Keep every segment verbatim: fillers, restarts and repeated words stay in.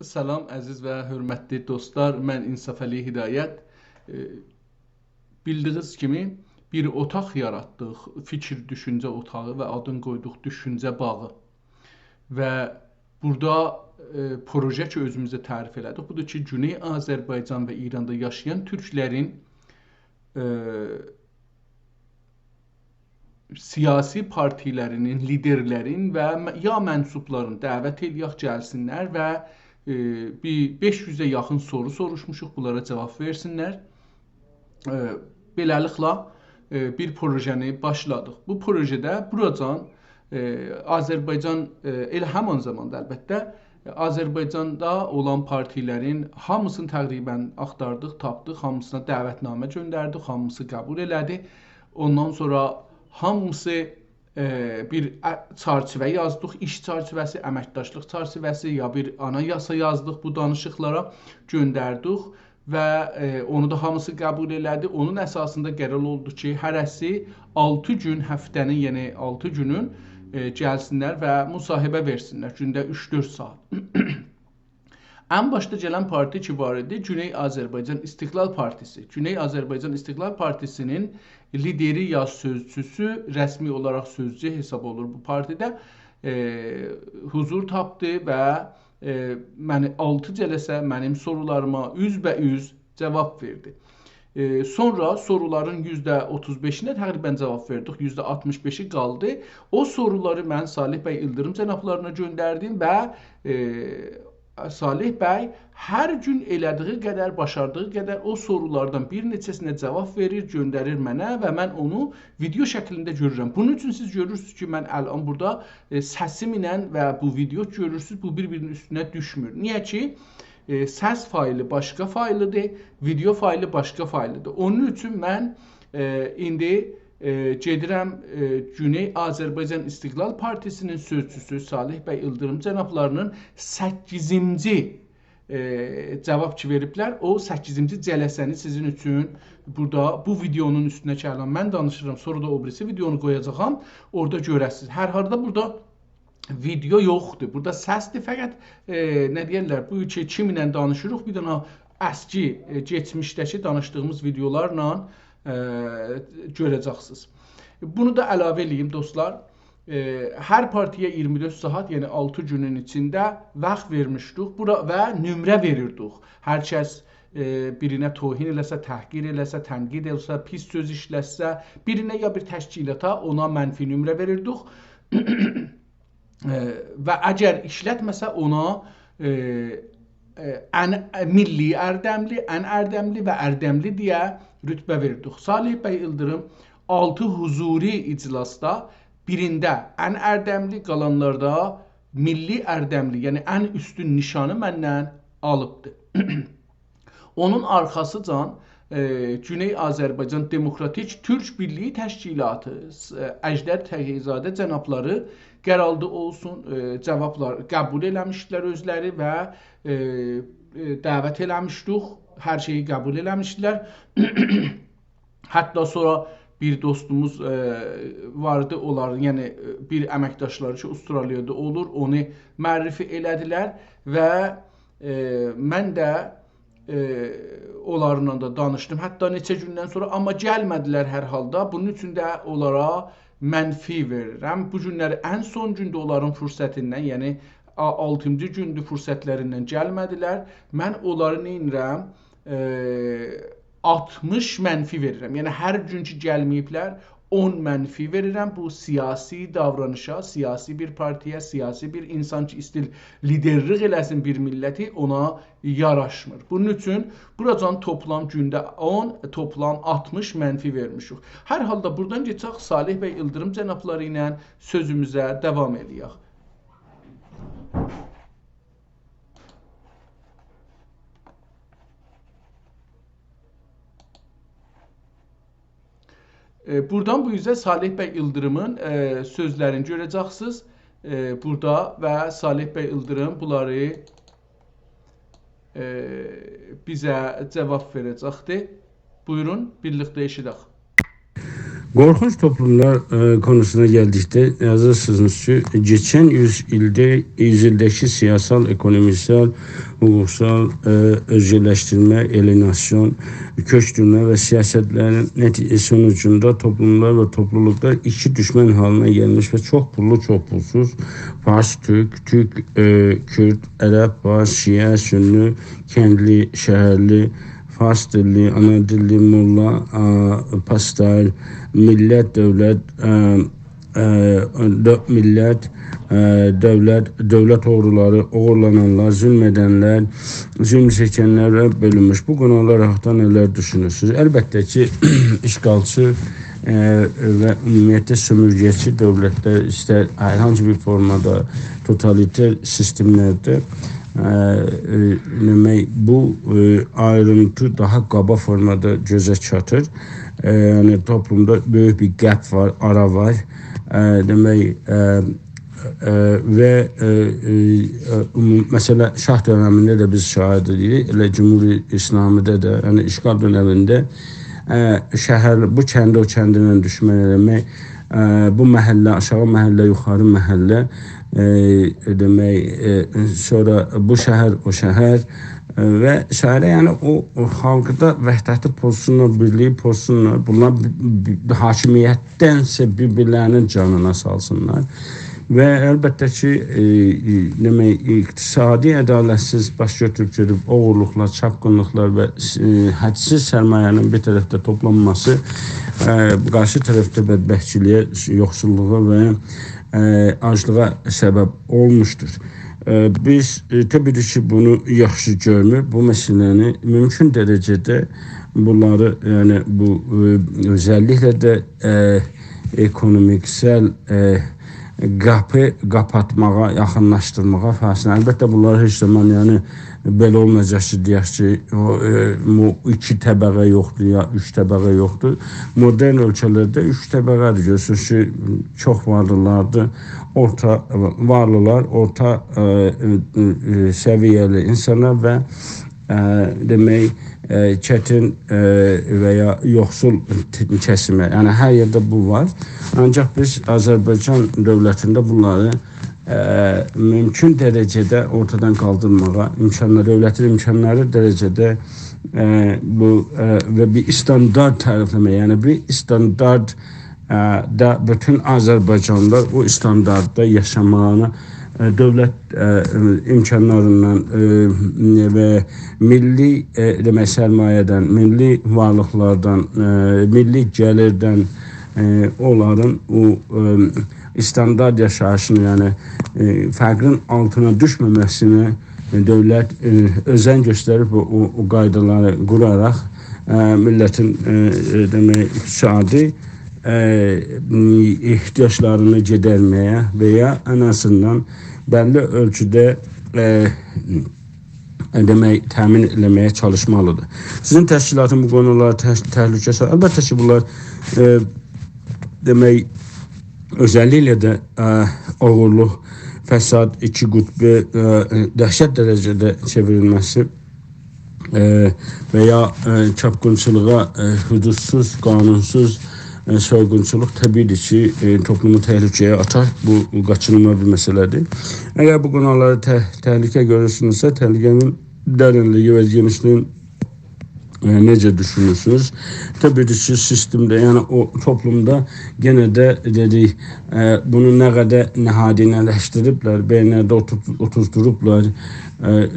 سلام، عزیز و حؤرمتلی دوستلار. من انصافعلی هدایت. ائ، بیلدیگینیز کیمی، بیر اوتاق یاراتدیق، فیکیر دوشونجه اوتاغی، و آدینی قویدوق دوشونجه باغی. و بورادا، ائ، پروژه کی، اؤزوموزه تعریف ائله‌دیک، بودور کی، گونئی آذربایجان و ایراندا یاشایان تورکلرین، ائ، سیاسی پارتیلرینین لیدرلرین و م-، یا منسوبلارین دعوت ائله‌یک گلسینلر و، ائ، بیر بئش یوزه یاخین سورو سوروشموشوق، بونلارا جاواب وئرسینلر. ائ، بئله‌لیکله، ائ، بیر پروژه‌نی باشلادیق. بو پروژه‌ده بوراجان، ائ، آذربایجان، ائ، ائله همان زاماندا البته، آذربایجاندا اولان پارتیلرین هامیسینی تقریباً آختاردیق، تاپدیق، هامیسینا دعوتنامه گؤندردیک، هامیسی قبول ائله‌دی. اوندان سونرا هامیسی، ائ، بیر ا-، چرچیوه یازدیق، ایش چرچیوه‌سی، امکداشلیق چرچیوه‌سی، یا بیر آنایاسا یازدیق بو دانیشیقلارا، گؤندردیک و، ائ، اونو دا هامیسی قبول ائله‌دی. اونون اساسیندا قرار اولدو کی، هره‌سی آلتی گون هفته‌نین، یعنی آلتی گونون، ائ، گلسینلر و مصاحبه وئرسینلر، گونده اوچ-دؤرد ساعات. ان باشدا گلن پارتی کی وار ایدی، گونئی آذربایجان استقلال پارتیسی. گونئی آذربایجان استقلال پارتیسینین لیدری یا سؤزچوسو، رسمی اولاراق سؤزجو حساب اولور بو پارتیده، ائ، حضور تاپدی و، ائ، منی آلتی جلسه منیم سورولاریما اوزبه‌اوز جاواب وئردی. ائ، سونرا سورولارین یوزده اوتوز بئشینه تقریباً جاواب وئردیک، یوزده آلتمیش بئشی قالدی. او سورولاری من صالح بی ایلدیریم جنابلارینا گؤندردیم و، ائ، صالح بی هر گون ائله‌دیگی قدر، باشاردیغی قدر او سورولاردان بیر نئچه‌سینه جاواب وئریر، گؤندریر منه و من اونو ویدئو شکلینده گؤرورم. بونون اوچون سیز گؤرورسونوز کی، من الان بورادا، ائ، سسیمله و بو ویدئو گؤرورسونوز، بو بیر-بیرینین اوستونه دوشمور. نییه کی، ائ، سس فایلی باشقا فایلیدیر، ویدئو فایلی باشقا فایلیدیر. اونون اوچون من، ائ، ایندی، ائ، گئدیرم، ائ، گونئی آذربایجان استقلال پارتیسینین سؤزچوسو صالح بی ایلدیریم جنابلاری‌نین سککیزینجی، ائ، جاواب کی وئریبلر، او سککیزینجی جلسه‌نی سیزین اوچون بورادا بو ویدئونون اوستونه کی الان من دانیشیرام، سونرا دا او بیریسی ویدئونو قویاجاغام، اورادا گؤره‌سینیز. هر حالدا بورادا ویدئو یوخدور. بورادا سسدیر فقط، ائ، نه دئیرلر، بو کی، کیمینله دانیشیریق، بیر دنه اسکی، ائ، کئچمیشده‌کی دانیشدیغیمیز ویدئولارلا، ائ، گؤره‌جکسینیز. بونو دا علاوه ائله‌ییم، دوستلار. ائ، هر پارتی‌یه اییرمی دؤرد ساعات، یعنی آلتی گونون ایچینده واخت وئرمیشدیک. بورا و نمره وئریردیک. هر کس، ائ، بیرینه توهین ائله‌سه، تحقیر ائله‌سه، تنقید ائله‌سه، پیس سؤز ایشلتسه، بیرینه یا بیر تشکیلاتا، اونا منفی نمره وئریردیک. ائ، و اگر ایشلتمه‌سه اونا، ائ، ائ، ان، ائ، میللی اردملی، ان اردملی و اردملی دئیه رتبه وئردیک. صالح بی ایلدیریم آلتی حضوری اجلاسدا بیرینده ان اردملی، قالانلاردا میللی اردملی، یعنی ان اوستون نیشانی مندن آلیبدی. اونون آرخاسیجان، ائ، گونئی آذربایجان دموکراتیک تورک بیرلیگی تشکیلاتی، س-، ائ، اژدر تقی‌زاده جنابلاری قرالدی اولسون، ائ، جاوابلار قبول ائله‌میشدیلر اؤزلری و، ائ، ائ، دعوت ائله‌میشدیک، هر شئیی قبول ائله‌میشدیلر. حتی سونرا بیر دوستوموز، ائ، واردی، اونلارین، یعنی، ائ، بیر امکداشلاری کی، استرالیادا اولور، اونو معرفی ائله‌دیلر و، ائ، من ده، ائ، اونلارلا دا دانیشدیم. حتی نئچه گوندن سونرا، آمما گلمه‌دیلر هر حالدا. بونون اوچون ده اونلارا منفی وئریرم. بو گونلری ان سون گوندور اونلارین فرصتیندن، یعنی آ-، آلتینجی گوندور فرصتلریندن گلمه‌دیلر. من اونلاری نئینیرم؟ ائ، آلتمیش منفی وئریرم. یعنی هر گون کی گلمه‌ییبلر، اون منفی وئریرم. بو سیاسی داورانیشا، سیاسی بیر پارتی‌یا، سیاسی بیر اینسان کی ایسته‌ییر لیدرلیک ائله‌سین بیر میللتی، اونا یاراشمیر. بونون اوچون بوراجان توپلام گونده اون، توپلام آلتمیش منفی وئرمیشیک. هر حالدا بورادان گئچک صالح بی ایلدیریم جنابلاری ایله سؤزوموزه داوام ائله‌یک. ائ، بورادان بو اوزه صالح بی ایلدیریمین، ائ، سؤزلرینی گؤره‌جکسینیز. ائ، بورادا و صالح بی ایلدیریم بونلاری، ائ، بیزه جاواب وئره‌جکدیر. بویورون، بیرلیکده ائشیدک. قورخونج توپلوملار، ائ، قونوسونا گلدیکده، یازیرسینیز کی، کئچن یوز ایلده، یوز ایلده‌کی سیاسال، اکونومیسال، حقوقسال، ائ، اؤزگرلشدیرمه، الیناسیون، کؤچدورمه و سیاستلرین نتی-، سونوجوندا توپلوملار و توپلولوقلار ایکی دوشمن حالینا گلمیش و چوخ پوللو، چوخ پولسوز، فارس، تورک، تورک، ائ، کورد، عرب، فارس، شیعه، سنی، کندلی، شهرلی، فارس دیللی، آنا دیللی، موللا، آ، پاستار، میللت، دؤولت، آ، آ، دؤ-، میللت، آ، دؤولت، دؤولت اوغرولاری، اوغورلانانلار، ظلم ائدنلر، ظلم چکنلر و بؤلونموش. بو قونولار حاقیندا نه‌لر دوشونورسونوز؟ البته کی، اشغالچی، ائ، و عمومیتله سؤمورگه‌چی دؤولتلر، ایستر هر هانسی بیر فورمادا، توتالیتر سیستملرده، ائ، ائ، دئمک، بو، ائ، آیرینتی داها قابا فورمادا گؤزه چاتیر. ائ، یعنی، توپلومدا بؤیوک بیر گپ وار، آرا وار. ائ، دئمک، ائ، ائ، و، ائ، ائ، ائ، عموم-، مثلا، شاه دؤنمینده ده بیز شاهید ایدیک. ائله جمهوری اسلامیده ده، یعنی اشغال دؤنمینده، ائ، شهر، بو کندی او کندینن دوشمن ائله‌مک، ائ، بو محله، آشاغی محله، یوخاری محله، ائ، دئمک، ائ، سونرا بو شهر، او شهر، ائ، و سایره، یعنی او، او خالقدا وحدتی پوزسونلار، بیرلیگی پوزسونلار. بونلار بی-، بی-، حاکمیتدنسه بیر-بیرلرینین جانینا سالسینلار. و البته کی، ائ، ائ، دئمک، اقتصادی عدالتسیز باش گؤتوروب گئدیب اوغورلوقلار، چاپقینلیقلار و، ائ، حدسیز سرمایه‌نین بیر طرفده توپلانماسی، ائ، قارشی طرفده بدبختچیلیگه، یوخسوللوغا و، ائ، آجلیغا سبب اولموشدور. ائ، بیز، ائ، طبیعی کی، بونو یاخشی گؤرمور. بو مسئله‌نی مومکون درجه‌ده بونلاری، یعنی بو، ائ، اؤزللیکله ده، ائ، اکونومیکسل، ائ، قاپی قاپاتماغا، یاخینلاشدیرماغا فاصله. البته، بونلار هئچ زامان، یعنی، بئله اولمایاجاق کی، دئیک کی، او، ائ، بو ایکی طبقه یوخدور، یا اوچ طبقه یوخدور. مدرن اؤلکه‌لرده اوچ طبقه‌دیر. گؤرورسونوز کی، چوخ وارلیلاردیر، اورتا وارلیلار، اورتا، ائ، ائ، ائ، سویه‌لی اینسانلار و، ائ، دئمک، ائ، چتین، ائ، و یا یوخسول ت-، کسیمه. یعنی، هر یئرده بو وار. آنجاق بیز آذربایجان دؤولتینده بونلاری، ائ، مومکون درجه‌ده اورتادان قالدیرماغا امکانلار، دؤولتین امکانلاری درجه‌ده، ائ، بو، ائ، و بیر استاندارد تعریفله‌مک، یعنی بیر استاندارد، ائ، دا بوتون آذربایجانلیلار او استاندارددا یاشاماغینا، ائ، دؤولت، ائ، امکانلاریندان، ائ، و میللی، ائ، دئمک، سرمایه‌دن، میللی وارلیقلاردان، ائ، میللی گلیردن، ائ، اونلارین او، ائ، استاندارد یاشاییشینی، یعنی، ائ، فقرین آلتینا دوشمه‌مه‌سینه، ائ، دؤولت، ائ، اؤزن گؤستریب او، او، او قایدالاری قوراراق، ائ، میللتین، ائ، ائ، دئمک، اقتصادی، ائ، احتیاجلارینی گئدرمه‌یه و یا ان آزیندان بللی اؤلچوده، ائ، ائ، دئمک، تأمین ائله‌مه‌یه چالیشمالیدیر. سیزین تشکیلاتین بو قونولارا ته-، تهلکه‌سی وار. البته کی، بونلار، ائ، دئمک، اؤزللیکله ده، ائ، اوغورلوق، فساد، ایکی قطبی، ائ، دهشت درجه‌ده چئوریلمه‌سی، ائ، و یا، ائ، چاپقینچیلیغا، ائ، حدودسوز، قانونسوز، ائ، سویغونچولوق طبیعی‌دیر کی، ائ، توپلومو تهلکه‌یه آتار. بو قاچینیلماز بیر مسئله‌دیر. اگر بو قونولاری ته-، تهلکه گؤرورسونوزسه، تهلکه‌نین درینلیگی و گئنیشلیگین، ائ، نئجه دوشونورسونوز؟ طبیعی‌دیر کی، سیستمده، یعنی او توپلومدا یئنه ده دئدیک، ائ، بونو نه قدر نهادینه‌لشدیریبلر، بئینلرده اوتورت-، اوتورتدوروبلار، ائ،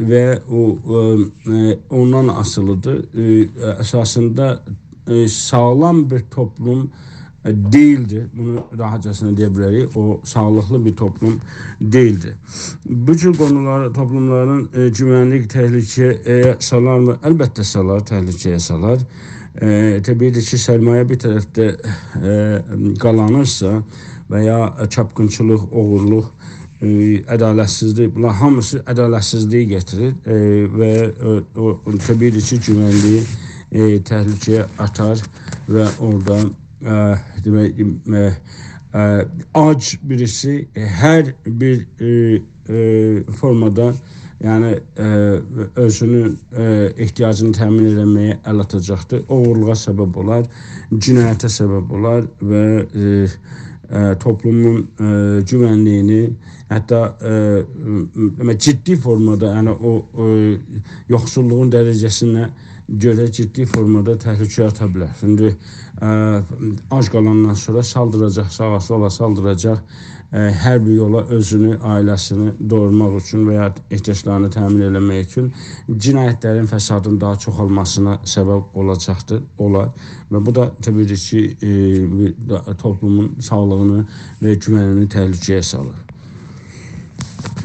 و او، ائ، ائ، اوندان آسیلیدیر. ائ، اساسیندا، ائ، ساغلام بیر توپلوم، ائ، دئییلدیر. بونو راحتجاسینا دئیه بیلریک. او ساغلیقلی بیر توپلوم دئییلدیر. بو جور قونولار توپلوملارین، ائ، گوونلیک تهلکه‌یه سالارمی؟ البته سالار، تهلکه‌یه سالار. ائ، طبیعی‌دیر کی، سرمایه بیر طرفده، ائ، قالانیرسا و یا چاپقینچیلیق، اوغورلوق، ائ، عدالتسیزلیک، بونلار هامیسی عدالتسیزلیگی گتیریر. ائ، و، ائ، او، طبیعی‌دیر کی، گوونلیگی، ائ، تهلکه‌یه آتار و اورادا، ائ، دئمک، ائ، ائ، آج بیریسی، ائ، هر بیر، ائ، ائ، فورمادا یعنی، ائ، اؤزونون، ائ، احتیاجینی تأمین ائله‌مه‌یه ال آتاجاقدیر. اوغورلوغا سبب اولار، جنایته سبب اولار و، ائ، ائ، توپلومون، ائ، گوونلیگینی، حتی، ائ، م-، م-، جدی فورمادا، یعنی او، ائ، یوخسوللوغون درجه‌سینه گؤره جدی فورمادا تهلکه‌یه آتا بیلر. ایندی، ائ، آج قالاندان سونرا سالدیراجاق، ساغا سولا سالدیراجاق، ائ، هر بیر یولا اؤزونو، عائله‌سینی دویورماق اوچون و یا احتیاجلارینی تأمین ائله‌مک اوچون جنایتلرین، فسادین داها چوخالماسینا سبب اولاجاقدیر، اولار. و بو دا طبیعی کی، ائ، بیر دا-، توپلومون ساغلیغینی و گوونینی تهلکه‌یه سالیر.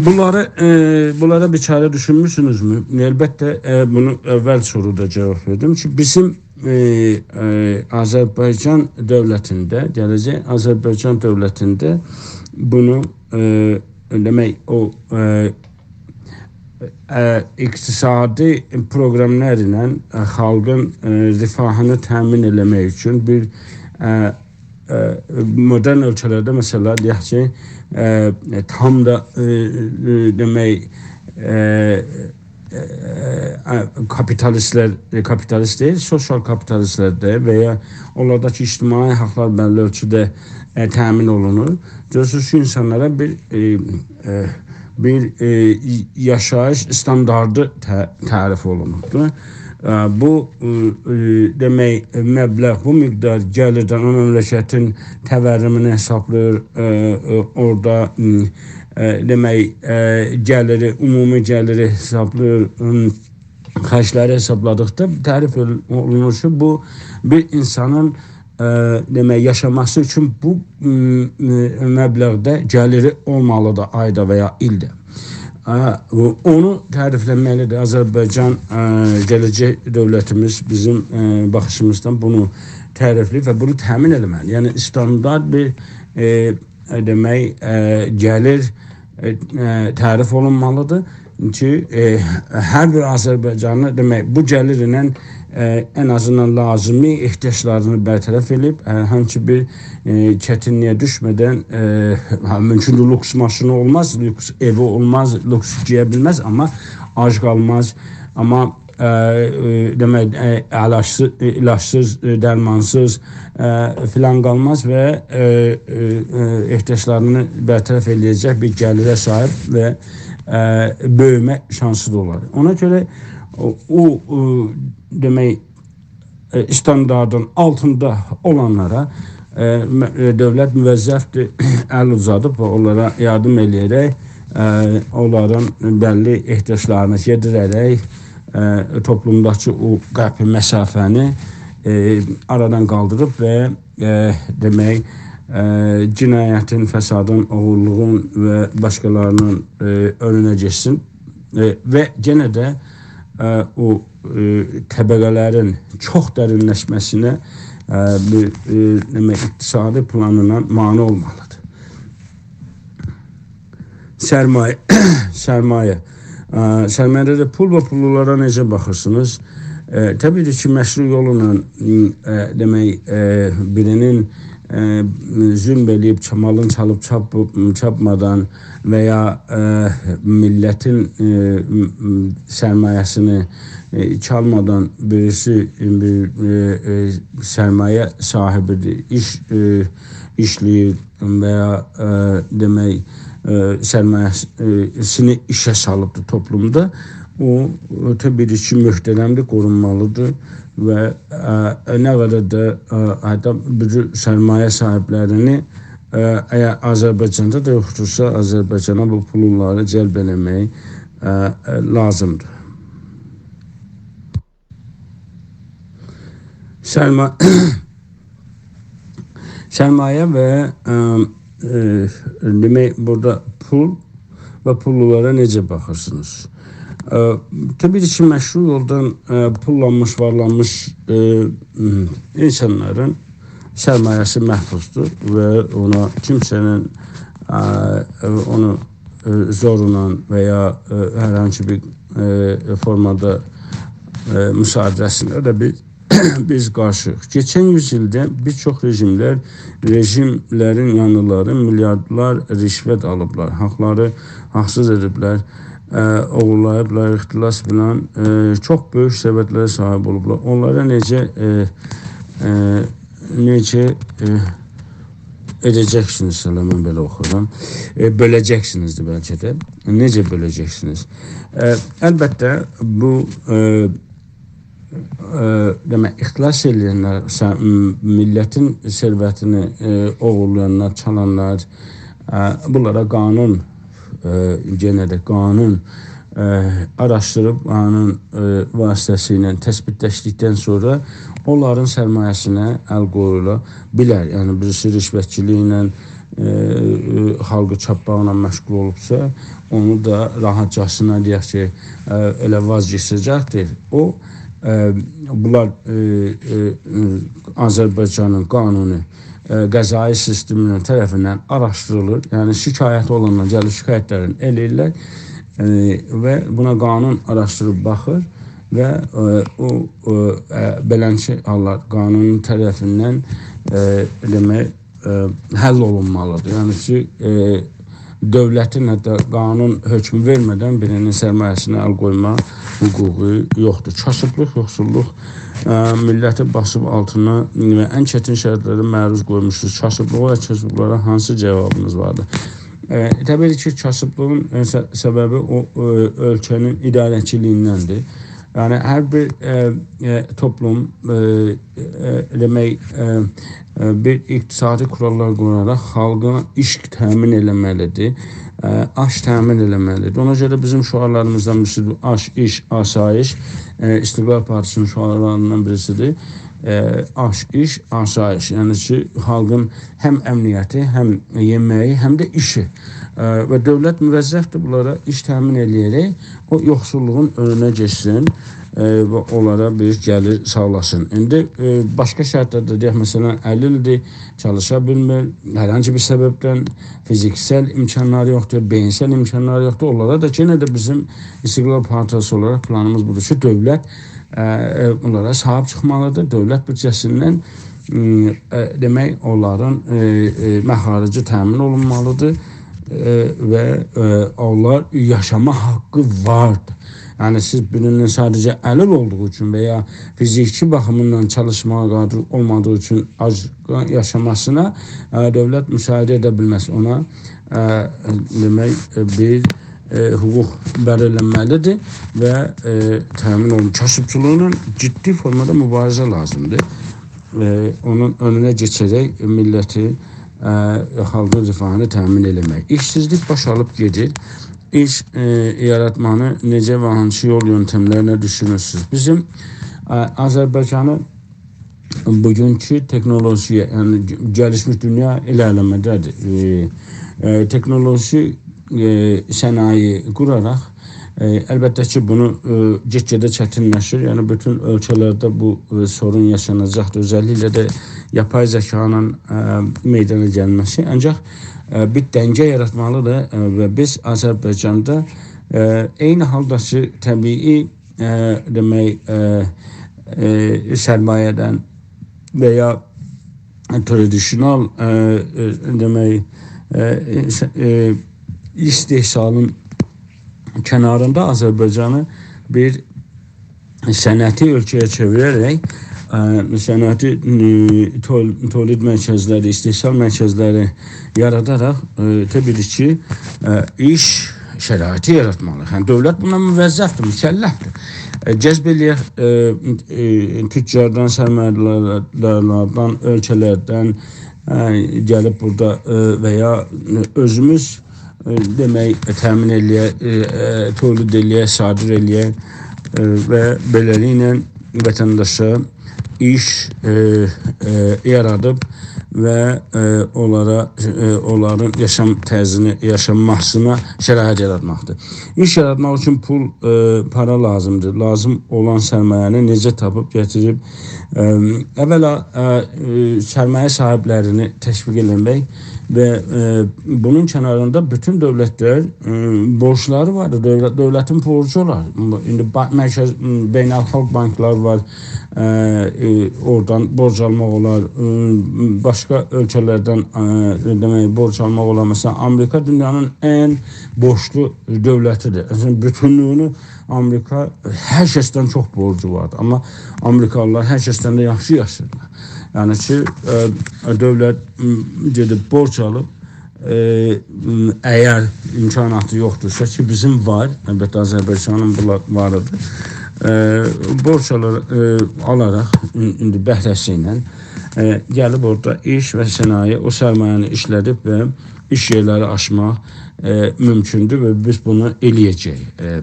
بونلاری، ائ، بونلارا بیر چاره دوشونموسونوزمو؟ البته، ائ، بونو اول سورودا جاواب وئردیم کی، بیزیم، ائ، ائ، آذربایجان دؤولتینده، گله‌جک آذربایجان دؤولتینده بونو، ائ، دئمک، او، ائ، ائ، اقتصادی پروقراملار ایله، ائ، خالقین، ائ، رفاهینی تأمین ائله‌مک اوچون بیر، ائ، ائ، مدرن اؤلکه‌لرده، مثلا، دئیک کی، ائ، تام دا، ائ، ائ، دئمک، ائ، ائ، ائ، کاپیتالیستلر، ائ، کاپیتالیست دئییل، سوسیال کاپیتالیستلرده و یا اونلاردا کی، اجتماعی حاقلار بللی اؤلچوده، ائ، تأمین اولونور. گؤرورسونوز کی، اینسانلارا بیر، ائ، ائ، بیر، ائ، یاشاییش استانداردی ته-، تعریف اولونوبدور. ائ، بو، ائ، ائ، دئمک، مبلغ، بو مقدار گلیردن او مملکتین تورمینی حسابلاییر، ائ، ائ، اورادا، م، ائ، دئمک، ائ، گلیری، عمومی گلیری حسابلاییر، م، خرجلری حسابلادیقدا تعریف اول-، اولونور کی، بو بیر اینسانین، ائ، دئمک، یاشاماسی اوچون بو، م، م، مبلغده گلیری اولمالیدیر آیدا و یا ایلده. ائ، او-، اونو تعریفله‌مه‌لیدیر. آذربایجان، ائ، گله‌جک دؤولتیمیز بیزیم، ائ، باخیشیمیزدان بونو تعریفله‌ییب و بونو تأمین ائله‌مه‌لی. یعنی، استاندارد بیر، ائ، ائ، دئمک، ائ، گلیر، ائ، ائ، تعریف اولونمالیدیر کی، ائ، هر بیر آذربایجانلی، دئمک، بو گلیر ایله، ائ، ان آزیندان لازیمی احتیاجلارینی برطرف ائدیب، هر هانسی بیر، ائ، چتینلیگه دوشمه‌دن، ائ، هه، مومکوندور، لوکس ماشینی اولماز، لوکس ائوی اولماز، لوکس گئیه بیلمز، آمما آج قالماز. آمما ائ، ائ، دئمک، ائ، علاجسی-، ائ، علاجسیز، ائ، درمانسیز، ائ، فلان قالماز و، ائ، ائ، ائ، احتیاجلارینی برطرف ائله‌یه‌جک بیر گلیره صاحیب و، ائ، بؤیومه شانسی دا اولار. اونا گؤره او، او، او، دئمک، ائ، استانداردین آلتیندا اولانلارا، ائ، م-، ائ، دؤولت موظفدیر، ال اوزادیب و اونلارا یاردیم ائله‌یه‌رک، ائ، اونلارین بللی احتیاجلارینی یئدیره‌رک، ائ، توپلومداکی او قاپی، مسافه‌نی، ائ، آرادان قالدیریب و، ائ، دئمک، ائ، جنایتین، فسادین، اوغورلوغون و باشقالاری‌نین، ائ، اؤنونه گئچسین. ائ، و یئنه ده، ائ، او، ائ، طبقه‌لرین چوخ درینلشمه‌سینه، ائ، بیر، ائ، دئمک، اقتصادی پلانینا مانع اولمالیدیر. سرمایه، سرمایه. ائ، سرمایه‌ده ده پول و پوللولارا نئجه باخیرسینیز؟ ائ، طبیعی کی، مشروع یوللا، م، ائ، دئمک، ائ، بیری‌نین، ائ، ظلم ائله‌ییب، چا-، مالین چالیب چاپ-، چاپمادان و یا، ائ، میللتین، ائ، م، م، سرمایه‌سینی، ائ، چالمادان بیریسی، ائ، بیر، ائ، ائ، سرمایه صاحیبیدیر، ایش، ائ، ایشله‌ییر و یا، ائ، دئمک، ائ، سرمایه‌سینی ایشه سالیبدیر توپلومدا. او، او طبیعی کی، محترمدیر، قورونمالیدیر و، ائ، نه قدر ده، ائ، حتی بوتون سرمایه صاحیبلرینی، ائ، اگر آذربایجاندا دا یوخدورسا، آذربایجانا بو پوللاری جلب ائله‌مک، ائ، ائ، لازیمدیر. سرما-، سرمایه و، ائ، ائ، دئمک، بورادا پول و پوللولارا نئجه باخیرسینیز؟ ائ، طبیعی کی، مشروع یولدان، ائ، پوللانمیش، وارلانمیش، ائ، م، اینسانلارین سرمایه‌سی محفوظدور و اونا کیمسه‌نین، ائ، اونو، ائ، زورلا و یا، ائ، هر هانسی بیر، ائ، فورمادا، ائ، مساعده‌سینه ده بیر بیز قارشی‌ییق. کئچن یوز ایلده بیر چوخ رژیملر، رژیملرین یانلیلاری میلیاردلار رشوت آلیبلار، حاقلاری حاقسیز ائدیبلر. ائ، اوغورلاییبلار، اختلاس فلان، ائ، چوخ بؤیوک ثروتلره صاحیب اولوبلار. اونلارا نئجه، ائ، ائ، نئجه، ائ، ائده‌جکسینیز، ائله من بئله اوخورام. ائ، بؤله‌جکسینیزدیر بلکه ده. نئجه بؤله‌جکسینیز؟ ائ، البته، بو، ائ، ائ، دئمک، اختلاس ائله‌ینلر، سه-، م-، میللتین ثروتینی، ائ، اوغورلایانلار، چالانلار، ائ، بونلارا قانون، ائ، یئنه ده قانون، ائ، آراشدیریب، قانون، ائ، واسطه‌سیله تثبیتلشدیکدن سونرا اونلارین سرمایه‌سینه ال قویولا بیلر. یعنی، بیریسی رشوتچیلیکله، ائ، ائ، خالقی چاپماقلا مشغول اولوبسا، اونو دا راحتجاسینا، دئیک کی، ائ، ائله واز کئچه‌جکدیر. او، ائ، بونلار، ائ، ائ، ائ، آذربایجانین قانونو، ائ، قضایی سیستمینین طرفیندن آراشدیریلیر. یعنی، شکایتی اولانلار گلیر، شکایتلرینی ائله‌ییرلر، ائ، و بونا قانون آراشدیریب باخیر و، ائ، او، او، ائ، بئلنچی حاللار قانونون طرفیندن، ائ، دئمک، ائ، حل اولونمالیدیر. یعنی کی، ائ، دؤولتین حتی قانون حکمو وئرمه‌دن بیرینین سرمایه‌سینه ال قویما حقوقو یوخدور. کاسیبلیق، یوخسوللوق، ائ، میللتی باسیب آلتینا و ان چتین شرایطلره معروض قویموشدور. کاسیبلیغا و کاسیبلارا هانسی جاوابینیز واردیر؟ ائ، طبیعی کی، کاسیبلیغین، ائ، سه-، سببی او، ائ، اؤلکه‌نین اداره‌چیلیگیندندیر. یعنی، هر بیر، ائ، ائ، توپلوم، ائ، ائ، دئمک، ائ، ائ، بیر اقتصادی کوراللار قوراراق خالقا ایش تأمین ائله‌مه‌لیدیر، ائ، آش تأمین ائله‌مه‌لیدیر. اونا گؤره بیزیم شعارلاریمیزدان بیریسی آش، ایش، آسایش، ائ، استقلال پارتیسی‌نین شعارلاریندان بیریسیدیر. ائ، آش، ایش، آسایش. یعنی کی، خالقین هم امنیتی، هم یئمه‌یی، هم ده ایشی. ائ، و دؤولت موظفدیر بونلارا ایش تأمین ائله‌یه‌رک او یوخسوللوغون اؤنونه گئچسین، ائ، و اونلارا بیر گلیر ساغلاسین. ایندی، ائ، باشقا شرطلرده دئیک، مثلا، اللی ایلدیر، چالیشا بیلمیر، هر هانسی بیر سببدن فیزیکسل امکانلاری یوخدور، بئیینسل امکانلاری یوخدور. اونلارا دا یئنه ده بیزیم استقلال پارتیاسی اولاراق پلانیمیز بودور کی، دؤولت، ائ، ائ، بونلارا صاحیب چیخمالیدیر. دؤولت بودجه‌سیندن، م، ائ، دئمک، اونلارین، ائ، ائ، مخارجی تأمین اولونمالیدیر، ائ، و، ائ، اونلار یاشاما حاققی واردیر. یعنی، سیز بیرینین ساده‌جه اللی اولدوغو اوچون و یا فیزیکی باخیمیندان چالیشماغا قادر اولمادیغی اوچون آج یاشاماسینا، ائ، دؤولت مساعده ائده بیلمز. اونا، ائ، دئمک، ائ، بیر، ائ، حقوق بللیرلنمه‌لیدیر و، ائ، تأمین اولون-، کاسیبچیلیغینان جدی فورمادا موباریزه لازیمدیر. ائ، اونون اؤنونه کئچه‌رک میللتی، ائ، خالقین رفاهینی تأمین ائله‌مک. ایشسیزلیک باش آلیب گئدیر. ایش، ائ، یاراتمانی نئجه و هانسی یول یؤنتملرله دوشونورسونوز؟ بیزیم، ائ، آذربایجانی بوگونکو تکنولوژی‌یه، یعنی گ-، گلیشمیش دونیا ایره‌لیله‌مه‌ده‌دیر. ائ، ائ، تکنولوژی، ائ، صنایع قوراراق، ائ، البته کی، بونو، ائ، گئت‌گئده چتینلشیر. یعنی، بوتون اؤلکه‌لرده بو، ائ، سورون یاشاناجاقدیر. اؤزللیکله ده یاپای ذکانین، ائ، میدانا گلمه‌سی. آنجاق، ائ، بیر دنگه یاراتمالیدیر، ائ، و بیز آذربایجاندا، ائ، عینی حالدا کی، طبیعی، ائ، دئمک، ائ، ائ، سرمایه‌دن و یا ترادیشنال، ائ، ائ، دئمک، ائ، ائ، س-، ائ، استحصالین کناریندا آذربایجانی بیر صنعتی اؤلکه‌یه چئویره‌رک، ائ، صنعتی، ائ، تول-، تولید مرکزلری، استحصال مرکزلری یاراداراق، ائ، طبیعی کی، ائ، ایش شرایطی یاراتمالی. یعنی، دؤولت بونا موظفدیر، مکلفدیر. ائ، جذب ائله‌یک، ائ، ائ، تجاردان، سرمایه‌داردان، اؤلکه‌لردن، ائ، گلیب بورادا، ائ، و یا اؤزوموز، ائ، دئمک، تأمین ائله‌یک، ائ، ائ، تولید ائله‌یک، صادر ائله‌یک، ائ، و بئله‌لیکله وطنداشا ایش، ائ، ائ، یارادیب و، ائ، اونلارا، ائ، اونلارین یاشام طرزینی، یاشاماسینا شرایط یاراتماقدیر. ایش یاراتماق اوچون پول، ائ، پارا لازیمدیر. لازیم اولان سرمایه‌نی نئجه تاپیب گتیریب، ائ، اولا، ائ، ائ، سرمایه صاحیبلرینی تشویق ائله‌مک، و، ائ، بونون کناریندا بوتون دؤولتلر، ائ، بورجلاری واردیر. دؤولت، دؤولتین بورجو اولار. ایندی با-، مرکز، م، بین‌الخالق بانکلار وار، ائ، ائ، اورادان بورج آلماق اولار، ائ، باشقا اؤلکه‌لردن، ائ، دئمک، بورج آلماق اولار. مثلا، آمریکا دونیانین ان بورجلو دؤولتیدیر. مثلا، بوتونلویونو آمریکا هر کسدن چوخ بورجو واردیر. آمما آمریکالیلار هر کسدن ده یاخشی یاشاییرلار. یعنی کی، ائ، دؤولت، م، گئدیب بورج آلیب، ائ، م، اگر امکاناتی یوخدورسا کی، بیزیم وار، البته آذربایجانین بولا-، واریدیر. ائ، بورج آلار-، ائ، آلاراق، این-، ایندی بهره‌سی ایله، ائ، گلیب اورادا ایش و صنایع، او سرمایه‌نی ایشله‌دیب و ایش یئرلری آچماق، ائ، مومکوندور و بیز بونو ائله‌یه‌جه‌ییک. ائ،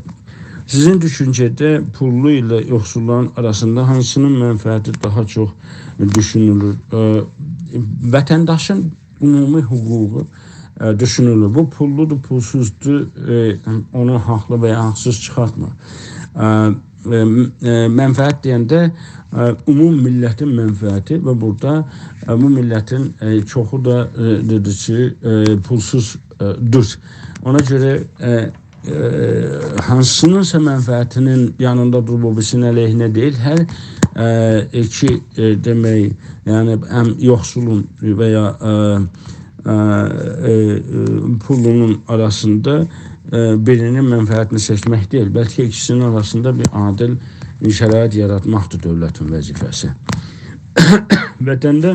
سیزین دوشونجه‌ده پوللو ایله یوخسوللارین آراسیندا هانسی‌نین منفعتی داها چوخ دوشونولور؟ ائ، وطنداشین عمومی حقوقو، ائ، دوشونولور. بو پوللودور، پولسوزدور، ائ، اونو حاقلی و یا حاقسیز چیخارتمیر. ائ، ائ، م-، ائ، منفعت دئینده، ائ، عموم میللتین منفعتی و بورادا، ائ، بو میللتین، ائ، چوخو دا، ائ، دئدی کی، ائ، پولسوز، ائ، دور. اونا گؤره، ائ، ائ، هانسی‌نینسا منفعتینین یانیندا دوروب او بیریسینین علیهینه دئییل، هر، ائ، ایکی، ائ، دئمک، یعنی هم یوخسولون و یا، ائ، ائ، ائ، ائ، پوللونون آراسیندا، ائ، بیری‌نین منفعتینی سئچمک دئییل، بلکه ایکیسی‌نین آراسیندا بیر عادل شرایط یاراتماقدیر دؤولتین وظیفه‌سی. وطنده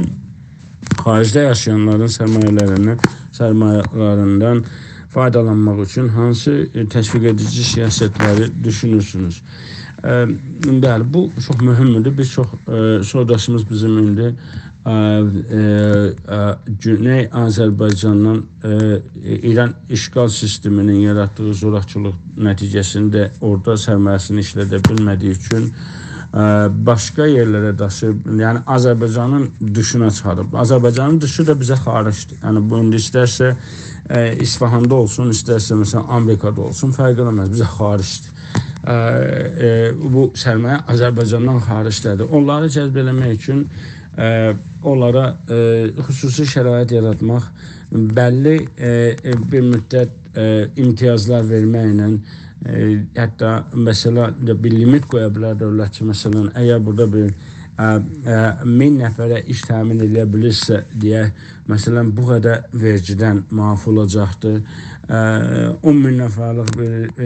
خارجده یاشایانلارین سرمایه‌لریندن، سرمایه‌لریندن فایدالانماق اوچون هانسی، ائ، تشویق ائدیجی سیاستلری دوشونورسونوز؟ ائ، بلی، بو چوخ مهمدور. بیر چوخ، ائ، سیرداشیمیز بیزیم ایندی، ائ، ائ، ائ، گونئی آذربایجاندان، ائ، ایران اشغال سیستمینین یاراتدیغی زوراکیلیق نتیجه‌سینده اورادا سرمایه‌سینی ایشلده بیلمه‌دیگی اوچون، ائ، باشقا یئرلره داشیییب، یعنی آذربایجانین دیشینا چیخاریب. آذربایجانین دیشی دا بیزه خارجدیر. یعنی بو ایندی ایسترسه، ائ، اصفهاندا اولسون، ایسترسه، مثلا، آمریکادا اولسون، فرق ائله‌مز، بیزه خارجدیر. ائ، ائ، بو سرمایه آذربایجاندان خارجده‌دیر. اونلاری جذب ائله‌مک اوچون، ائ، اونلارا، ائ، خصوصی شرایط یاراتماق، بللی، ائ، ائ، بیر مدت، ائ، امتیازلار وئرمکله، ائ، حتی، مثلا، بیر لیمیت قویا بیلر دؤولت کی، مثلا، اگر بورادا بیر، ائ، ائ، مین نفره ایش تأمین ائله‌یه بیلیرسه، دئیک، مثلا، بو قدر وئرگیدن معاف اولاجاقدیر. ائ، اون مین نفرلیک بیر، ائ،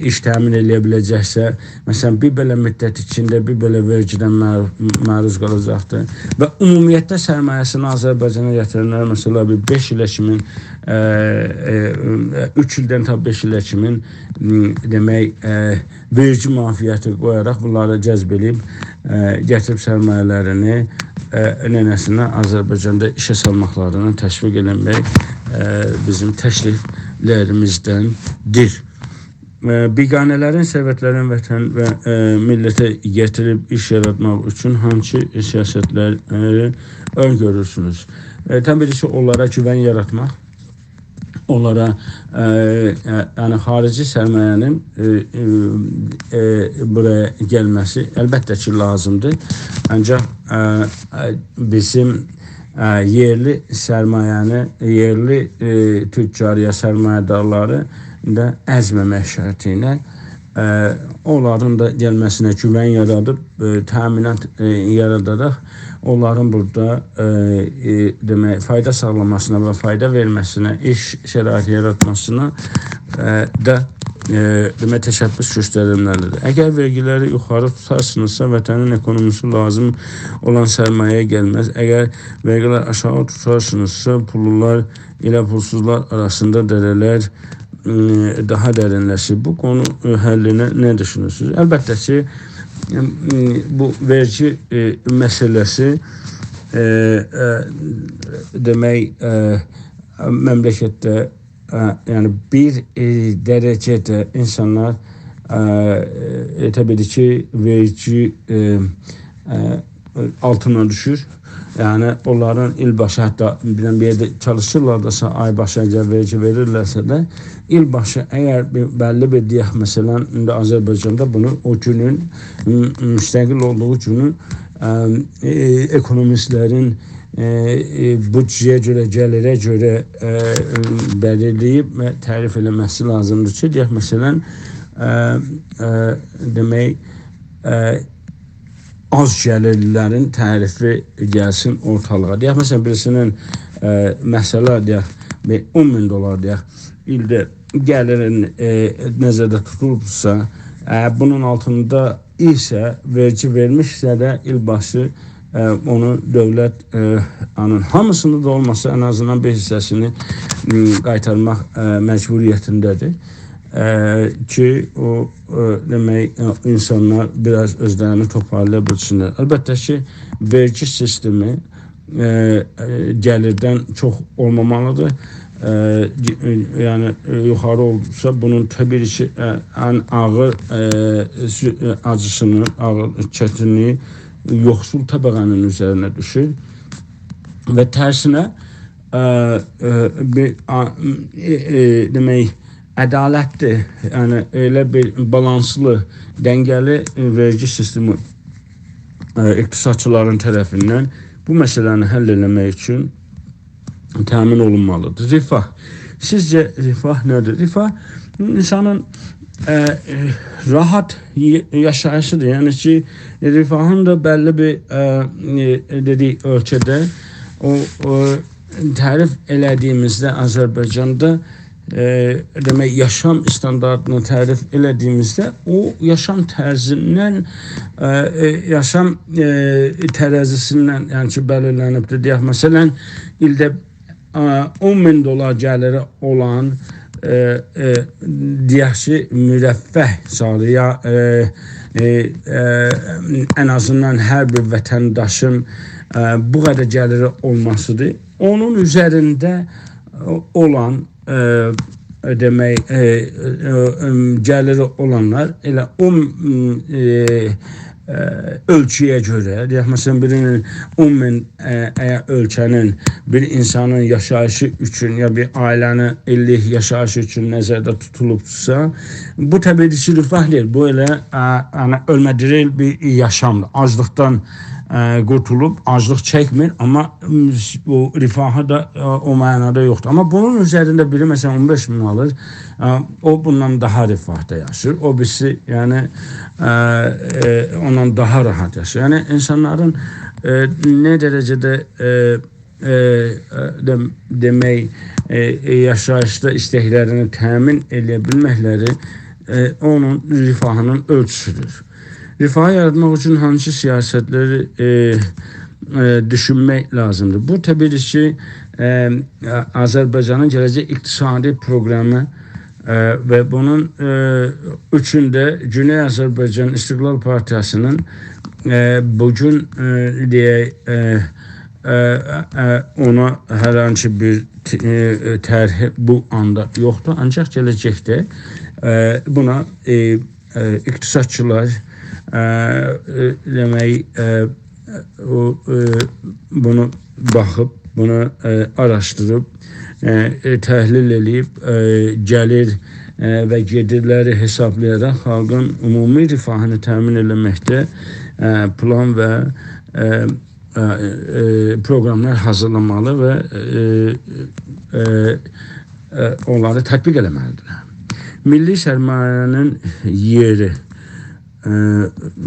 ایش تأمین ائله‌یه بیله‌جکسه، مثلا، بیر بئله مدت ایچینده بیر بئله وئرگیدن مع-، معروض قالاجاقدیر. و عمومیتله سرمایه‌سینی آذربایجانا گتیرنلر، مثلا، بیر بئش ایله کیمین، ائ، ائ، اوچ ایلدن تا بئش ایله کیمین، م، دئمک، ائ، وئرگی معافیتی قویاراق بونلاری جذب ائله‌ییب، ائ، گتیریب سرمایه‌لرینی، ائ، ننه‌سینه آذربایجاندا ایشه سالماقلارینی تشویق ائله‌مک، ائ، بیزیم تکلیفلریمیزدندیر. ائ، بیگانه‌لرین ثروتلرین وطن و، ائ، میللته گتیریب ایش یاراتماق اوچون هانسی سیاستلر، ائ، اؤن‌گؤرورسونوز؟ ائ، طبیعی کی، اونلارا گوون یاراتماق، اونلارا، ائ، ائ، یعنی خارجی سرمایه‌نین، ائ، ائ، ائ، بورایا گلمه‌سی البته کی، لازیمدیر. آنجاق، ائ، ائ، بیزیم، ائ، یئرلی سرمایه‌نی، یئرلی، ائ، تجاری یا سرمایه‌دارلاری دا ازمه‌مک شرطی ایله، ائ، اونلارین دا گلمه‌سینه گوون یارادیب، ائ، تأمینات، ائ، یاراداراق اونلارین بورادا، ائ، ائ، دئمک، فایدا ساغلاماسینا و فایدا وئرمه‌سینه، ایش شرایطی یاراتماسینا، ائ، دا، ائ، دئمک، تشبث گؤستریلمه‌لیدیر. اگر وئرگیلری یوخاری توتارسینیزسا، وطنین اکونومیسی لازیم اولان سرمایه گلمز. اگر وئرگیلری آشاغی توتارسینیزسا، پوللولار ایله پولسوزلار آراسیندا دره‌لر، ائ، داها درینلشیر. بو قونو، ائ، حلینه نه دوشونورسونوز؟ البته کی، ائ، بو وئرگی، ائ، مسئله‌سی، ائ، ائ، دئمک، ائ، مملکتده، ائ، یعنی بیر، ائ، درجه‌ده اینسانلار، ائ، ائ، طبیعی کی، وئرگی، ائ، ائ، آلتینا دوشور. یعنی اونلارین ایل باشی، حتی بیر، بیر یئرده چالیشیرلارداسا، آی باشی اگر وئرگی وئریرلرسه ده، ایل باشی اگر بیر، بللی بیر، دئیک، مثلا، ایندی آذربایجاندا بونو او گونون، م-، مستقل اولدوغو گونون، ائ، ائ، اکونومیستلرین ائ، ائ، بودجه‌یه گؤره، گلیره گؤره، ائ، بلیرله‌ییب و تعریف ائله‌مه‌سی لازیمدیر کی، دئیک، مثلا، ائ، ائ، دئمک، ائ، آز گلیرلی‌لرین تعریفی گلسین اورتالیغا. دئیک، مثلا، بیریسی‌نین، ائ، مثلا، دئیک، بیر اون مین دلار، دئیک، ایلده گلیرین، ائ، نظرده توتولوبسا، ائ، بونون آلتیندا ایسه، وئرگی وئرمیشسه ده ایل‌باشی، ائ، اونو دؤولت، ائ، اونون هامیسینی دا اولماسا، ان آزیندان بیر حیصه‌سینی، م، قایتارماق، ائ، مجبوریتینده‌دیر. ائ، کی، او، ائ، دئمک، ائ، اینسانلار بیر آز اؤزلرینی توپارلایا بیلسینلر. البته کی، وئرگی سیستمی، ائ، ائ، گلیردن چوخ اولمامالیدیر. ائ، گ-، ائ، یعنی، ائ، یوخاری اولسا، بونون طبیعی کی، ائ، ان آغیر، ائ، سو-، ائ، آجیسینی، آغیر چتینلیگی یوخسول طبقه‌نین اوزرینه دوشور. و ترسینه، ائ، ائ، بیر، آ، ائ، ائ، دئمک، عدالتلی، یعنی ائله بیر بالانسلی، دنگه‌لی، ائ، وئرگی سیستمی، ائ، اقتصادچیلارین طرفیندن بو مسئله‌نی حل ائله‌مک اوچون تأمین اولونمالیدیر. رفاه. سیزجه رفاه نه‌دیر؟ رفاه اینسانین، ائ، ائ، راحت ی-، یاشاییشیدیر. یعنی کی، رفاهین دا بللی بیر، ائ، ائ، دئدیک، اؤلکه‌ده او، او تعریف ائله‌دیییمیزده آذربایجاندا، ائ، دئمک، یاشام استانداردینی تعریف ائله‌دیییمیزده او یاشام طرزیندن، ائ، ائ، یاشام، ائ، ترازیسیندن، یعنی کی، بلیرلنیبدیر. دئیک، مثلا، ایلده، ائ، اون مین دلار گلیری اولان، ائ، ائ، دئیک کی، مرفه ساییلیر، یا، ائ، ائ، ائ، ان آزیندان هر بیر وطنداشین، ائ، بو قدر گلیری اولماسیدیر. اونون اوزرینده، ائ، اولان، ائ، دئمک، ائ، ائ، ائ، گلیری اولانلار ائله او، م، ائ، ائ، اؤلچویه گؤره، دئیک، مثلا، بیرینین اون مین، ائ، اگر اؤلکه‌نین بیر اینسانین یاشاییشی اوچون، یا بیر عائله‌نین ایللیک یاشاییشی اوچون نظرده توتولوبدورسا، بو طبیعی کی، رفاه دئییل. بو ائله، ائ، یعنی، اؤلمه‌دیریل بیر یاشامدیر. آجلیقدان، ائ، قورتولوب، آجلیق چکمیر، آمما، م، بو رفاهی دا، ائ، او معنادا یوخدور. آمما بونون اوزرینده بیری، مثلا، اون بئش مین آلیر، ائ، او بوندان داها رفاهدا یاشاییر. او بیریسی، یعنی، ائ، ائ، اوندان داها راحت یاشاییر. یعنی، اینسانلارین، ائ، نه درجه‌ده، ائ، ائ، ائ، دئم-، دئمک، ائ، ائ، یاشاییشدا ایستکلرینی تأمین ائله‌یه بیلمکلری، ائ، اونون رفاهینین اؤلچوسودور. رفاهی یاراتماق اوچون هانسی سیاستلری، ائ، ائ، دوشونمک لازیمدیر؟ بو، طبیعی کی، ائ، آذربایجانین گله‌جک اقتصادی پروقرامی، ائ، و بونون، ائ، اوچون ده گونئی آذربایجان استقلال پارتیاسی‌نین، ائ، بو گون، ائ، دئیک، ائ، ائ، ائ، اونا هر هانسی بیر ت-، ائ، طرحی بو آندا یوخدور. آنجاق گله‌جکده، ائ، بونا، ائ، ائ، اقتصادچیلار، ائ، ائ، دئمک، ائ، او، ائ، بونو باخیب، بونو، ائ، آراشدیریب، ائ، ائ، تحلیل ائله‌ییب، ائ، گلیر، ائ، و گئدیرلری حسابلایاراق خالقین عمومی رفاهینی تأمین ائله‌مکده، ائ، پلان و، ائ، ائ، ائ، پروقراملار حاضیرلامالی و، ائ، ائ، ائ، اونلاری تطبیق ائله‌مه‌لیدیر. میللی سرمایه‌نین یئری. ائ،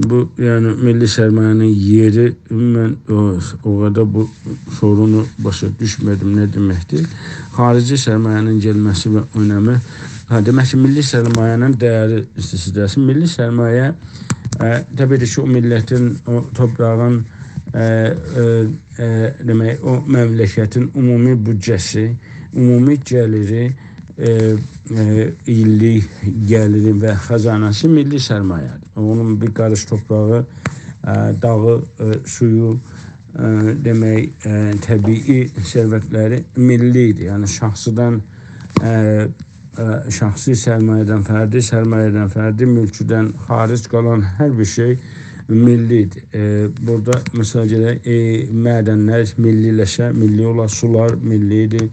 بو، یعنی، میللی سرمایه‌نین یئری، من او، او قدر بو سورونو باشا دوشمه‌دیم، نه دئمکدیر؟ خاریجی سرمایه‌نین گلمه‌سی و اؤنمی. ها، دئمک کی، میللی سرمایه‌نین ده‌یری ایسته‌ییرسینیز. میللی سرمایه، ائ، طبیعی کی، او میللتین، او تورپاغین، ائ، ائ، ائ، دئمک، او مملکتین عمومی بودجه‌سی، عمومی گلیری، ائ، ائ، ایللیک گلیری و خزانه‌سی میللی سرمایه‌دیر. اونون بیر قاریش تورپاغی، ائ، داغی، ائ، سویو، ائ، دئمک، ائ، طبیعی ثروتلری میللی‌دیر. یعنی شخصی‌دن، ائ، ائ، شخصی سرمایه‌دن، فردی سرمایه‌دن، فردی مولکودن خاریج قالان هر بیر شئی میللی‌دیر. ائ، بورادا، مثلا، گرک، ائ، معدنلر میللی‌لشه، میللی اولا، سولار میللی‌دیر.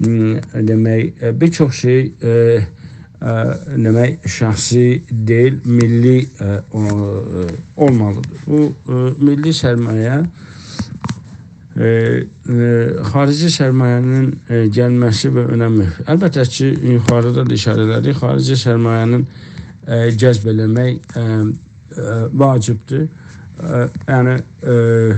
م، دئمک، ائ، بیر چوخ شئی، ائ، ائ، دئمک، شخصی دئییل، میللی، ائ، او، ائ، اولمالیدیر. بو، ائ، میللی سرمایه، ائ، ائ، خارجی سرمایه‌نین، ائ، گلمه‌سی و اؤنمی. البته کی، یوخاریدا دا ایشاره ائله‌دیک، خارجی سرمایه‌نین، ائ، جذب ائله‌مک، ائ، ائ، واجبدیر. ائ، یعنی، ائ،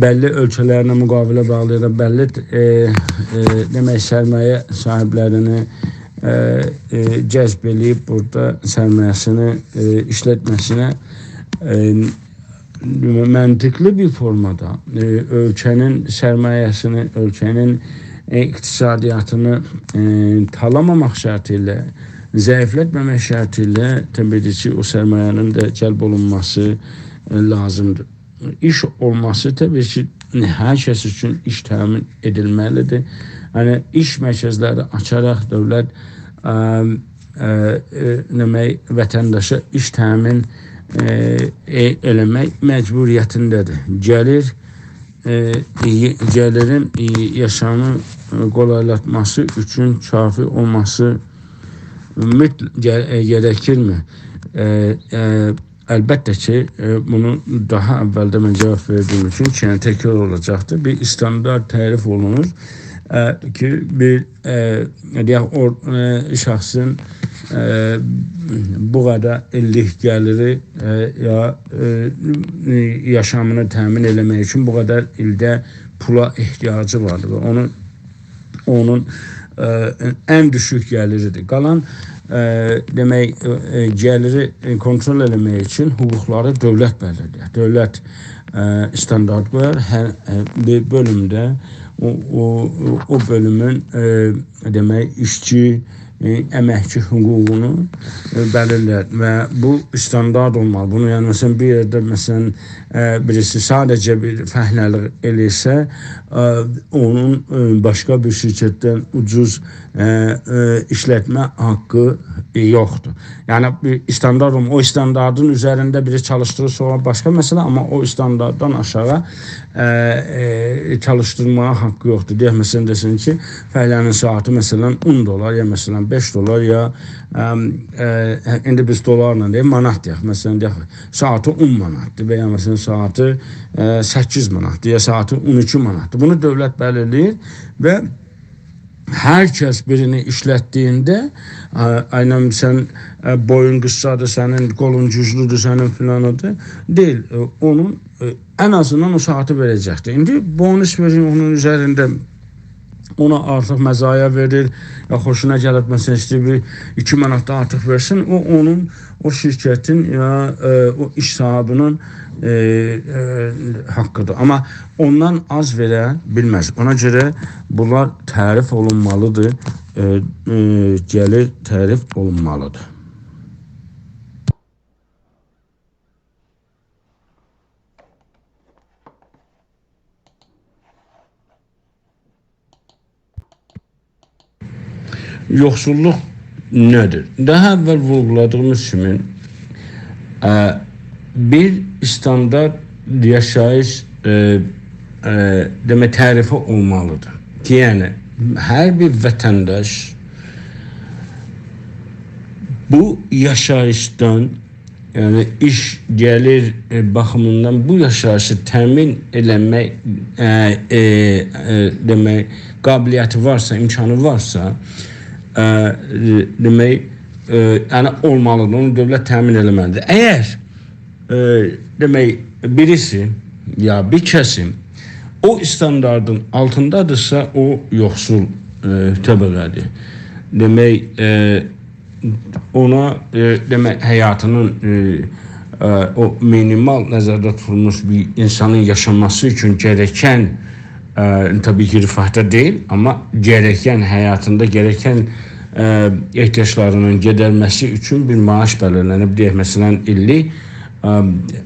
بللی اؤلکه‌لرله مقاوله باغلایاراق بللی، ائ، ائ، دئمک، سرمایه صاحیبلرینی، ائ، ائ، جذب ائله‌ییب بورادا سرمایه‌سینی، ائ، ایشلتمه‌سینه، ائ، منطقلی بیر فورمادا، ائ، اؤلکه‌نین سرمایه‌سینی، اؤلکه‌نین، ائ، اقتصادیاتینی، ائ، تالاماماق شرطی ایله، ضعیفلتمه‌مک شرطی ایله طبیعی کی، او سرمایه‌نین ده جلب اولونماسی، ائ، لازیمدیر. ایش اولماسی طبیعی کی، هر کس اوچون ایش تأمین ائدیلمه‌لیدیر. یعنی، ایش مرکزلری آچاراق دؤولت، ام، ائ، ائ، دئمک، وطنداشا ایش تأمین، ائ، ائ، ائله‌مک مجبوریتینده‌دیر. گلیر، ائ، ائ، گلیرین، ائ، یاشامی، ائ، قولایلاتماسی اوچون کافی اولماسی مطل-، گه-، ائ، گرکیرمی؟ ائ، ائ، البته کی، ائ، بونو داها اولده من جاواب وئردیییم اوچون کی، یعنی تکرار اولاجاقدیر. بیر استاندارد تعریف اولونور، ائ، کی، بیر، ائ، دئیک، او، ائ، شخصین، ائ، بو قدر ایللیک گلیری، ائ، یا، ائ، یاشامینی تأمین ائله‌مک اوچون بو قدر ایلده پولا احتیاجی واردیر و اونون اونون، ائ، ان دوشوک گلیریدیر. قالان، ائ، دئمک، ائ، ائ، گلیری، ائ، کنترل ائله‌مک اوچون حقوقلاری دؤولت بللی‌لر. دؤولت، ائ، استاندارد قویار، هر، ائ، بیر بؤلومده او، او، او، او بؤلومون، ائ، دئمک، ایشچی، ائ، امکچی حقوقونو، ائ، بللی‌لر و بو استاندارد اولمالی. بونو، یعنی، مثلا، بیر یئرده، مثلا، ائ، بیریسی ساده‌جه بیر فهله‌لیک ائله‌ییرسه، ائ، اونون، ائ، باشقا بیر شرکتدن اوجوز، ائ، ائ، ایشلتمه حاققی، ائ، یوخدور. یعنی، بیر استاندارد اولما-، او استانداردین اوزرینده بیری چالیشدیریرسا، او باشقا مسئله، آمما او استاندارددان آشاغی، ائ، ائ، چالیشدیرماغا حاققی یوخدور. دئیک، مثلا، دئسین کی، فهله‌نین ساعاتی، مثلا، اون دلار، یا، مثلا، بئش دلار، یا، ام، ائ، ایندی بیز دلارلا دئیک، مانات دئیک، مثلا، دئیک، ساعاتی اون ماناتدیر و یا، مثلا، ساعاتی، ائ، سککیز ماناتدیر، یا ساعاتی اون ایکی ماناتدیر. بونو دؤولت بللی‌لیر و هر کس بیرینی ایشلتدییینده، ائ، عیناً سن، ائ، بویون قیسسادیر سنین، قولون گوجلودور سنین، فلانیدیر، دئییل، ائ، اونون، ائ، ان آزیندان او ساعاتی وئره‌جکدیر. ایندی بونوس وئریر، اونون اوزرینده اونا آرتیق مزایا وئریر، یا خوشونا گلیب، مثلا، ایسته‌ییر بیر ایکی مانات دا آرتیق وئرسین، او اونون، او شرکتین، یا، ائ، او ایش صاحیبینین، ائ، ائ، حاققیدیر. آمما اوندان آز وئره بیلمز. اونا گؤره بونلار تعریف اولونمالیدیر، ائ، ائ، گلیر تعریف اولونمالیدیر. یوخسوللوق نه‌دیر؟ داها اول وورغولادیغیمیز کیمی، ا، بیر استاندارد یاشاییش، ا، ا، دئمک، تعریفی اولمالیدیر. کی، یعنی، هر بیر وطنداش بو یاشاییشدان، یعنی ایش، گلیر، ائ، باخیمیندان بو یاشاییشی تأمین ائله‌مک، ائ، ائ، ائ، دئمک، قابلیتی وارسا، امکانی وارسا، ائ، ائ، دئمک، ائ، یعنی اولمالیدیر، اونو دؤولت تأمین ائله‌مه‌لیدیر. اگر، ائ، دئمک، بیریسی یا بیر کسی او استانداردین آلتیندادیرسا، او یوخسول، ائ، طبقه‌دیر. دئمک، ائ، اونا، ائ، دئمک، حیاتینین، ائ، ائ، او مینیمال نظرده توتولموش بیر اینسانین یاشاماسی اوچون گرکن، ائ، طبیعی کی، رفاهدا دئییل، آمما گرکن، حیاتیندا گرکن، ائ، احتیاجلارینین گئدرمه‌سی اوچون بیر معاش بلیرلنیب، دئیک، مثلا، ایللیک، ائ،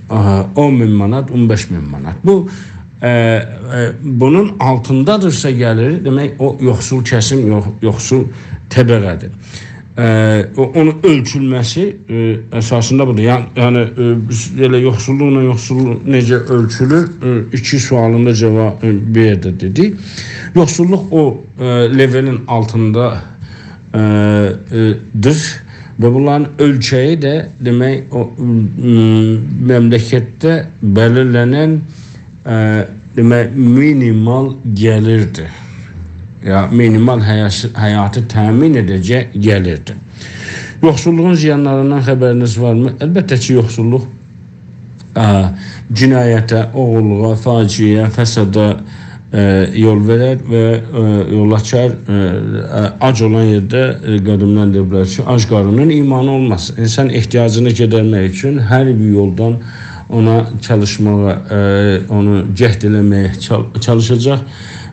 ائ، اون مین مانات، اون بئش مین مانات. بو، ائ، ائ، بونون آلتیندادیرسا گلیر، دئمک، او یوخسول کسیم، یوخ-، یوخسول طبقه‌دیر. ائ، او، اونون اؤلچولمه‌سی، ائ، اساسیندا بودور. یعنی، یعنی، ائ، بیز ائله یوخسوللوقلا یوخسوللوق نئجه اؤلچولور؟ ائ، ایکی سؤالین دا جاوابی، ائ، بیر یئرده دئدیک. یوخسوللوق او، ائ، لئولین آلتیندا، ائ، ائ، دیر و بونلارین اؤلچه‌یی ده، دئمک، او، م، مملکتده بلیرلنن، ائ، دئمک، مینیمال گلیردیر. یا مینیمال حیاش-، حیاتی تأمین ائده‌جک گلیردیر. یوخسوللوغون زیانلاریندان خبرینیز وارمی؟ البته کی، یوخسوللوق، اه، جنایته، اوغورلوغا، فاجعه‌یه، فسادا، اه، یول وئرر و، اه، یول آچار. اه، اه، آج اولان یئرده، اه، قدیمدن دئییبلر کی، آج قارنین ایمانی اولماز. اینسان احتیاجینی گدرمک اوچون هر بیر یولدان اونا چالیشماغا، اه، اونو جهد ائله‌مه‌یه چال-، چالیشاجاق.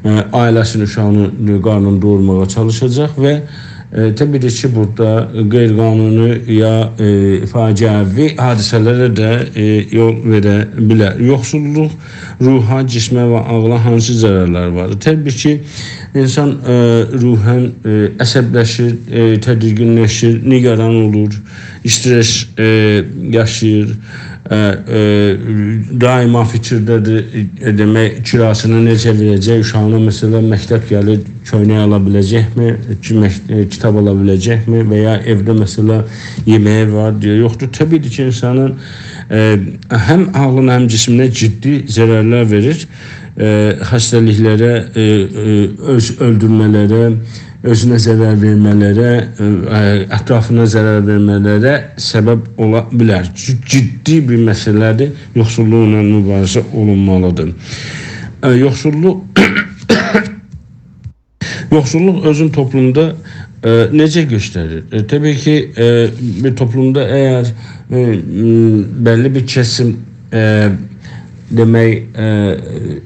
اه، عائله‌سینی، اوشاغینی، قارنینی دویورماغا چالیشاجاق و، اه، طبیعی کی، بورادا غیرقانونی یا، اه، فاجعه‌وی حادثه‌لره ده، اه، یول وئره بیلر. یوخسوللوق روحا، جسمه و عاغلا هانسی ضررلری وار؟ طبیعی کی، اینسان، اه، روحاً، اه، عصبلشیر، اه، تدیرگینلشیر، نگران اولور، استرس، اه، یاشاییر، اه، اه، دائما فیکیرده‌دیر، اه، دئمک، کیراسینی نئجه وئره‌جک، اوشاغینا، مثلا، مکتب گلیر، کؤینک آلا بیله‌جکمی، کی-، مک-، اه، کیتاب آلا بیله‌جکمی و یا ائوده، مثلا، یئمه‌یی وار، دئییر، یوخدور. طبیعی کی، اینسانین، اه، هم عاغلینا، هم جسمینه جدی ضررلر وئریر. اه، خسته‌لیکلره، اه، اه، اؤز اؤلدورمه‌لره، اؤزونه ضرر وئرمه‌لره، اه، اطرافینا ضرر وئرمه‌لره سبب اولا بیلر. چونکی جدی بیر مسئله‌دیر، یوخسوللوقلا مبارزه اولونمالیدیر. اه، یوخسوللوق، یوخسوللوق اؤزون توپلومدا، اه، نئجه گؤستریر؟ اه، طبیعی کی، اه، بیر توپلومدا اگر، اه، م، بللی بیر کسیم، اه، دئمک، اه،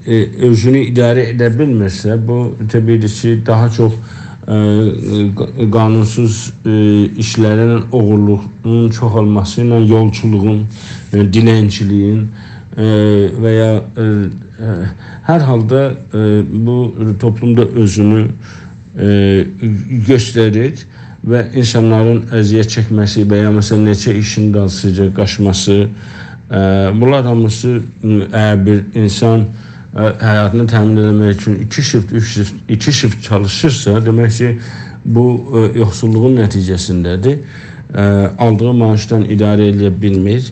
اه، اؤزونو اداره ائده بیلمیرسه، بو طبیعی کی، داها چوخ، اه، ق-، قانونسوز، اه، ایشلرین، اوغورلوغون چوخالماسی ایله یولچولوغون، اه، دیلنچیلیگین، اه، و یا، اه، اه، هر حالدا، اه، بو توپلومدا اؤزونو، اه، گؤستریر و اینسانلارین اذیت چکمه‌سی و یا، مثلا، نئچه ایشین دالیسیجا قاچماسی، اه، بونلار هامیسی، م، اگر بیر اینسان، اه، حیاتینی تأمین ائتمک اوچون ایکی شیفت، اوچ شیفت، ایکی شیفت چالیشیرسا، دئمک کی، بو، اه، یوخسوللوغون نتیجه‌سینده‌دیر. اه، آلدیغی معاشدان اداره ائله‌یه بیلمیر.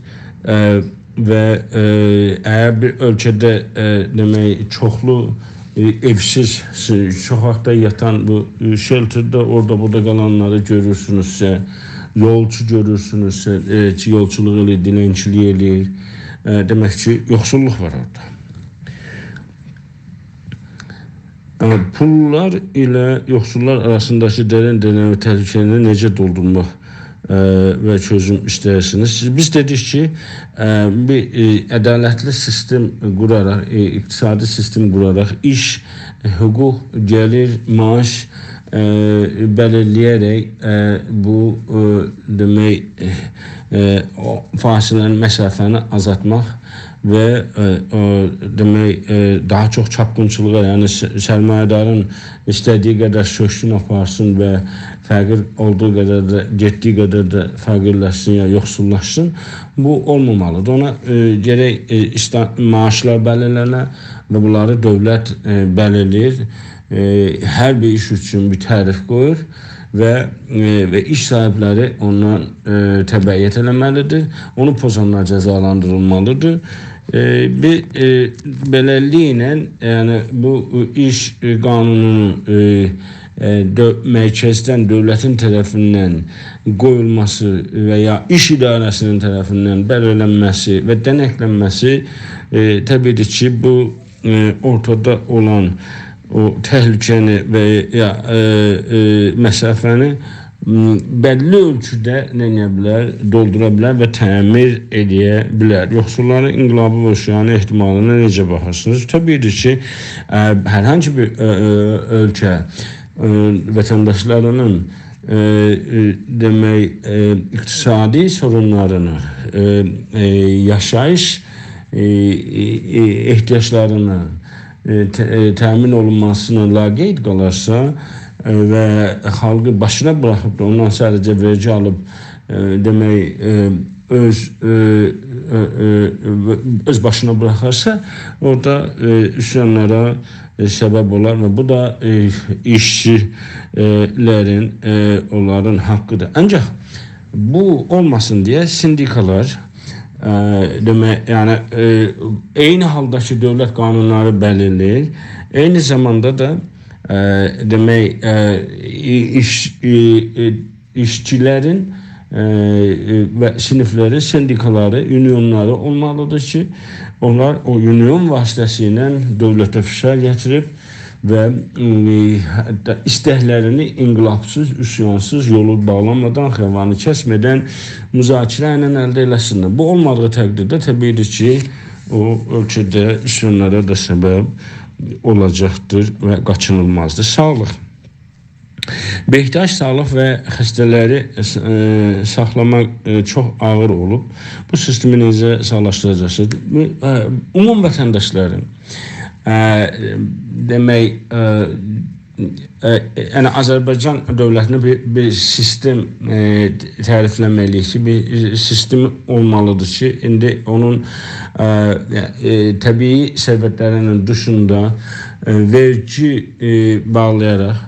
اه، و، اه، اگر بیر اؤلکه‌ده، اه، دئمک، چوخلو، اه، ائوسیز، س-، سوکاکدا یاتان بو، اه، شلترده اورادا بورادا قالانلاری گؤرورسونوزسه، یولچو گؤرورسونوزسه، اه، کی، یولچولوق ائله‌ییر، دیلنچیلیک ائله‌ییر، اه، دئمک کی، یوخسوللوق وار اورادا. اه، پوللار ایله یوخسوللار آراسینداکی درین درینه تهلکه‌نی نئجه دولدورماق، اه، و چؤزوم ایسته‌ییرسینیز؟ سیز، بیز دئدیک کی، اه، بیر، اه، عدالتلی سیستم قوراراق، اه، اقتصادی سیستم قوراراق، ایش، اه، حقوق، گلیر، معاش، اه، بلیرله‌یه‌رک، اه، بو، اه، دئمک، اه، اه، او فاصله‌نی، مسافه‌نی آزالتماق و، اه، او، دئمک، اه، داها چوخ چاپقینچیلیغا، یعنی س-، سرمایه‌دارین ایسته‌دیگی قدر سؤکسون، آپارسین و فقیر اولدوغو قدر ده، گئتدیگی قدر ده فقیرلشسین یا یوخسوللاشسین، بو اولمامالیدیر. اونا، اه، گرک، اه، ایستا-، معاشلار بلیرلنه و بونلاری دؤولت، اه، بلیرله‌ییر. اه، هر بیر ایش اوچون بیر تعریف قویور و، اه، و ایش صاحیبلری اوندان، اه، تبعیت ائله‌مه‌لیدیر. اونو پوزانلار جزالاندیریلمالیدیر. اه، بیر، اه، بئله‌لیکله، یعنی بو، اه، ایش، اه، قانونونون، اه، اه، دؤ-، مرکزدن، دؤولتین طرفیندن قویولماسی و یا ایش اداره‌سینین طرفیندن بلیرلنمه‌سی و دنکلنمه‌سی، اه، طبیعی کی، بو، اه، اورتادا اولان او تهلکه‌نی و یا، اه، اه، مسافه‌نی، م، بللی اؤلچوده نه ائده بیلر، دولدورا بیلر و تعمیر ائله‌یه بیلر. یوخسوللارین انقلابی و عصیانی احتمالینا نئجه باخیرسینیز؟ طبیعی کی، اه، هر هانسی بیر، اه، اه، اؤلکه، اه، وطنداشلارینین، اه، اه، دئمک، اه، اقتصادی سورونلارینی، اه، اه، یاشاییش، اه، اه، اه، احتیاجلارینی، اه، ت-، اه، تأمین اولونماسینا لاقید قالارسا، اه، و خالقی باشینا بوراخیب دا اوندان ساده‌جه وئرگی آلیب، اه، دئمک، اه، اؤز، اه، اه، اه، اؤز باشینا بوراخارسا، اورادا، اه، عصیانلارا، اه، سبب اولار و بو دا، اه، ایشچیلرین، اه، اونلارین حاققیدیر. آنجاق بو اولماسین دئیه سندیکالار، ائ، دئمک، یعنی، ائ، عینی حالدا کی، دؤولت قانونلاری بلیرله‌ییر، عینی زاماندا دا، ائ، دئمک، ائ، ای-، ایش، ای-، ای-، ایشچیلرین، ائ، ائ، و صینیفلرین سندیکالاری، اونیونلاری اولمالیدیر کی، اونلار او اونیون واسطه‌سیله دؤولته فشار گتیریب و، م، حتی ایستکلرینی انقلابسیز، عصیانسیز، یولو باغلامادان، خیابانی کسمه‌دن مذاکره ایله الده ائله‌سینلر. بو اولمادیغی تقدیرده طبیعی‌دیر کی، او اؤلکه‌ده عصیانلارا دا سبب اولاجاقدیر و قاچینیلمازدیر. ساغلیق. بهداشت، ساغلیق و خسته‌لری، ائ، ساخلاماق، ائ، چوخ آغیر اولوب. بو سیستمی نئجه ساغلاشدیراجاقسینیز؟ بو، ائ، عموم وطنداشلارین، ائ، دئمک، ائ، ائ، یعنی آذربایجان دؤولتینه بیر، بیر سیستم، ائ، تعریفله‌مه‌لی‌ییک کی، بیر سیستم اولمالیدیر کی، ایندی اونون، ائ، ائ، طبیعی ثروتلرینین دیشیندا، ائ، وئرگی، ائ، باغلایاراق،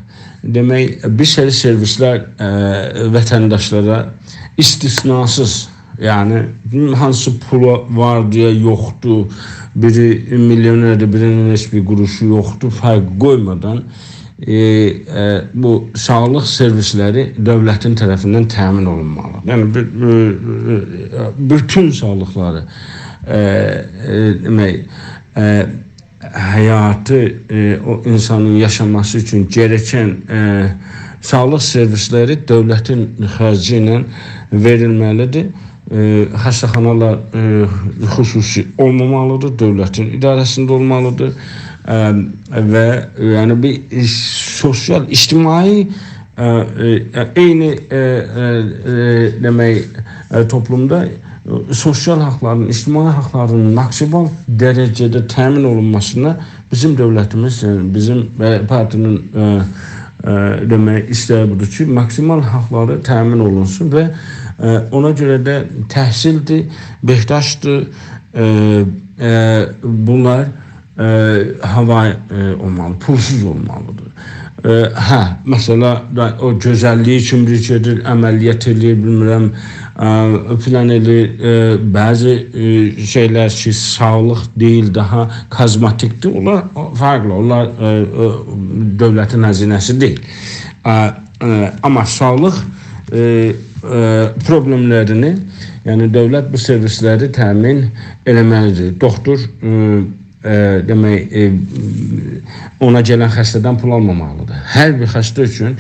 دئمک، بیر سری سرویسلر، ائ، وطنداشلارا استثناسیز، یعنی هانسی پولو وار دئیه یوخدور، بیری میلیونردیر، بیرینین هئچ بیر قوروشو یوخدور، فرق قویمادان، ائ، ائ، بو ساغلیق سرویسلری دؤولتین طرفیندن تأمین اولونمالی. یعنی بو-، بو-، بوتون ساغلیقلاری، ائ، ائ، دئمک، ائ، حیاتی، ائ، او اینسانین یاشاماسی اوچون گرکن، ائ، ساغلیق سرویسلری دؤولتین خرجی ایله وئریلمه‌لیدیر. ائ، خسته‌خانالار، ائ، خصوصی اولمامالیدیر، دؤولتین اداره‌سینده اولمالیدیر. ائ، و، یعنی، بیر سوسیال، اجتماعی، ائ، ائ، عینی، ائ، ائ، ائ، دئمک، ائ، توپلومدا، ائ، سوسیال حاقلارین، اجتماعی حاقلارین ماکسیمال درجه‌ده تأمین اولونماسینا بیزیم دؤولتیمیز، یعنی بیزیم، ائ، پارتی‌نین، ائ، ائ، دئمک، ایسته‌یی بودور کی، ماکسیمال حاقلاری تأمین اولونسون و، ائ، اونا گؤره ده تحصیلدیر، بهداشتدیر، ائ، ائ، بونلار، ائ، هاوایی، ائ، اولمالی، پولسوز اولمالیدیر. ائ، هه، مثلا، دا او گؤزللیگی اوچون بیر گئدیر، عملیات ائله‌ییر، بیلمیرم، ائ، فلان ائله‌ییر، ائ، بعضی، ائ، شئیلر کی، ساغلیق دئییل، داها کوزمتیکدیر، اونلار فرقلی، اونلار، ائ، ائ، دؤولتین هزینه‌سی دئییل. ائ، ائ، آمما ساغلیق، ائ، ائ، پروبلئملرینی، یعنی دؤولت بو سرویسلری تأمین ائله‌مه‌لیدیر. دوکتور، ائ، ائ، دئمک، ائ، اونا گلن خسته‌دن پول آلمامالیدیر. هر بیر خسته اوچون،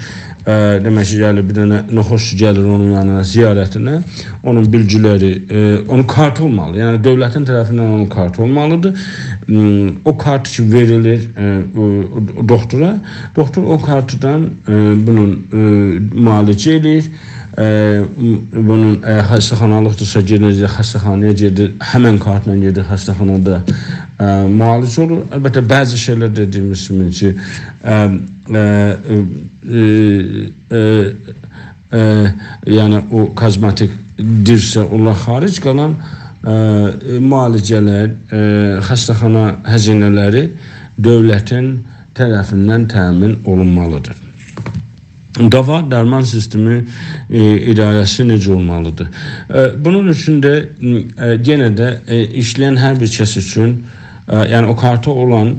ائ، دئمک کی، گلیر بیر دنه ناخوش گلیر اونون یانینا زیارتینه، اونون بیلگیلری، ائ، اونون کارتی اولمالی. یعنی دؤولتین طرفیندن اونون کارتی اولمالیدیر. م، او کارت کی وئریلیر، ائ، او، او دوکتورا، دوکتور او کارتدان، ائ، بونون، ائ، معالجه ائله‌ییر. ائ، م، بونون، ائ، خسته‌خانالیقدیرسا، گئدیر خسته‌خانایا گئدیر، همن کارتلا گئدیر خسته‌خانادا، ائ، معالجه اولور. البته، بعضی شئیلر دئدیگیمیز کیمی کی، ائ، ائ، ائ، ائ، ائ، ائ، یعنی او کوزمتیکدیرسه، اونلار خارج، قالان، ائ، معالجه‌لر، ائ، خسته‌خانا هزینه‌لری دؤولتین طرفیندن تأمین اولونمالیدیر. داوا درمان سیستمی، ائ، اداره‌سی نئجه اولمالیدیر؟ ائ، بونون اوچون ده، م، ائ، یئنه ده، ائ، ایشله‌ین هر بیر کس اوچون، ائ، یعنی او کارتی اولان،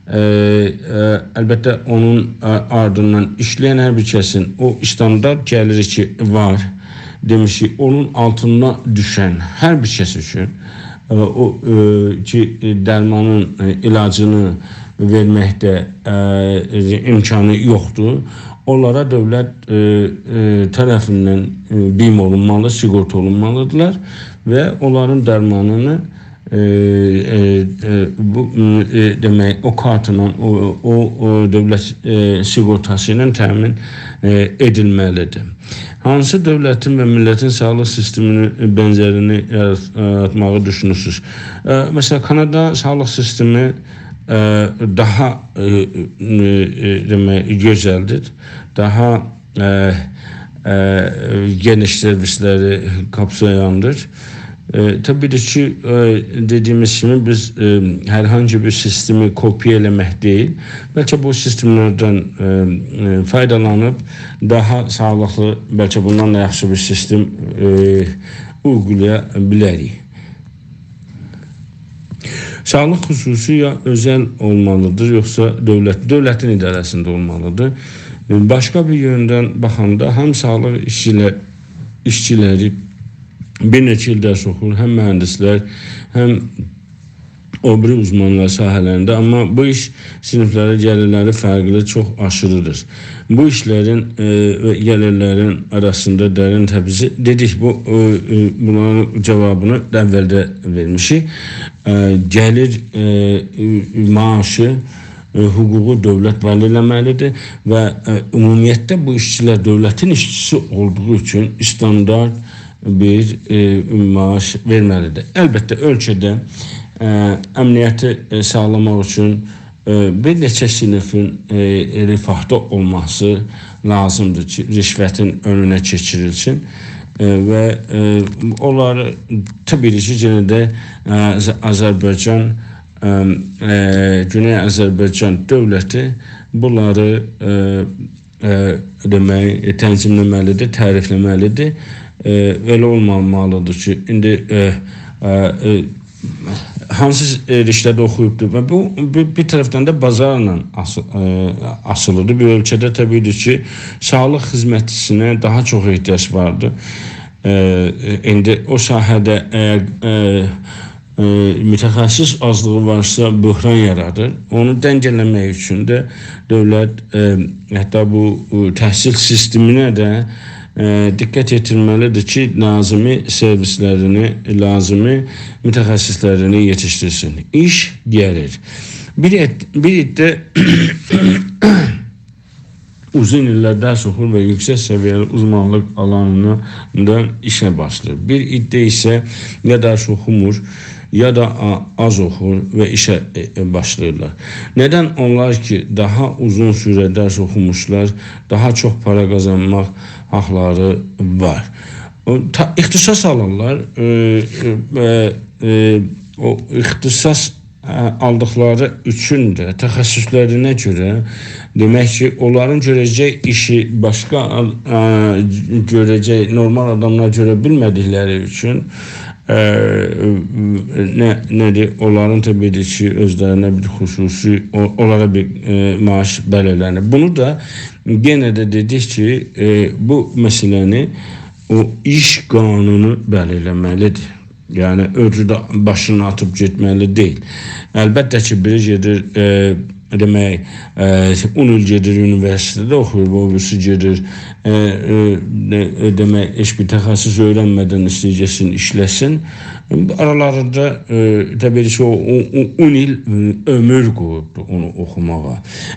ائ، ائ، البته اونون، ائ، آردیندان ایشله‌ین هر بیر کسین او استاندارد گلیری کی وار، دئمیشیک، اونون آلتینا دوشن هر بیر کس اوچون، ائ، او، ائ، کی، ائ، درمانین، ائ، علاجینی وئرمکده، ائ، امکانی یوخدور. اونلارا دؤولت، ائ، ائ، طرفیندن، ائ، بیم اولونمالی، سیگورتا اولونمالیدیرلار و اونلارین درمانینی، ائ، ائ، ائ، بو، م، ائ، دئمک، او کارتلا، او، او، او دؤولت، ائ، سیگورتاسی ایله تأمین، ائ، ائدیلمه‌لیدیر. هانسی دؤولتین و میللتین ساغلیق سیستمینین بنزرینی یارات-، یاراتماغی دوشونورسونوز؟ ائ، مثلا، کانادا ساغلیق سیستمی، ائ، داها، ائ، ائ، ائ، دئمک، گؤزلدیر، داها، ائ، ائ، گئنیش سرویسلری قاپسایاندیر. ائ، طبیعی کی، ائ، دئدیگیمیز کیمی بیز، ائ، هر هانسی بیر سیستمی کوپیا ائله‌مک دئییل، بلکه بو سیستملردن، ائ، ائ، فایدالانیب داها ساغلیقلی، بلکه بوندان دا یاخشی بیر سیستم، ائ، اویغولایا بیلریک. ساغلیق خصوصی یا اؤزل اولمالیدیر، یوخسا دؤولت، دؤولتین اداره‌سینده اولمالیدیر؟ ائ، باشقا بیر یؤندن باخاندا هم ساغلیق ایشچیله-، ایشچیلری بیر نئچه ایل درس اوخور، هم مهندسلر، هم او بیری اوزمانلار ساحه‌لرینده، آمما بو ایش صینیفلری گلیرلری فرقلی، چوخ آشیریدیر. بو ایشلرین، ائ، و گلیرلرین آراسیندا درین تبعیضی دئدیک، بو، ائ، ائ، بونلارین جاوابینی دا اولده وئرمیشیک. ائ، گلیر، ائ، ائ، معاشی، ائ، حقوقو دؤولت بللی ائله‌مه‌لیدیر و، ائ، عمومیتله بو ایشچیلر دؤولتین ایشچیسی اولدوغو اوچون استاندارد بیر، ائ، معاش وئرمه‌لیدیر. البته، اؤلکه‌ده، ائ، امنیتی، ائ، ساغلاماق اوچون، ائ، بیر نئچه صینیفین، ائ، رفاهدا اولماسی لازیمدیر کی، رشوتین اؤنونه کئچیریلسین. ائ، و، ائ، اونلاری طبیعی کی، یئنه ده، ائ، آذ-، آذربایجان، ائ، ائ، گونئی آذربایجان دؤولتی بونلاری، ائ، ائ، دئمک، تنظیمله‌مه‌لیدیر، تعریفله‌مه‌لیدیر. ائ، ائله اولمامالیدیر کی، ایندی، ائ، ائ، ائ، هانسی، ائ، رشته‌ده اوخویوبدور؟ و بو، بیر، بیر طرفدن ده بازارلا آسی-، ائ، آسیلیدیر. بیر اؤلکه‌ده طبیعیدیر کی، ساغلیق خدمتچیسینه داها چوخ احتیاج واردیر. ائ، ایندی او ساحه‌ده اگر، ائ، ائ، متخصص آزلیغی وارسا، بحران یارادیر. اونو دنگه‌له‌مک اوچون ده دؤولت، ائ، حتی بو، بو تحصیل سیستمینه ده، ائ، دقت یئتیرمه‌لیدیر کی، لازیمی سرویسلرینی، لازیمی متخصصلرینی یئتیشدیرسین. ایش گلیر. بیر عد-، بیر عده اوزون ایللر درس اوخور و یوکسک سویه‌لی اوزمانلیق آلانیندا ایشه باشلاییر. بیر عده ایسه یا درس اوخومور، یا دا آ-، آز اوخور و ایشه، ائ، ائ، باشلاییرلار. ندن؟ اونلار کی، داها اوزون سوره درس اوخوموشلار، داها چوخ پارا قازانماق حاقلاری وار. او، تا-، اختصاص آلیرلار، ائ، ائ، ائ، ائ، او اختصاص ا، آلدیقلاری اوچون ده تخصصلرینه گؤره، دئمک کی، اونلارین گؤره‌جک ایشی باشقا، ا، گؤره‌جک نورمال آداملار گؤره بیلمه‌دیکلری اوچون، ا، نه، نه‌دیر، اونلارین طبیعیدیر کی، اؤزلرینه بیر خصوصی، او-، اونلارا بیر، ائ، معاش بلله‌نیر. بونو دا یئنه ده دئدیک کی، ائ، بو مسئله‌نی او ایش قانونو بلله‌مه‌لیدیر. یعنی، اؤزو ده باشینی آتیب گئتمه‌لی دئییل. البته کی، بیری گئدیر، ائ، دئمک، ائ، اون ایل گئدیر اونیوئرسیتئتده اوخویور، او بیریسی گئدیر، ائ، ائ، ائ، دئمک، هئچ بیر تخصص اؤیرنمه‌دن ایسته‌ییر گئتسین، ایشله‌سین. آرالاریندا، ائ، طبیعی کی، او، او، او اون ایل، ائ، عؤمور قویوبدور اونو اوخوماغا.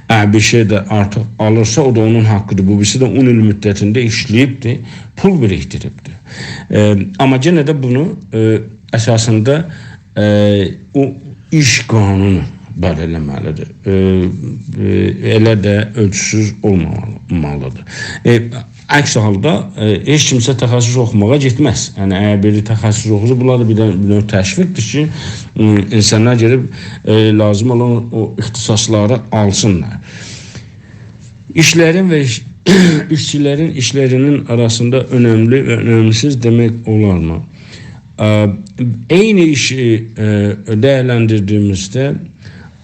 ا، بیر شئی ده آرتیق آلیرسا، او دا اونون حاققیدیر. بو بیریسی ده اون ایل مدتینده ایشله‌ییبدیر، پول بیریکدیریبدیر. ائ، آمما یئنه ده بونو، ائ، اساسیندا، ائ، او ایش قانونو بلله‌مه‌لیدیر. ائ، ائ، ائله ده اؤلچوسوز اولمامالیدیر. ائ، عکس حالدا، ائ، هئچ کیمسه تخصص اوخوماغا گئتمز. یعنی، اگر بیری تخصص اوخوسا، بونلار دا بیر ده، بیر نوع تشویقدیر کی، م، اینسانلار گلیب، ائ، لازیم اولان او اختصاصلاری آلسینلار. ایشلرین و ایش-، ایشچیلرین ایشلرینین آراسیندا اؤنملی و اؤنمسیز دئمک اولارمی؟ ا، عینی ایشی، ائ، دیرلندیردیییمیزده،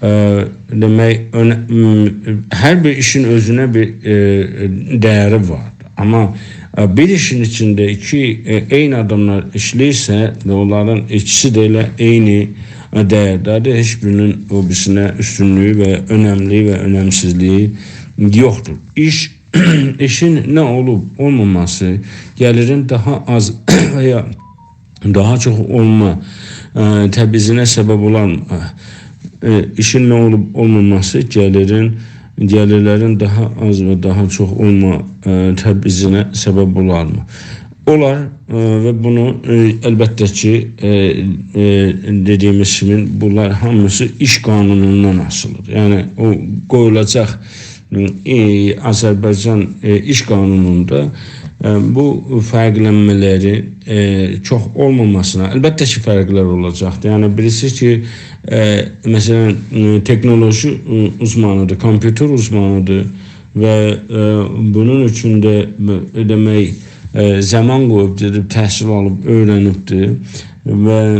ائ، دئمک، اؤنه-، م، هر بیر ایشین اؤزونه بیر، ائ، دیری وار. آمما، ائ، بیر ایشین ایچینده ایکی، ائ، عینی آداملار ایشله‌ییرسه و اونلارین ایکیسی ده ائله عینی، ائ، دیرده‌دیر، هئچ بیرینین او بیریسینه اوستونلویو و اؤنملیگی و اؤنمسیزلیگی یوخدور. ایش، ایشین نه اولوب اولماماسی، گلیرین داها آز و یا داها چوخ اولما، ائ، تبعیضینه سبب اولارمی؟ ائ، ایشین نه اولوب اولماماسی گلیرین، گلیرلرین داها آز و داها چوخ اولما، ائ، تبعیضینه سبب اولارمی؟ اولار، ائ، و بونو، ائ، البته کی، ائ، ائ، دئدیییمیز کیمی بونلار هامیسی ایش قانونوندان آسیلیدیر. یعنی، او قویولاجاق ائ، آذربایجان، ائ، ایش قانونوندا، ائ، بو فرقلنمه‌لری، ائ، چوخ اولماماسینا، البته کی، فرقلر اولاجاقدیر. یعنی، بیریسی کی، ائ، مثلا، ائ، تکنولوژی، ائ، اوزمانیدیر، کامپیوتر اوزمانیدیر و، ائ، بونون اوچون ده، ائ، دئمک، ائ، زامان قویوب، گئدیب تحصیل آلیب، اؤیرنیبدیر و، ائ،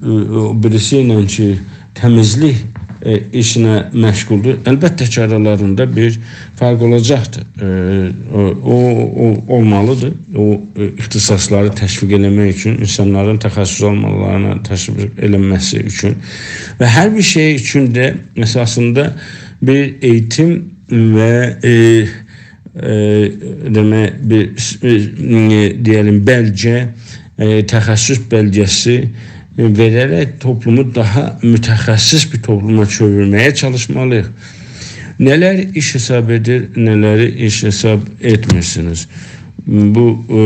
ائ، او بیریسی ایله کی، تمیزلیک، ائ، ایشینه مشغولدور. البته کی، آرالاریندا بیر فرق اولاجاقدیر. ائ، او، او، او اولمالیدیر. او، ائ، اختصاصلاری تشویق ائله‌مک اوچون، اینسانلارین تخصص آلمالارینا تشویق ائله‌نمه‌سی اوچون و هر بیر شئی اوچون ده اساسیندا بیر ائییتیم و، ائ، ائ، دئمک، بیر، ائ، دئیه‌لیم، بلگه، ائ، تخصص بلگه‌سی، ائ، وئره‌رک توپلومو داها متخصص بیر توپلوما چئویرمه‌یه چالیشمالی‌ییق. نه‌لر ایش حساب ائدیر، نه‌لری ایش حساب ائتمیرسینیز. بو، ائ،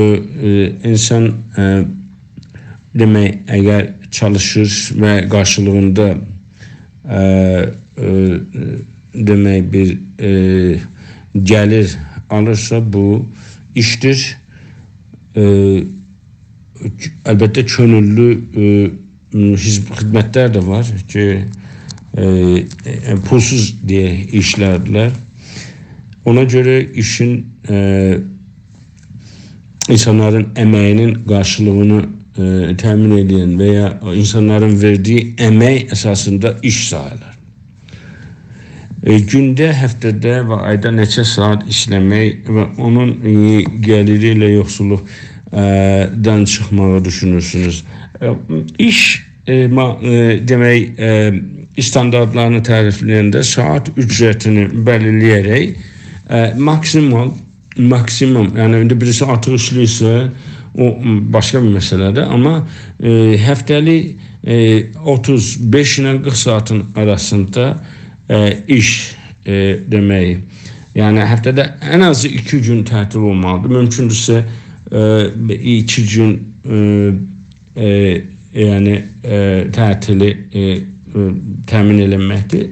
ائ، اینسان، ائ، دئمک، اگر چالیشیر و قارشیلیغیندا، ائ، ائ، دئمک، بیر، ائ، گلیر آلیرسا، بو ایشدیر. ائ، البته، کؤنوللو، ائ، حزب، خدمتلر ده وار کی، ائ، ائ، پولسوز دئیه ایشلردیلر. اونا گؤره ایشین، ائ، اینسانلارین امه‌یینین قارشیلیغینی، ائ، تأمین ائدن و یا اینسانلارین وئردیگی امک اساسیندا ایش ساییلیر. ائ، گونده، هفته‌ده و آیدا نئچه ساعات ایشله‌مک و اونون، ائ، گلیری ایله یوخسوللوق، ائ، دان چیخماغی دوشونورسونوز؟ ائ، ایش، ائ، ما-، ائ، دئمک، ائ، استانداردلارینی تعریفله‌ینده ساعات اجرتینی بلیرله‌یه‌رک، ائ، ماکسیموم ماکسیموم، یعنی ایندی بیریسی آرتیق ایشله‌ییرسه، او باشقا بیر مسئله‌دیر. آمما، ائ، هفته‌لیک، ائ، اوتوز بئش ایله قیرخ ساعاتین آراسیندا، ائ، ایش، ائ، دئمک. یعنی هفته‌ده ان آزی ایکی گون تعطیل اولمالیدیر. مومکوندورسه، ائ، ایکی گون، ائ، ائ، یعنی، ائ، تعطیلی، ائ، ائ، تأمین ائله‌مکدیر.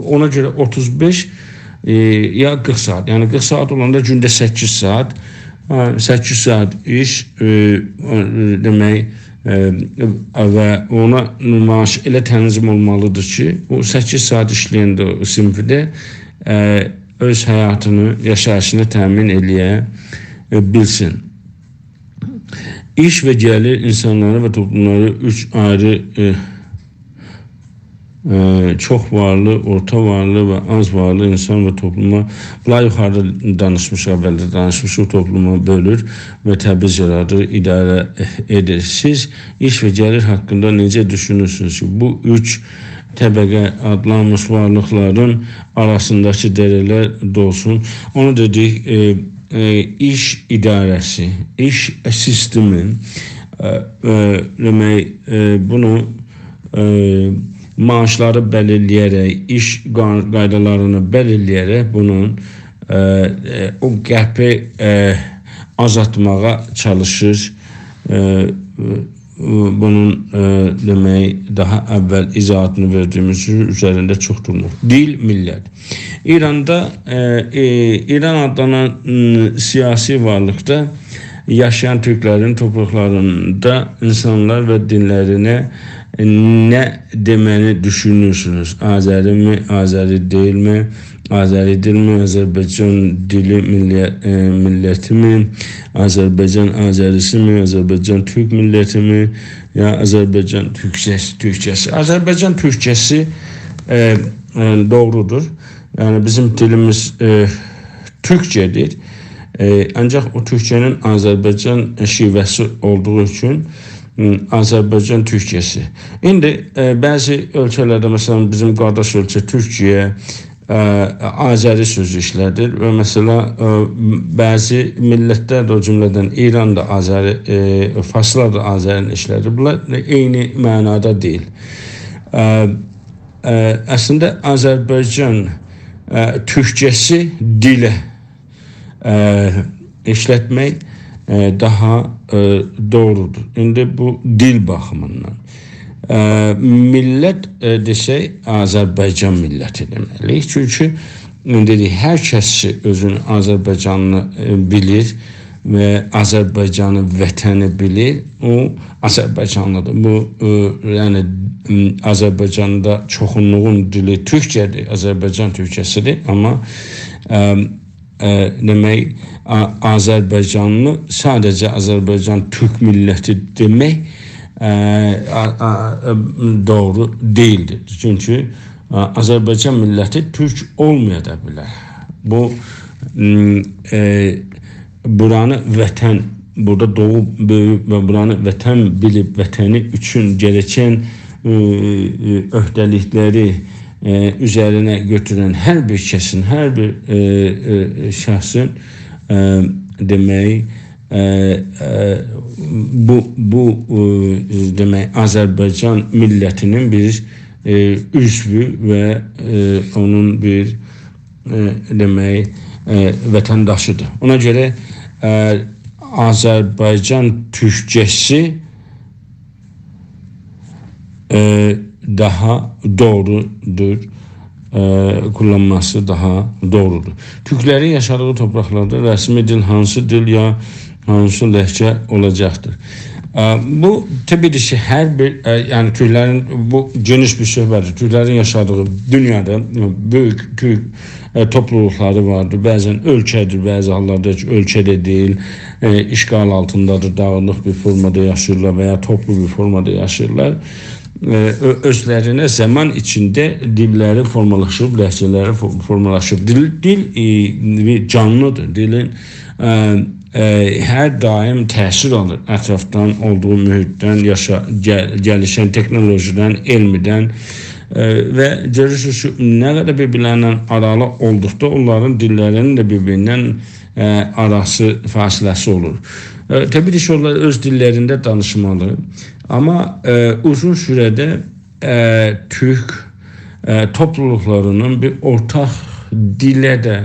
اونا گؤره اوتوز بئش، ائ، یا قیرخ ساعات. یعنی قیرخ ساعات اولاندا گونده سککیز ساعات، هه، سککیز ساعات ایش، ائ، ائ، دئمک، ائ، و اونا معاش ائله تنظیم اولمالیدیر کی، او سککیز ساعات ایشله‌ینده او صینفیده، ائ، اؤز حیاتینی، یاشاییشینی تأمین ائله‌یه، ائ، بیلسین. ایش و گلیر اینسانلاری و توپلوملاری اوچ آیری، ائ، ائ، چوخ وارلی، اورتا وارلی و آز وارلی اینسان و توپلوما، بونلاری یوخاریدا دانیشمیشیق، اولده دانیشمیشیق، توپلوما بؤلور و تبعیض یارادیر، اداره ائدیر. سیز ایش و گلیر حاقیندا نئجه دوشونورسونوز کی، بو اوچ طبقه آدلانمیش وارلیقلارین آراسینداکی دره‌لر دولسون؟ اونو دئدیک، ائ، ائ، ایش اداره‌سی، ایش سیستمی، ائ، ائ، دئمک، ائ، بونو، ائ، معاشلاری بلیرله‌یه‌رک، ایش قا-، قایدالارینی بلیرله‌یه‌رک بونون، ائ، ائ، او گپی، ائ، آزالتماغا چالیشیر. ائ، بونون، ائ، دئمک، داها اول ایضاحاتینی وئردیگیمیز اوچون اوزرینده چوخ دورموش. دیل، میللت. ایراندا، ائ، ائ، ایران آدلانان، م، سیاسی وارلیقدا یاشایان تورکلرین توپراقلاریندا اینسانلار و دیللرینه نه دئمه‌نی دوشونورسونوز؟ آذری‌می، آذری دئییلمی؟ آذری دیل‌می، آذربایجان دیلی، میللی-، ائ، میللتی‌می، آذربایجان آذری‌سی‌می، آذربایجان تورک میللتی‌می، یا آذربایجان تورکجه‌سی، تورکجه‌سی؟ آذربایجان تورکجه‌سی، ائ، ائ، دوغرودور. یعنی بیزیم دیلیمیز، ائ، تورکجه‌دیر. ائ، آنجاق او تورکجه‌نین آذربایجان شیوه‌سی اولدوغو اوچون، م، آذربایجان تورکجه‌سی. ایندی، ائ، بعضی اؤلکه‌لرده، مثلا، بیزیم قارداش اؤلکه تورکیه، ائ، آذری سؤزو ایشله‌دیر و، مثلا، ائ، بعضی میللتلر ده، او جمله‌دن ایران دا آذری، ائ، فارسلار دا آذرینی ایشله‌دیر. بونلار عینی معنادا دئییل. ائ، ائ، اصلینده آذربایجان، ائ، تورکجه‌سی دیله، ائ، ایشلتمک، ائ، داها، ائ، دوغرودور. ایندی بو دیل باخیمیندان. ائ، میللت، ائ، دئسک، آذربایجان میللتی دئمه‌لی‌ییک. چونکی ایندی دئییر، هر کس کی، اؤزونو آذربایجانلی، ائ، بیلیر و آذربایجانی وطنی بیلیر، او آذربایجانلیدیر. بو، ائ، یعنی، م، آذربایجاندا چوخونلوغون دیلی تورکجه‌دیر، آذربایجان تورکجه‌سی‌دیر. آمما، ائ، ائ، دئمک، آ-، آذربایجانلی، ساده‌جه آذربایجان تورک میللتی دئمک، ائ، آ-، آ-، ائ، دوغرو دئییلدیر. چونکی، آ، آذربایجان میللتی تورک اولمایا دا بیلر. بو، م، ائ، بورانی وطن، بورادا دوغوب بؤیویوب و بورانی وطن بیلیب، وطنی اوچون گرکن، ائ، ائ، عهده‌لیکلری، ائ، اوزرینه گؤتورن هر بیر کسین، هر بیر، ائ، ائ، شخصین، ائ، دئمک، ائ، ائ، بو، بو، ائ، دئمک، آذربایجان میللتینین بیر، ائ، عضوو و، ائ، اونون بیر، ائ، دئمک، ائ، وطنداشیدیر. اونا گؤره، ائ، آذربایجان تورکجه‌سی ائ، داها دوغرودور، ائ، کوللانماسی داها دوغرودور. تورکلرین یاشادیغی تورپاقلاردا رسمی دیل هانسی دیل یا هانسی لهجه اولاجاقدیر؟ ائ، بو، طبیعی کی، هر بیر، ائ، یعنی تورکلرین، بو گئنیش بیر صحبتدیر. تورکلرین یاشادیغی دونیادا، ائ، بؤیوک تورک ائ، توپلولوقلاری واردیر. بعضا اؤلکه‌دیر، بعضی حاللاردا هئچ اؤلکه ده دئییل، ائ، اشغال آلتیندادیر، داغینیق بیر فورمادا یاشاییرلار و یا توپلو بیر فورمادا یاشاییرلار. ائ، اؤ-، اؤزلرینه زامان ایچینده دیللری فورمالاشیب، لهجه‌لری فو-، فورمالاشیب. دیل، دیل، ائ، بیر جانلیدیر. دیلین، ائ، ائ، هر دائم تأثیر آلیر اطرافدان، اولدوغو محیطدن، یاشا-، گل-، گلیشن تکنولوژیدن، علمیدن، ائ، و گؤرورسونوز کی، نه قدر بیر-بیرلریندن آرالی اولدوقدا اونلارین دیللرینین ده بیر-بیریندن، ائ، آراسی، فاصله‌سی اولور. ائ، طبیعی کی، اونلار اؤز دیللرینده دانیشمالی. آمما، ائ، اوزون سوره‌ده، ائ، تورک، ائ، توپلولوقلارینین بیر اورتاق دیله ده،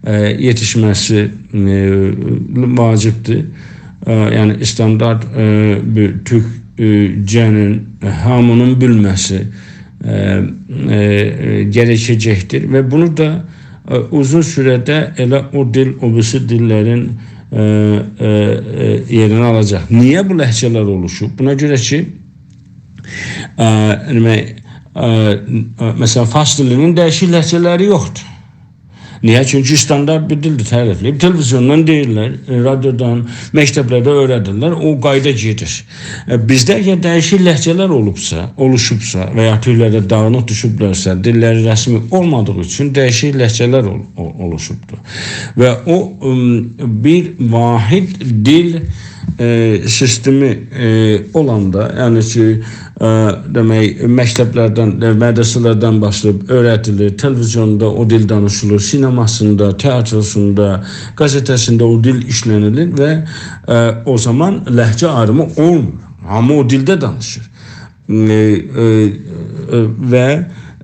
ائ، یئتیشمه‌سی، ائ، واجبدیر. ائ، یعنی استاندارد، ائ، بیر تورک، ائ، جه‌نین، هامینین بیلمه‌سی، ائ، ائ، ائ، گرکه‌جکدیر و بونو دا، ائ، اوزون سوره‌ده ائله او دیل، او بیریسی دیللرین، ائ، ائ، ائ، یئرینی آلاجاق. نییه بو لهجه‌لر اولوشوب؟ بونا گؤره کی، ائ، دئمک، ائ، ائ، مثلا، فارس دیلینین دییشیک لهجه‌لری یوخدور. نییه؟ چونکی استاندارد بیر دیلدیر، تعریفله‌ییب. تلویزیوندان دئییرلر، ائ، رادیودان، مکتبلرده اؤیره‌دیرلر، او قایدا گئدیر. ائ، بیزده اگر دییشیک لهجه‌لر اولوبسا، اولوشوبسا و یا تورکلرده داغینیق دوشوبلرسه، دیللری رسمی اولمادیغی اوچون دییشیک لهجه‌لر اول-، اول-، اولوشوبدور. و او، ایم، بیر واحد دیل، ائ، سیستمی، ائ، اولاندا، یعنی کی، ائ، دئمک، مکتبلردن، ائ، مدرسه‌لردن باشلاییب اؤیره‌دیلیر، تلویزیوندا او دیل دانیشیلیر، سینماسیندا، تئاتروسوندا، قزئته‌سینده او دیل ایشله‌نیلیر و، ائ، او زامان لهجه آیریمی اولمور. هامی او دیلده دانیشیر. ائ، ائ، ائ، و،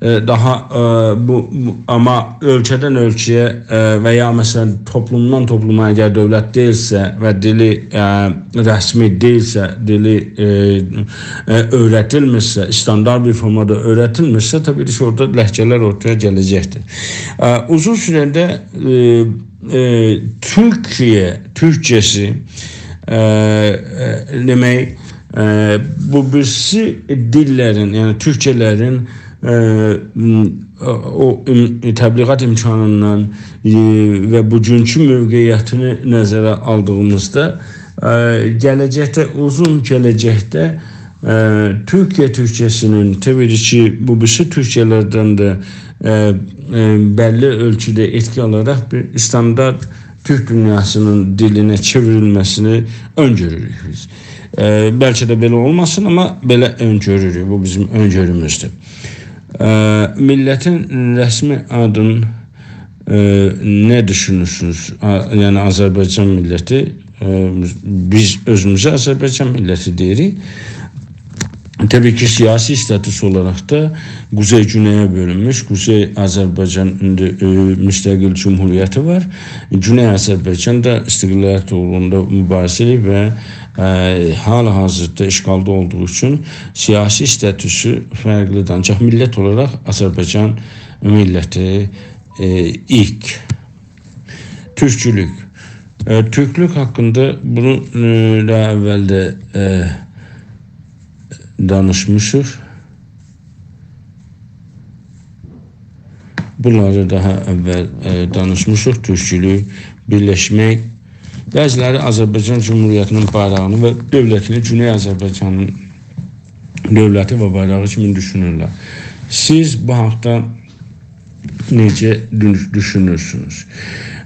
ائ، داها، ائ، بو، بو، آمما اؤلکه‌دن اؤلکه‌یه، ائ، و یا، مثلا، توپلومدان توپلوما، اگر دؤولت دئییلسه و دیلی، ائ، رسمی دئییلسه، دیلی، ائ، ائ، اؤیره‌دیلمیرسه، استاندارد بیر فورمادا اؤیره‌دیلمیرسه، طبیعی کی، اورادا لهجه‌لر اورتایا گله‌جکدیر. ائ، اوزون سوره‌ده، ائ، ائ، تورکیه تورکجه‌سی، ائ، ائ، دئمک، ائ، بو بیریسی دیللرین، یعنی تورکجه‌لرین، ائ، م، او، ام، تبلیغات امکانیندان، ائ، و بوگونکو موقعیتینی نظره آلدیغیمیزدا، ائ، گله‌جکده، اوزون گله‌جکده، ائ، تورکیه تورکجه‌سینین، طبیعی کی، بو بیریسی تورکجه‌لردن ده، ائ، ائ، بللی اؤلچوده ائتکی آلاراق بیر استاندارد تورک دونیاسینین دیلینه چئوریلمه‌سینی اؤن‌گؤروروک بیز. ائ، بلکه ده بئله اولماسین، آمما بئله اؤن‌گؤروروک. بو بیزیم اؤن‌گؤروموزدور. ائ، میللتین رسمی آدین، ائ، نه دوشونورسونوز؟ آ، یعنی آذربایجان میللتی، ائ، بیز اؤزوموزه آذربایجان میللتی دئییریک. طبیعی کی، سیاسی استاتوس اولاراق دا قوزئی گونئیه بؤلونموش. قوزئی آذربایجان ایندی، ائ، مستقل جمهوریتی وار. گونئی آذربایجان دا استقلالیت اوغروندا موباریزه ائدیر و، ائ، حال حاضردا اشغالدا اولدوغو اوچون سیاسی استاتوسو فرقلیدیر. آنجاق میللت اولاراق آذربایجان میللتی، ائ، ایلک. تورکچولوک. ائ، تورکلوک حاقیندا بونو، ائ، داها اول ده، ائ، دانیشمیشیق. بونلاری داها اول، ائ، دانیشمیشیق. تورکچولوک، بیرلشمک. بعضیلری آذربایجان جمهوریتینین بایراغینی و دؤولتینی گونئی آذربایجانین دؤولتی و بایراغی کیمی دوشونورلر. سیز بو حاقدا نئجه دو-، دوشونورسونوز؟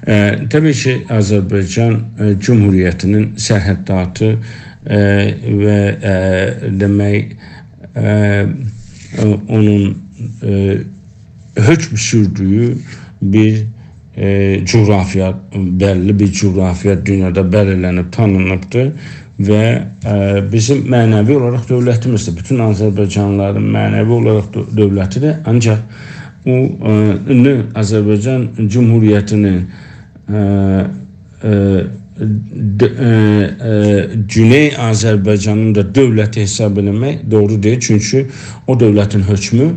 ائ، طبیعی کی، آذربایجان، ائ، جمهوریتی‌نین سرحداتی، ائ، و، ائ، دئمک، ائ، اونون، ائ، حکم سوردویو بیر، ائ، جغرافیا، بللی بیر جغرافیا دونیادا بلیرلنیب، تانینیبدیر و، ائ، بیزیم معنوی اولاراق دؤولتیمیزدیر. بوتون آذربایجانلیلارین معنوی اولاراق دؤ-، دؤولتی‌دیر. آنجاق او، ائ، نه آذربایجان جمهوریتی‌نین، ائ، ائ، د-، ائ، ائ، گونئی آذربایجانین دا دؤولتی حساب ائله‌مک دوغرو دئییل. چونکی او دؤولتین حکمو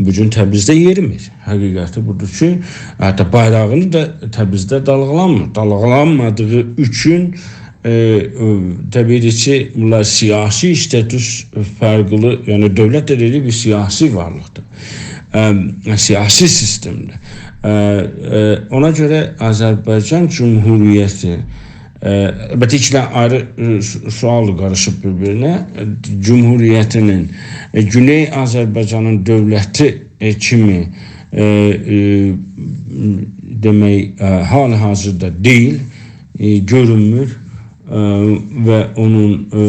بو گون تبریزده یئریمیر. حقیقتی بودور کی، حتی بایراغینی دا تبریزده دالغالانمیر. دالغالانمادیغی اوچون، ائ، ائ، طبیعی کی، بونلار سیاسی استاتوس فرقلی، یعنی دؤولت ده دئدیک بیر سیاسی وارلیقدیر. ائ، سیاسی سیستمدیر. ائ، ائ، اونا گؤره آذربایجان جمهوریتی، ائ، البته، ایکی دنه آیری، ائ، سو-، سؤال قاریشیب بیر-بیرینه. جمهوریتی‌نین، ائ، گونئی آذربایجانین دؤولتی، ائ، کیمی، ائ، ائ، دئمک، ائ، حال حاضردا دئییل، ائ، گؤرونمور. ائ، و اونون، ائ،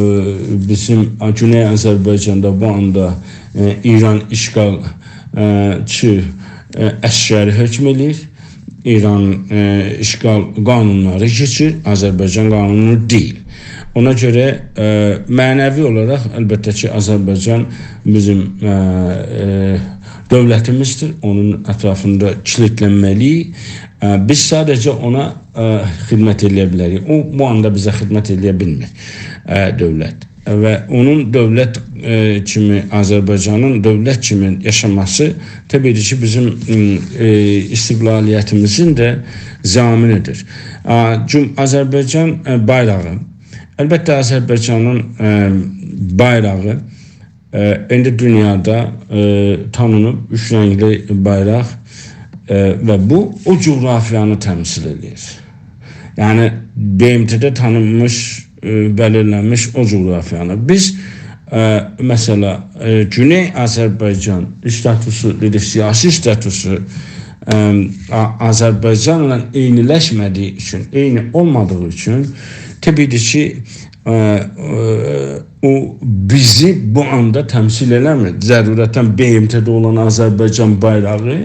بیزیم گونئی آذربایجاندا بو آندا، ائ، ایران اشغال، ائ، چی، ائ، عسکری حکم ائله‌ییر. ایران، ائ، اشغال قانونلاری کئچیر، آذربایجان قانونو دئییل. اونا گؤره، ائ، معنوی اولاراق البته کی، آذربایجان بیزیم، ائ، ائ، دؤولتیمیزدیر. اونون اطرافیندا کیلیدلنمه‌لی‌ییک. ائ، بیز ساده‌جه اونا، ائ، خدمت ائله‌یه بیلریک. او، بو آندا بیزه خدمت ائله‌یه بیلمیر، ائ، دؤولت. و اونون دؤولت، ائ، کیمی، آذربایجانین دؤولت کیمی یاشاماسی طبیعی کی، بیزیم، م، ائ، استقلالیتیمیزین ده ضامنی‌دیر. آ، جم-، آذربایجان، ائ، بایراغی. البته، آذربایجانین، ائ، بایراغی، ائ، ایندی دونیادا، ائ، تانینیب اوچ رنگلی بایراق، ائ، و بو او جغرافیانی تمثیل ائدیر. یعنی، ب م ت-ده تانینمیش، ائ، بلیرلنمیش او جغرافیانی. بیز، ائ، مثلا، ائ، گونئی آذربایجان استاتوسو، دئدیک، سیاسی استاتوسو، ائ، آ-، آذربایجانلا عینی‌لشمه‌دیگی اوچون، عینی اولمادیغی اوچون، طبیعی کی، ائ، ائ، او بیزی بو آندا تمثیل ائله‌میر. ضرورتا ب م ت-ده اولان آذربایجان بایراغی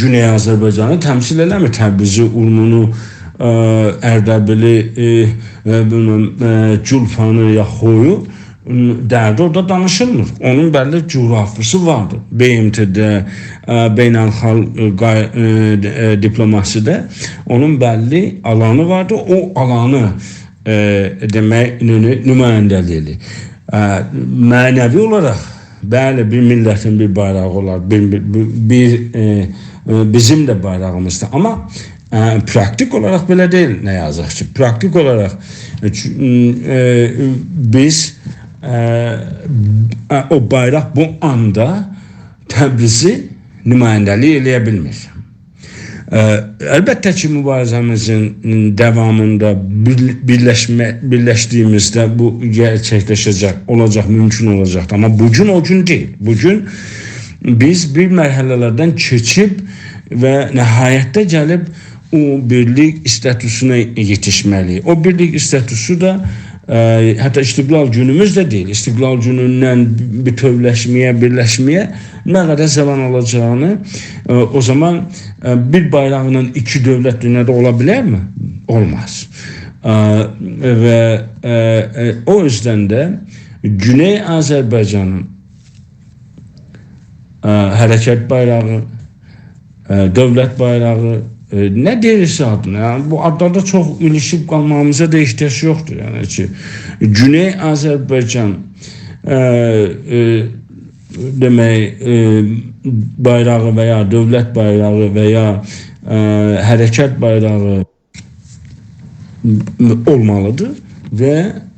گونئی آذربایجانی تمثیل ائله‌میر. تبریزی، اورمونو، ائ، اردبیلی، ائ، ائ، بیلمم، ائ، گولفانی یا خویو، م، دردی اورادا دانیشیلمیر. اونون بللی جغرافیاسی واردیر. ب م ت-ده، ائ، بین‌الخالق، ائ، قای-، ائ، د-، ائ، دیپلوماسی‌ده اونون بللی آلانی واردیر. او آلانی، ائ، دئمک، نو-، نو-، نماینده‌لیک ائله‌ییر. ائ، معنوی اولاراق، بلی، بیر میللتین بیر بایراغی اولار، بیر، بیر، بیر، بیر، ائ، ائ، بیزیم ده بایراغیمیزدیر. آمما، ائ، پراکتیک اولاراق بئله دئییل، نه یازیق کی. پراکتیک اولاراق، ائ، چو-، م، ائ، بیز، ائ، ائ، او بایراق بو آندا تبریزی نماینده‌لیک ائله‌یه بیلمیر. ائ، البته کی، موباریزه‌میزین داوامیندا بیر-، بیرلشمه-، بیرلشدیگیمیزده بو گئرچکلشه‌جک، اولاجاق، مومکون اولاجاقدیر. آمما بو گون او گون دئییل. بو گون بیز بیر مرحله‌لردن کئچیب و نهایتده گلیب او بیرلیک استاتوسونا یئتیشمه‌لی‌ییک. او بیرلیک استاتوسو دا، ائ، حتی استقلال گونوموز ده دئییل. استقلال گونوندن بوتؤولشمه‌یه، بیرلشمه‌یه نه قدر زامان آلاجاغینی، ائ، او زامان، ائ، بیر بایراقلا ایکی دؤولت دونیادا اولا بیلرمی؟ اولماز. ائ، و، ائ، ائ، او یوزدن ده گونئی آذربایجانین، ائ، حرکت بایراغی، ائ، دؤولت بایراغی، ائ، نه دئییرسه آدینا، یعنی بو آدلاردا چوخ ایلیشیب قالماغیمیزا دا احتیاج یوخدور. یعنی کی، گونئی آذربایجان، ائ، ائ، دئمک، ائ، بایراغی و یا دؤولت بایراغی و یا، ائ، حرکت بایراغی اولمالی‌دیر و،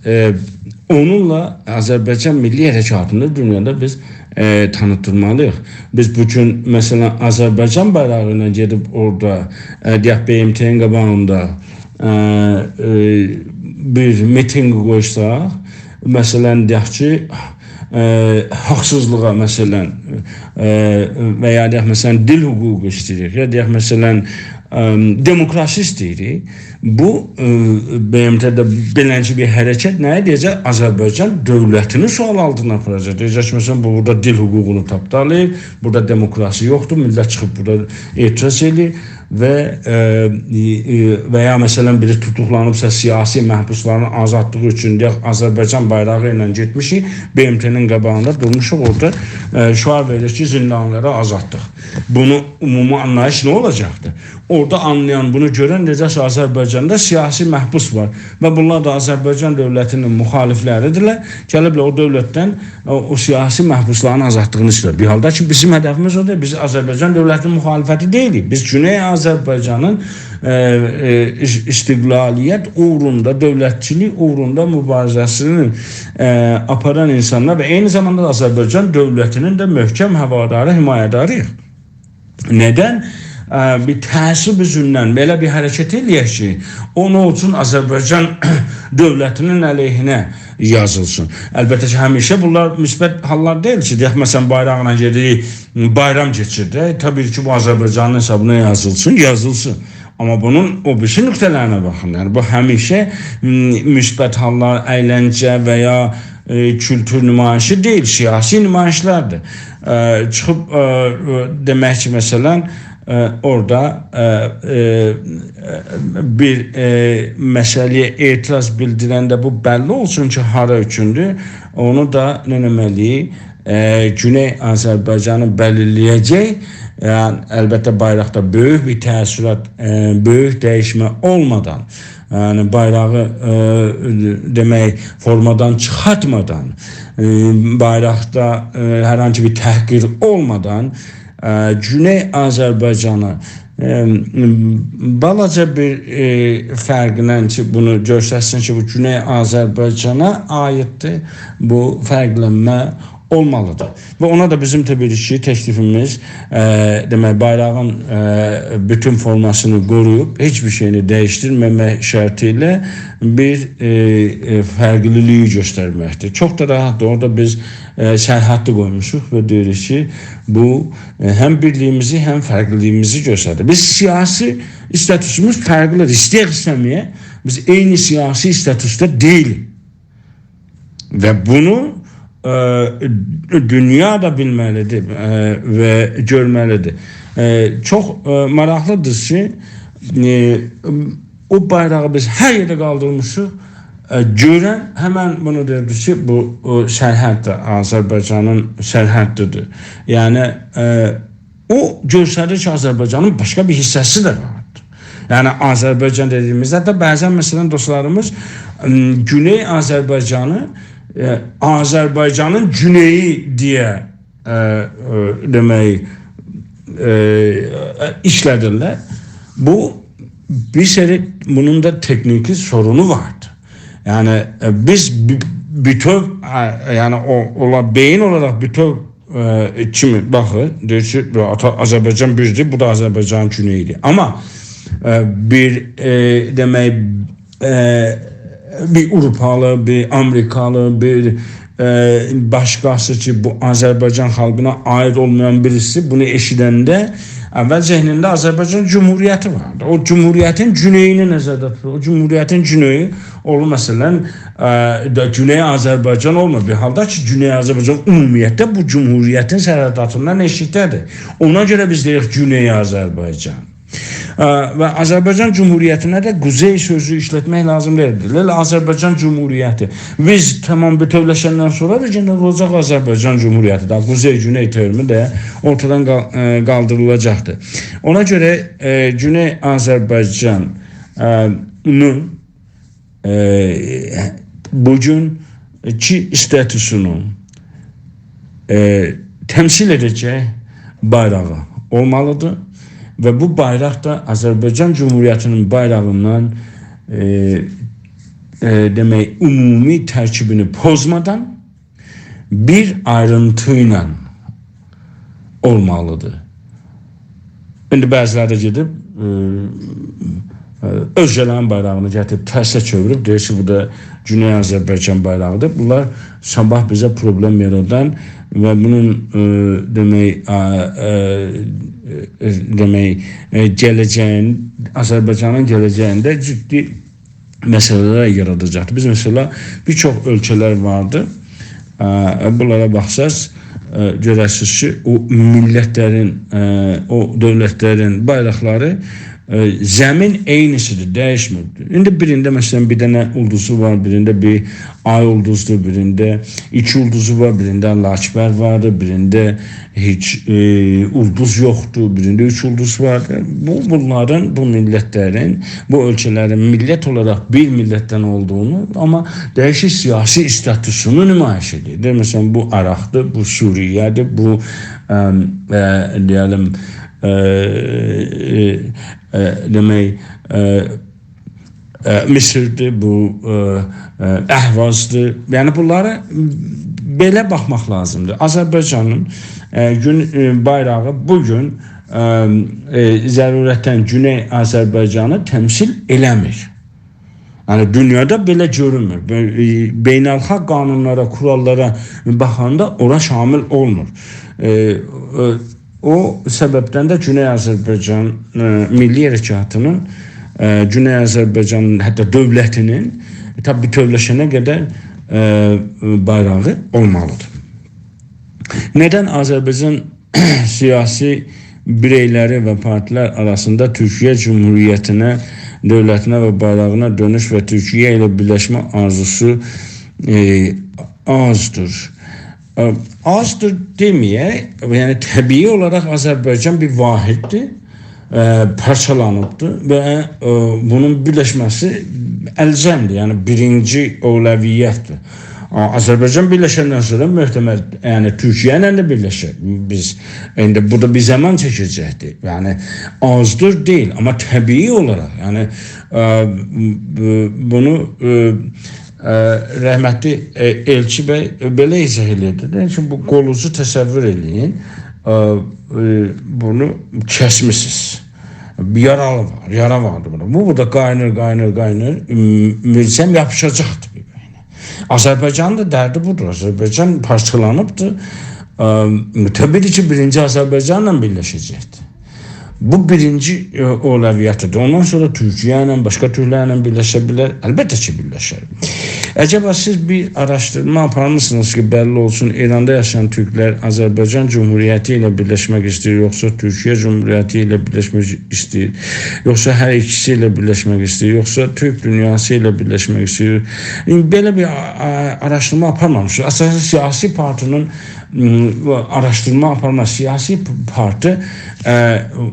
ائ، اونونلا آذربایجان میللی حرکاتینی دونیادا بیز، ائ، تانیتدیرمالی‌ییق. بیز بو گون، مثلا، آذربایجان بایراغی ایله گئدیب اورادا، ائ، دئیک، ب م ت-ین قاباغیندا، ائ، ائ، بیر میتینگ قویساق، مثلا، دئیک کی، ائ، حاقسیزلیغا، مثلا، ائ، و یا دئیک، مثلا، دیل حقوقو ایسته‌ییریک، یا دئیک، مثلا، ائ، دموکراسی ایسته‌ییریک. بو، ائ، ب م ت-ده بئلنجه بیر حرکت نه‌یه دئیه‌جک؟ آذربایجان دؤولتینی سؤال آلتینا آپاراجاق. دئیه‌جک کی، مثلا، بو بورادا دیل حقوقونو تاپدالاییب، بورادا دموکراسی یوخدور، میللت چیخیب بورادا اعتراض ائدیر. و، ائ، ائ، و یا، مثلا، بیری توتوقلانیبسا، سیاسی محبوسلارین آزادلیغی اوچون، دئیک، آذربایجان بایراغی ایله گئتمیشیک، ب م ت-نین قاباغیندا دورموشوق، اورادا، ائ، شعار وئریریک کی، زندانی‌لارا آزادلیق. بونو عمومی آنلاییش نه اولاجاقدیر؟ اورادا آنلایان، بونو گؤرن دئیه‌جک کی، آذربایجاندا سیاسی محبوس وار و بونلار دا آذربایجان دؤولتینین مخالفلری‌دیرلر. گلیبلر او دؤولتدن او، او سیاسی محبوسلارین آزادلیغینی ایسته‌ییر. بیر حالدا کی، بیزیم هدفیمیز اودور. بیز آذربایجان دؤولتینین مخالفتی دئییلیک. بیز گونئی آذربایجانین، ائ، ائ، ایس-، استقلالیت اوغروندا، دؤولتچیلیک اوغروندا موباریزه‌سینی، ائ، آپاران اینسانلار و عینی زاماندا دا آذربایجان دؤولتینین ده محکم هواداری، حمایه‌داری‌ییق. ندن، ائ، بیر تعصب اوزوندن بئله بیر حرکت ائله‌یک کی، او نه اولسون، آذربایجان دؤولتینین علیهینه یازیلسین؟ البته کی، همیشه بونلار مثبت حاللار دئییل کی، دئیک، مثلا، بایراغلا گئدیریک، بایرام کئچیر ده. طبیعی کی، بو آذربایجانین حسابینا یازیلسین، یازیلسین. آمما بونون او بیریسی نقطه‌لرینه باخین. یعنی، بو همیشه، م، مثبت حاللار، اَیلنجه و یا، ائ، کولتور نمایشی دئییل، سیاسی نمایشلردیر. ائ، چیخیب، ائ، ائ، دئمک کی، مثلا، ائ، اورادا، ائ، ائ، بیر، ائ، مسئله‌یه اعتراض بیلدیرنده بو بللی اولسون کی، هارا اوچوندور، اونو دا نه ائتمه‌لی‌ییک؟ ائ، گونئی آذربایجانی بلیرله‌یه‌جک. یعنی، البته، بایراقدا بؤیوک بیر تأثیرات، ائ، بؤیوک دییشمه اولمادان، یعنی، بایراغی، ائ، دئمک، فورمادان چیخارتمادان، ائ، بایراقدا، ائ، هر هانسی بیر تحقیر اولمادان، ائ، گونئی آذربایجانی، ائ، بالاجا بیر، ائ، فرقله کی، بونو گؤسترسین کی، بو گونئی آذربایجانا عاییددیر، بو فرقلنمه اولمالیدیر. و اونا دا بیزیم، طبیعی کی، تکلیفیمیز، ائ، دئمک، بایراغین، ائ، بوتون فورماسینی قورویوب، هئچ بیر شئیینی دییشدیرمه‌مک شرطی ایله بیر، ائ، ائ، فرقلیلیگی گؤسترمکدیر. چوخ دا راحاتدیر. اورادا بیز، ائ، سرحدی قویموشوق و دئییریک کی، بو، ائ، هم بیرلیگیمیزی، هم فرقلیلیگیمیزی گؤستریر. بیز سیاسی استاتوسوموز فرقلیدیر. ایسته‌یک ایسته‌مه‌یک، بیز عینی سیاسی استاتوسدا دئییلیک. و بونو، ائ، دونیا دا بیلمه‌لیدیر، ائ، و گؤرمه‌لیدیر. ائ، چوخ، ائ، ماراقلیدیر کی، ائ، او بایراغی بیز هر یئرده قالدیرمیشیق. ائ، گؤرن همن بونو دئییر کی، بو، او سرحددیر، آذربایجانین سرحدیدیر. یعنی، ائ، او گؤستریر کی، آذربایجانین باشقا بیر حیصه‌سی ده واردیر. یعنی، آذربایجان دئدیگیمیزده ده بعضا، مثلا، دوستلاریمیز، م، گونئی آذربایجانی، ائ، آذربایجانین گونئیی دئیه، ائ، ائ، دئمک، ائ، ایشله‌دیرلر. بو، بیر سری بونون دا تکنیکی سورونو واردیر. یعنی، ائ، بیز بی-، بوتؤو، ائ، یعنی، او، اولا-، بئیین اولاراق بوتؤو، ائ، کیمی باخیر، دئییر کی، بو آتا-، آذربایجان بیردیر، بو دا آذربایجانین گونئییدیر. آمما، ائ، بیر، ائ، دئمک، ائ، بیر آوروپالی، بیر آمریکالی، بیر، ائ، باشقاسی کی، بو آذربایجان خالقینا عایید اولمایان بیریسی بونو ائشیدنده اول ذهنینده آذربایجان جمهوریتی واردی. او جمهوریتین گونئیینی نظرده توتور. او جمهوریتین گونئیی اولور، مثلا، ائ، دا گونئی آذربایجان اولمور. بیر حالدا کی، گونئی آذربایجان عمومیتله بو جمهوریتین سرحداتیندان ائشیکده‌دیر. اونا گؤره بیز دئییریک گونئی آذربایجان. ائ، و آذربایجان جمهوریتینه ده قوزئی سؤزو ایشلتمک لازیم دئییل. ائله آذربایجان جمهوریتی. بیز تمام بوتؤولشندن سونرا دا یئنه اولاجاق آذربایجان جمهوریتی. دا قوزئی، گونئی تئرمی ده اورتادان قال-، ائ، قالدیریلاجاقدیر. اونا گؤره، ائ، گونئی آذربایجان، ائ، نون، ائ، بوگونکی استاتوسونو، ائ، تمثیل ائده‌جک بایراغی اولمالیدیر و بو بایراق دا آذربایجان جمهوریتینین بایراغیندان، ائ، ائ، دئمک، عمومی ترکیبینی پوزمادان بیر آیرینتی ایله اولمالیدیر. ایندی بعضی‌لری ده گئدیب، ائ، ائ، اؤزگه‌لرین بایراغینی گتیریب ترسه چئویریب، دئییر کی، بو دا گونئی آذربایجان بایراغیدیر. بونلار صاباح بیزه پروبلئم یارادان و بونون، ائ، دئمک، ا، ا، ا، دئمک، ا، گله‌جه‌یین، آذربایجانین گله‌جه‌یینده جدی مسئله‌لر یاراداجاقدیر. بیز، مثلا، بیر چوخ اؤلکه‌لر واردی. ا، بونلارا باخساز، ا، گؤررسینیز کی، او میللت‌لرین، ا، او دؤولت‌لرین بایراقلاری، ا، زمین عینی‌سیدیر، دییشمیر. ایندی بیرینده، مثلا، بیر دنه اولدوزو وار، بیرینده بیر آی اولدوزدور، بیرینده ایکی اولدوزو وار، بیرینده الله اکبر واردیر، بیرینده هئچ، ائ، اولدوز یوخدور، بیرینده اوچ اولدوز واردیر. بو، بونلارین، بو میللت‌لرین، بو اؤلکه‌لرین میللت اولاراق بیر میللتدن اولدوغونو، آمما دییشیک سیاسی استاتوسونو نمایش ائدیر. مثلا، بو عراقدیر، بو سوریه‌دیر، بو، ام، ا، دئیه‌لیم، ا، ا، ا، دئمک، ا، ا، مصردیر، بو، ا، ا، اهوازدیر. یعنی، بونلاری بئله باخماق لازیمدیر. آذربایجانین، ا، گون، ا، بایراغی بو گون، ا، ا، ضرورتاً گونئی آذربایجانی تمثیل ائله‌میر. یعنی، دونیادا بئله گؤرونمور. بئ-، ا، بین‌الخالق قانونلارا، کوراللارا باخاندا اورا شامل اولمور. ا، ا، او سببدن ده گونئی آذربایجان، ا، میللی حرکاتینین، ا، گونئی آذربایجانین، حتی دؤولتینین، ا، طبیعی بوتؤولشنه قدر، ا، بایراغی اولمالیدیر. ندن آذربایجان سیاسی بیرئی‌لری و پارتی‌لر آراسیندا تورکیه جمهوریتینه، دؤولتینه و بایراغینا دؤنوش و تورکیه ایله بیرلشمه آرزوسو، ائ، آزدیر؟ ا، آزدیر دئمه‌یک، یعنی طبیعی اولاراق آذربایجان بیر واحددیر، ا، پارچالانیبدیر و، ا، بونون بیرلشمه‌سی الزامدیر، یعنی بیرینجی اولویتدیر. آ، آذربایجان بیرلشندن سونرا محتمل، یعنی تورکیه ایله ده بیرلشر. بیز ایندی بورادا بیر زامان چکه‌جکدیر. یعنی آزدیر دئییل، آمما طبیعی اولاراق، یعنی، ا، بو-، بونو، ا، ا، رحمتلی، ا، ائلچی بی بئله ایضاح ائله‌ییردی. دئییر کی، بو قولوزو تصور ائله‌یین، ا، ا، بونو کسمیسینیز. بیر یارالی وار، یارا واردی بوندا. بو بورادا قاینیر، قاینیر، قاینیر. م-، میلسم یاپیشاجاقدیر بیر-بیرینه. آذربایجانین دا دردی بودور. آذربایجان پارچالانیبدیر. ا، طبیعی کی، بیرینجی آذربایجانلا بیرلشه‌جکدیر. بو بیرینجی، ا، اولویتیدیر. اوندان سونرا تورکیه ایله، باشقا تورکلرله بیرلشه بیلر. البته کی، بیرلشر. عجبا سیز بیر آراشدیرما آپارمیسینیز کی، بللی اولسون، ایراندا یاشایان تورکلر آذربایجان جمهوریتی ایله بیرلشمک ایسته‌ییر، یوخسا تورکیه جمهوریتی ایله بیرلشمک ایسته‌ییر، یوخسا هر ایکیسی ایله بیرلشمک ایسته‌ییر، یوخسا تورک دونیاسی ایله بیرلشمک ایسته‌ییر؟ ایندی بئله بیر، ا، ا، آراشدیرما آپارمامیشیق. اساساً سیاسی پارتی‌نین، م، آراشدیرما آپارما، سیاسی پارتی، ا،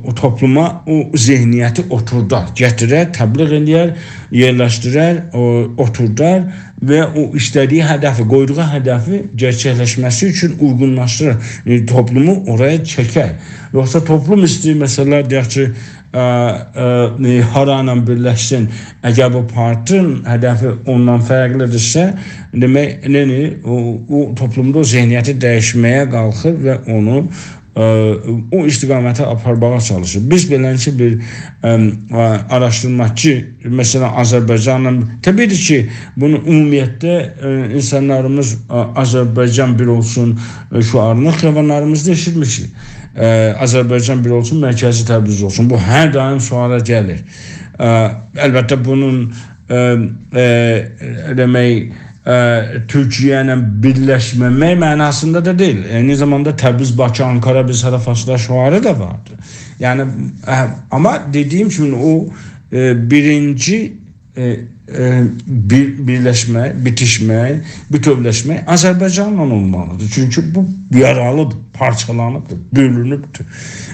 او توپلوما او ذهنیتی اوتوردار، گتیرر، تبلیغ ائله‌یر، یئرلشدیرر، او، اوتوردار و او ایسته‌دیگی هدفی، قویدوغو هدفی گئرچکلشمه‌سی اوچون اویغونلاشدیرار. ائ، توپلومو اورایا چکر. یوخسا توپلوم ایسته‌ییر، مثلا، دئیک کی، ا، ا، ائ، هارا ایله بیرلشسین. اگر بو پارتی‌نین هدفی اوندان فرقلی‌دیرسه، دئمک، نئینیر؟ او، او توپلومدا او ذهنیتی دییشمه‌یه قالخیر و اونو، ا، او استقامته آپارماغا چالیشیر. بیز بئلنجه بیر، ام، ا، آراشدیرماچی، مثلا، آذربایجانلا، طبیعی کی، بونو عمومیتده، ا، اینسانلاریمیز، ا، «آذربایجان بیر اولسون»، ا، شعارینی خیابانلاریمیزدا ائشیتمیشیک. ا، «آذربایجان بیر اولسون، مرکزی تبریز اولسون.» بو هر دایم شعارا گلیر. ا، البته، بونون، ا، ا، دئمک، ا، تورکیه ایله بیرلشمه‌مک معناسیندا دا دئییل. عینی زاماندا تبریز، باکی، آنکارا، بیز هارا فارسلار شعاری دا واردی. یعنی، ا، آمما دئدیگیم کیمی او، ا، بیرینجی، ا، ا، بیر-، بیرلشمه، بیتیشمه، بوتؤولشمه آذربایجانلا اولمالیدیر. چونکی بو یارالیدیر، پارچالانیبدیر، بؤلونوبدور.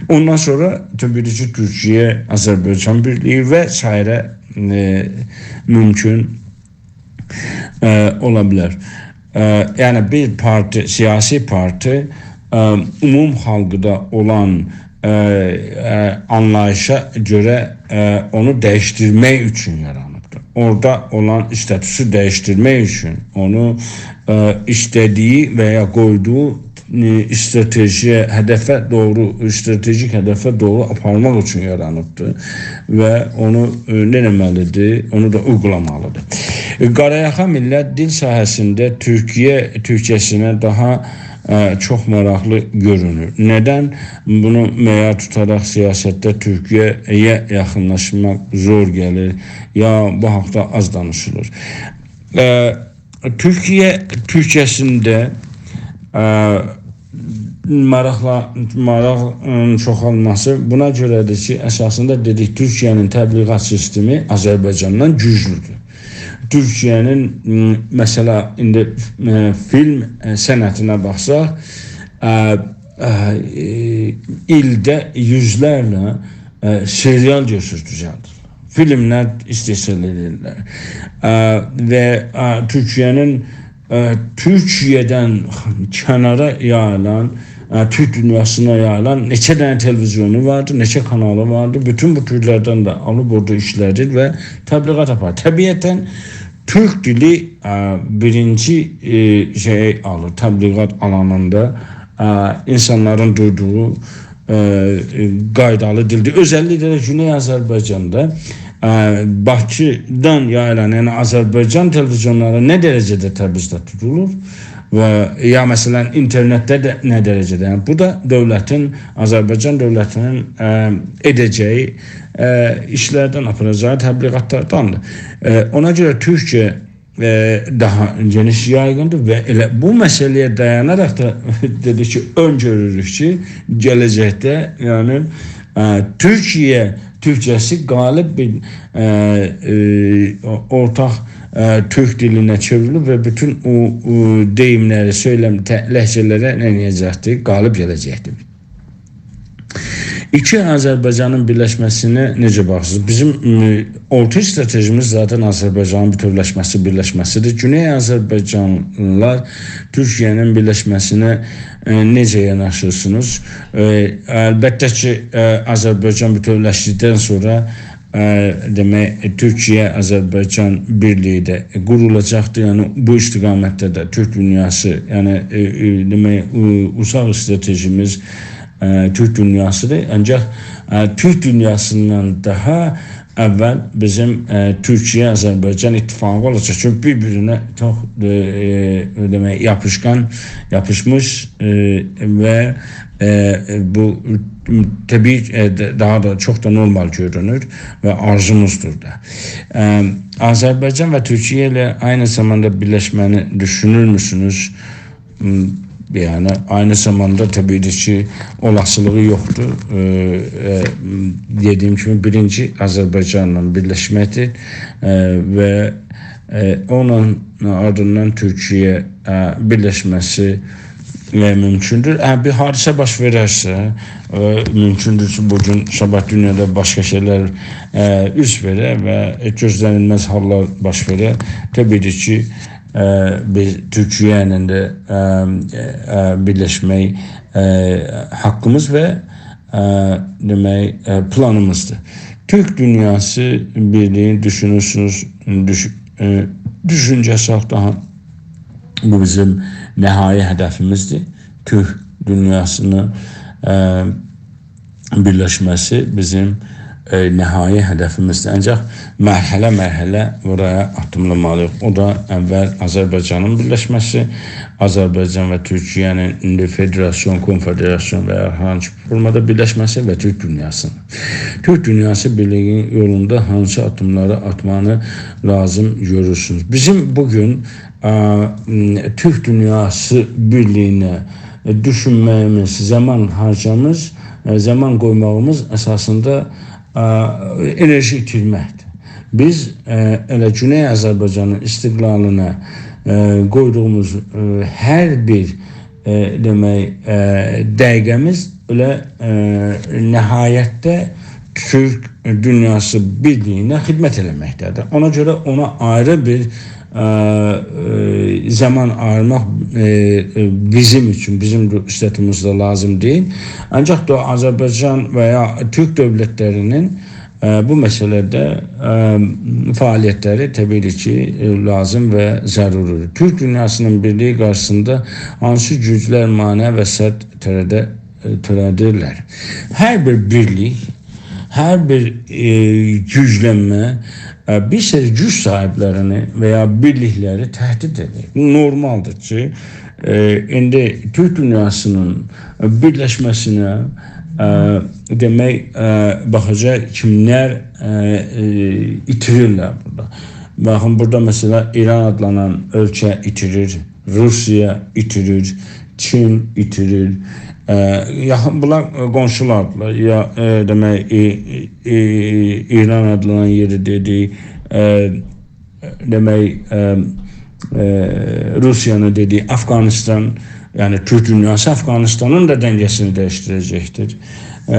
اوندان سونرا طبیعی کی، تورکیه، آذربایجان بیرلیگی و سایره، ا، مومکون، ا، اولا بیلر. ا، یعنی بیر پارتی، سیاسی پارتی، ا، عموم خالقدا اولان، ا، ا، آنلاییشا گؤره، ا، اونو دییشدیرمک اوچون یارانیبدیر. اورادا اولان استاتوسو دییشدیرمک اوچون، اونو، ا، ایسته‌دیگی و یا قویدوغو ائ، استراتژی‌یه، هدفه دوغرو، استراتژیک هدفه دوغرو آپارماق اوچون یارانیبدیر و اونو، ائ، نه ائتمه‌لیدیر؟ اونو دا اویغولامالیدیر. ائ، قارایاخا میللت دیل ساحه‌سینده تورکیه، تورکجه‌سینه داها، ائ، چوخ ماراقلی گؤرونور. ندن؟ بونو معیار توتاراق سیاستده تورکیه‌یه یاخینلاشماق زور گلیر، یا بو حاقدا آز دانیشیلیر. ائ، تورکیه، تورکجه‌سینده، ائ، ماراقلا-، ماراقین چوخالماسی بونا گؤره‌دیر کی، اساسیندا دئدیک، تورکیه‌نین تبلیغات سیستمی آذربایجاندان گوجلودور. تورکیه‌نین، م، مثلا، ایندی، ائ، فیلم، ائ، صنعتینه باخساق، ائ، ائ، ائ، ایلده یوزلرله، ائ، سریال گؤتورور، دوزلدیر. فیلملر استحصال ائدیرلر. ائ، و، ائ، تورکیه‌نین، ائ، تورکیه‌دن کنارا یاییلان، ائ، تورک دونیاسینا یاییلان نئچه دنه تلویزیونو واردی، نئچه کانالی واردی. بوتون بو تورلردن ده آلیب اورادا ایشله‌دیر و تبلیغات آپاریر. طبیعتا تورک دیلی، ائ، بیرینجی، ائ، شئی آلیر، تبلیغات آلانیندا، ائ، اینسانلارین دویدوغو، ائ، ائ، قایدالی دیلدیر. اؤزللیکله ده گونئی آذربایجاندا، ائ، باکیدان یاییلان، یعنی آذربایجان تلویزیونلاری نه درجه‌ده تبریزده توتولور و یا مثلا اینترنتده ده نه درجه‌ده، یعنی بو دا دؤولتین، آذربایجان دؤولتینین، ائ، ائده‌جه‌یی، ائ، ایشلردن، آپاراجاغی تبلیغاتلاردان‌دیر. ائ، اونا گؤره تورکیه، ائ، داها گئنیش یایغیندیر و ائله بو مسئله‌یه دایاناراق دا دئدیک کی، اؤن‌گؤروروک کی، گله‌جکده، یعنی، ائ، تورکیه تورکجه‌سی غالب بیر، ائ، ائ، او-، اورتاق، ائ، تورک دیلینه چئوریلیب و بوتون او، او دئییملری، سؤیلم، ته-، لهجه‌لره نه ائده‌جکدیر؟ غالب گله‌جکدیر. ایکی، آذربایجانین بیرلشمه‌سینه نئجه باخیرسینیز؟ بیزیم، م، اورتا استراتژیمیز ذاتا آذربایجانین بوتؤولشمه‌سی، بیرلشمه‌سیدیر. گونئی آذربایجانلیلار تورکیه‌نین بیرلشمه‌سینه، ائ، نئجه یاناشیرسینیز؟ ائ، البته کی، ائ، آذربایجان بوتؤولشدیکدن سونرا، ائ، دئمک، تورکیه-آذربایجان بیرلیگی ده قورولاجاقدیر. یعنی، بو استقامتده ده تورک دونیاسی، یعنی، ائ، ائ، دئمک، او-، اوزاق استراتژیمیز، ائ، تورک دونیاسیدیر. آنجاق، ائ، تورک دونیاسیندان داها اول بیزیم، ائ، تورکیه-آذربایجان اتفاقی اولاجاق. چونکی بیر-بیرینه چوخ، ائ، ائ، دئمک، یاپیشقان، یاپیشمیش، ائ، و، ائ، بو، م، طبیعی، ائ، د-، داها دا چوخ دا نورمال گؤرونور و آرزوموزدور دا. ائ، آذربایجان و تورکیه ایله عینی زاماندا بیرلشمه‌نی دوشونورموسونوز؟ م، یعنی، عینی زاماندا طبیعی کی، اولاسیلیغی یوخدور. ائ، ائ، م، دئدیگیم کیمی، بیرینجی آذربایجانلا بیرلشمکدیر، ائ، و، ائ، اونون آردیندان تورکیه، ائ، بیرلشمه‌سی، ائ، مومکوندور. ائ، بیر حادثه باش وئررسه، ائ، مومکوندور کی، بو گون، صاباح دونیادا باشقا شئیلر، ائ، اوز وئره و، ائ، گؤزله‌نیلمز حاللار باش وئره. طبیعی کی، ائ، بیز تورکیه ایله ده، ائ، ائ، بیرلشمک، ائ، حاققیمیز و، ائ، دئمک، ائ، پلانیمیزدیر. تورک دونیاسی بیرلیگینی دوشونورسونوز، دوش-، ائ، دوشونجه‌سالیق داها بو بیزیم نهایی هدفیمیزدیر. تورک دونیاسینین، ائ، بیرلشمه‌سی بیزیم، ائ، نهایی هدفیمیزدیر. آنجاق مرحله-مرحله اورایا آددیملامالی‌ییق. او دا اول آذربایجانین بیرلشمه‌سی، آذربایجان و تورکیه‌نین ایندی فدراسیون، کنفدراسیون و یا هر هانسی فورمادا بیرلشمه‌سی و تورک دونیاسینین. تورک دونیاسی بیرلیگینین یولوندا هانسی آددیملاری آتمانی لازیم گؤرورسونوز؟ بیزیم بو گون، ا، م، تورک دونیاسی بیرلیگینه، ائ، دوشونمه‌ییمیز، زامان هارجامیز، ائ، زامان قویماغیمیز اساسیندا، ا، انرژی ایتیرمکدیر. بیز، ائ، ائله گونئی آذربایجانین استقلالینا، ائ، قویدوغوموز، ائ، هر بیر، ائ، دئمک، ائ، دقیقه‌میز ائله، ائ، نهایتده تورک دونیاسی بیرلیگینه خدمت ائله‌مکده‌دیر. اونا گؤره اونا آیری بیر، ائ، ائ، زامان آییرماق، ائ، ائ، بیزیم اوچون، بیزیم دو-، استاتوموزدا لازیم دئییل. آنجاق دا آذربایجان و یا تورک دؤولتلری‌نین، ائ، بو مسئله‌ده، ائ، فعالیت‌لری طبیعی کی، ائ، لازیم و ضروری‌دیر. تورک دونیاسی‌نین بیرلیگی قارشیسیندا هانسی گوجلر مانع و سد تؤره‌ده-، ائ، تؤره‌دیرلر؟ هر بیر بیرلیک، هر بیر، ائ، گوجلنمه، ائ، بیر سری گوج صاحیبلرینی و یا بیرلیک‌لری تهدید ائدیر. نورمال‌دیر کی، ائ، ایندی تورک دونیاسی‌نین بیرلشمه‌سینه، ائ، دئمک، ائ، باخاجاق کیملر، ائ، ائ، ایتیریرلر بورادا. باخین، بورادا مثلا ایران آدلانان اؤلکه ایتیریر، روسیه ایتیریر، چین ایتیریر. ائ، یاخین، بونلار، ائ، قونشولاردیلار. یا، ائ، دئمک، ائ، ائ، ایران آدلانان یئری دئدی، ائ، دئمک، ائ، ائ، روسیانین دئدیگی افغانستان، یعنی تورک دونیاسی افغانستانین دا دنگه‌سینی دییشدیره‌جکدیر. ائ،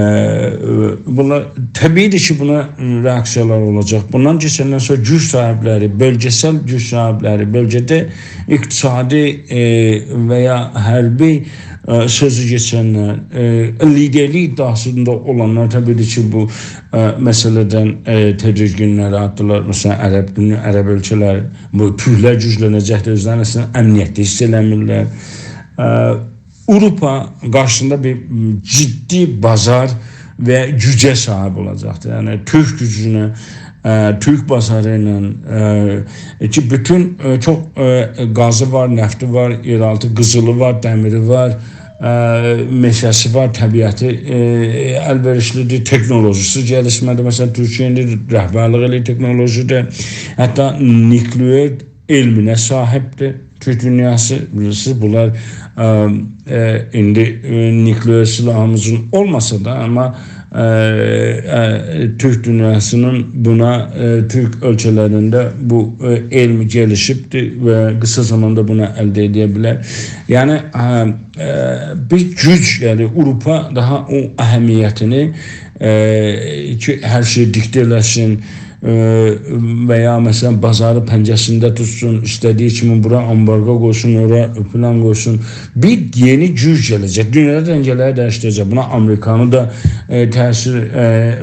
بونلار، طبیعی‌دیر کی، بونا رئاکسییالار اولاجاق. بوندان کئچندن سونرا گوج صاحیبلری، بؤلگه‌سل گوج صاحیبلری، بؤلگه‌ده اقتصادی، ائ، و یا حربی، ائ، سؤزو کئچنلر، ائ، لیدرلیک ادعاسیندا اولانلار طبیعی‌دیر کی، بو، ائ، مسئله‌دن، ائ، تدریجین‌لری آتدیلار. مثلا، عرب، عرب اؤلکه‌لری، بو تورکلر گوجلنه‌جکدیر، اؤزلرینی اصلینده امنیتلی حیس ائله‌میرلر. ائ، آوروپا قارشیسیندا بیر جدی بازار و گوجه صاحیب اولاجاقدیر. یعنی، تورک گوجونه، ائ، تورک بازاری ایله، ائ، کی، بوتون، ائ، چوخ، ائ، گازی وار، نفتی وار، یئرآلتی قیزیلی وار، دمیری وار، ائ، مئشه‌سی وار، طبیعتی، ائ، الوئریشلی‌دیر، تکنولوژی‌سی گلیشمه‌دیر. مثلا، تورکیه ایندی رهبرلیک ائله‌ییر تکنولوژی‌ده. حتی نوکلئر علمینه صاحیبدیر تورک دونیاسی. بیلیرسینیز، بونلار، ائ، ائ، ایندی، ائ، نوکلئر سلاحیمیزین اولماسا دا، آمما، ائ، ائ، تورک دونیاسی‌نین بونا، ائ، تورک اؤلکه‌لرینده بو، ائ، علم گلیشیبدیر و قیسا زاماندا بونو الده ائده بیلر. یعنی، ائ، ائ، بیر گوج، یعنی آوروپا داها او اهمیتینی، ائ، کی، هر شئی دیکته ائله‌سین، ائ، و یا، مثلا، بازاری پنجه‌سینده توتسون، ایسته‌دیگی کیمی بورا آمبارگو قویسون، اورا فلان قویسون. بیر یئنی گوج گله‌جک. دونیادا دنگه‌لری دییشدیره‌جک. بونا آمریکانین دا، ائ، تأثیر، ائ،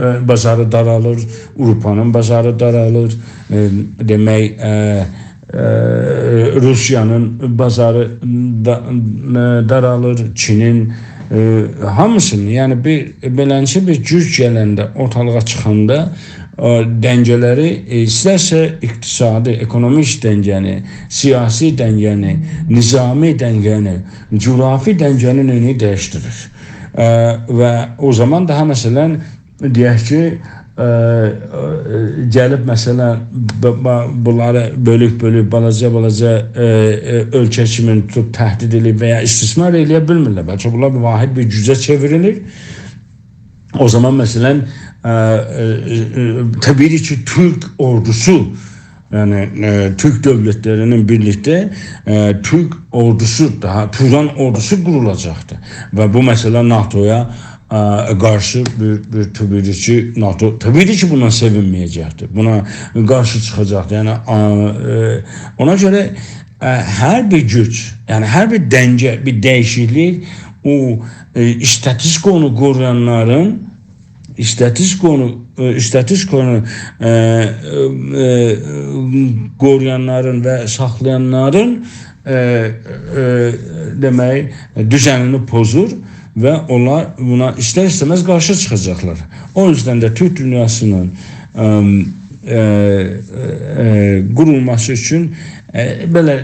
ائ، بازاری دارالیر، آوروپانین بازاری دارالیر. ائ، دئمک، ائ، ائ، روسیانین بازاری دا-، ائ، دارالیر، چینین، ائ، هامیسینین، یعنی بیر، بئلنجه بیر گوج گلنده، اورتالیغا چیخاندا، ائ، دنگه‌لری، ائ، ایسترسه اقتصادی، اکونومیک دنگه‌نی، سیاسی دنگه‌نی، نظامی دنگه‌نی، جغرافی دنگه‌نی نئینیر؟ دییشدیریر. ائ، و او زامان داها، مثلا، دئیک کی، ائ، ائ، گلیب، مثلا، ب-، ب-، بونلاری بؤلوب-بؤلوب بالاجا-بالاجا، ائ، ائ، اؤلکه کیمی توتوب تهدید ائله‌ییب و یا استثمار ائله‌یه بیلمیرلر. بلکه بونلار بیر واحد بیر گوجه چئوریلیر. او زامان، مثلا، ائ، ائ، ائ، طبیعی کی، تورک اوردوسو، یعنی، ائ، تورک دؤولتلرینن بیرلیکده، ائ، تورک اوردوسو، داها توران اوردوسو قورولاجاقدیر. و بو مسئله ناتویا، ائ، قارشی بیر، بیر طبیعی کی، ناتو، طبیعی کی، بونا سئوینمه‌یه‌جکدیر. بونا قارشی چیخاجاقدیر. یعنی، آ، ائ، اونا گؤره، ائ، هر بیر گوج، یعنی هر بیر دنگه، بیر دییشیکلیک او، ائ، استاتوس قویونو قورویانلارین، استاتوس قویونو، ائ، استاتوس قویونو، ائ، ائ، ائ، قورویانلارین و ساخلایانلارین، ائ، ائ، دئمک، دوزنینی پوزور و اونلار بونا ایستر-ایسته‌مز قارشی چیخاجاقلار. او یوزدن ده تورک دونیاسی‌نین، ام، ائ، ائ، قورولماسی اوچون، ائ، بئله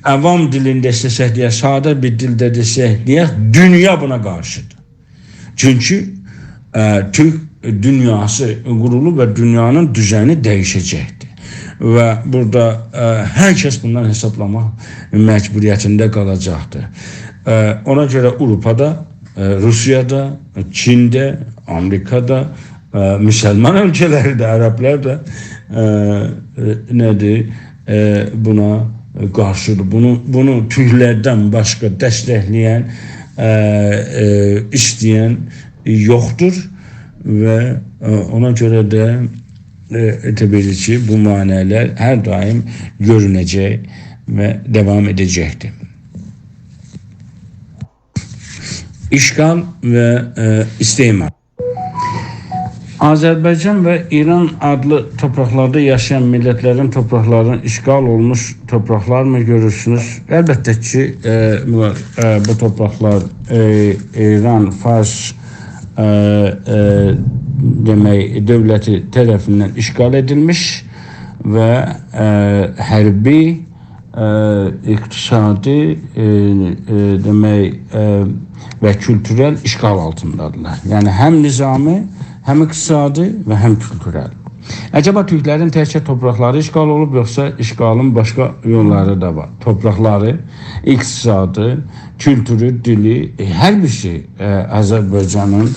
عوام دیلینده ایسته‌سک دئیک، ساده بیر دیلده دئسک دئیک، دونیا بونا قارشیدیر. چونکی، ائ، تورک دونیاسی قورولوب و دونیانین دوزنی دییشه‌جکدیر. و بورادا، ائ، هر کس بوندان حسابلاماق مجبوریتینده قالاجاقدیر. ائ، اونا گؤره آوروپادا، ائ، روسیادا، چینده، آمریکادا، ائ، مسلمان اؤلکه‌لری ده، عربلر ده، ائ، ائ، نه‌دیر؟ ائ، بونا قارشیدیر. بونو، بونو تورکلردن باشقا دستکله‌ین، ائ، ائ، ایسته‌ین یوخدور و، ائ، اونا گؤره ده، ائ، طبیعی کی، بو مانع‌لر هر دائم گؤرونه‌جک و داوام ائده‌جکدیر. اشغال و، ائ، استعمار. آذربایجان و ایران آدلی تورپاقلاردا یاشایان میللتلرین تورپاقلارینی اشغال اولموش تورپاقلارمی گؤرورسونوز؟ البته کی، ائ، بو، ائ، بو تورپاقلار، ائ، ایران، فارس، ائ، ائ، دئمک، دؤولتی طرفیندن اشغال ائدیلمیش و، ائ، حربی، ائ، اقتصادی، ائ، ائ، دئمک، ائ، و کولتورل اشغال آلتیندادیرلار. یعنی هم نظامی، هم اقتصادی و هم کولتورل. عجبا تورکلرین تکجه تورپاقلاری اشغال اولوب، یوخسا اشغالین باشقا یوللاری دا وار؟ تورپاقلاری، اقتصادی، کولتورو، دیلی، ائ، هر بیر شئی، ائ، آذربایجانین،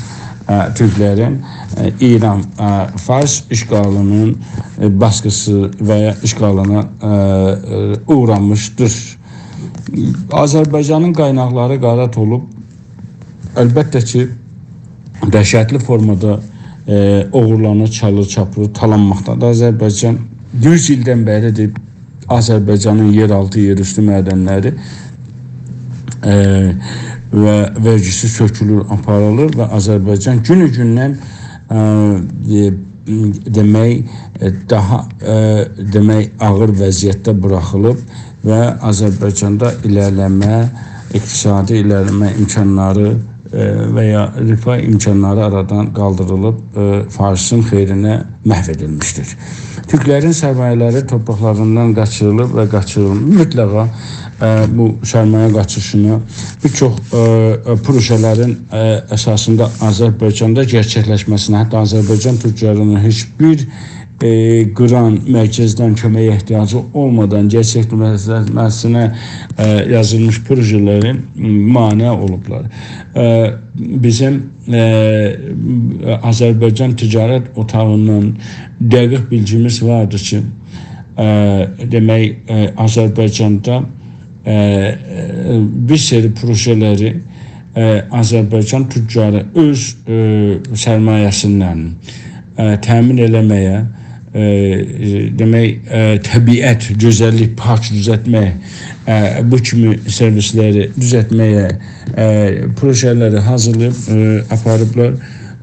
ائ، تورکلرین، ائ، ایران، ائ، فارس اشغالینین، ائ، باسقیسی و یا اشغالینا، ائ، ائ، اوغرامیشدیر. آذربایجانین قایناقلاری غارت اولوب، البته کی، دهشتلی فورمادا، ائ، اوغورلانیر، چالیر، چاپیلیر، تالانماقدادیر آذربایجان. یوز ایلدن بری‌دیر آذربایجانین یئرآلتی، یئراوستو معدنلری، ائ، و وئرگیسی سؤکولور، آپاریلیر و آذربایجان گونو-گوندن، ائ، ائ، دئمک، ائ، داها، ائ، دئمک، آغیر وضعیتده بوراخیلیب و آذربایجاندا ایره‌لیله‌مه، اقتصادی ایره‌لیله‌مه امکانلاری، ائ، و یا رفاه امکانلاری آرادان قالدیریلیب، ائ، فارسین خیرینه محو ائدیلمیشدیر. تورکلرین سرمایه‌لری تورپاقلاریندان قاچیریلیب و قاچیریلیب. مطلقا، ائ، بو سرمایه قاچیشینا بیر چوخ، ائ، ائ، پروژه‌لرین، ائ، اساسیندا آذربایجاندا گئرچکلشمه‌سینه، حتی آذربایجان تجاری‌نین هئچ بیر، ائ، قیران مرکزدن کؤمک احتیاجی اولمادان گئرچکلشمه‌سینه، ائ، یازیلمیش پروژه‌لرین مانع اولوبلار. ائ، بیزیم، ائ، آذربایجان تجارت اوتاغیندان دقیق بیلگیمیز واردی کی، ائ، دئمک، ائ، آذربایجاندا، ائ، ائ، بیر سری پروژه‌لری، ائ، آذربایجان تجاری اؤز، ائ، سرمایه‌سیندن، ائ، تأمین ائله‌مه‌یه، ائ، ائ، دئمک، ائ، طبیعت، گؤزللیک، پارک دوزلتمک، ائ، بو کیمی سرویسلری دوزلتمه‌یه، ائ، پروژه‌لری حاضیرلاییب، ائ، آپاریبلار،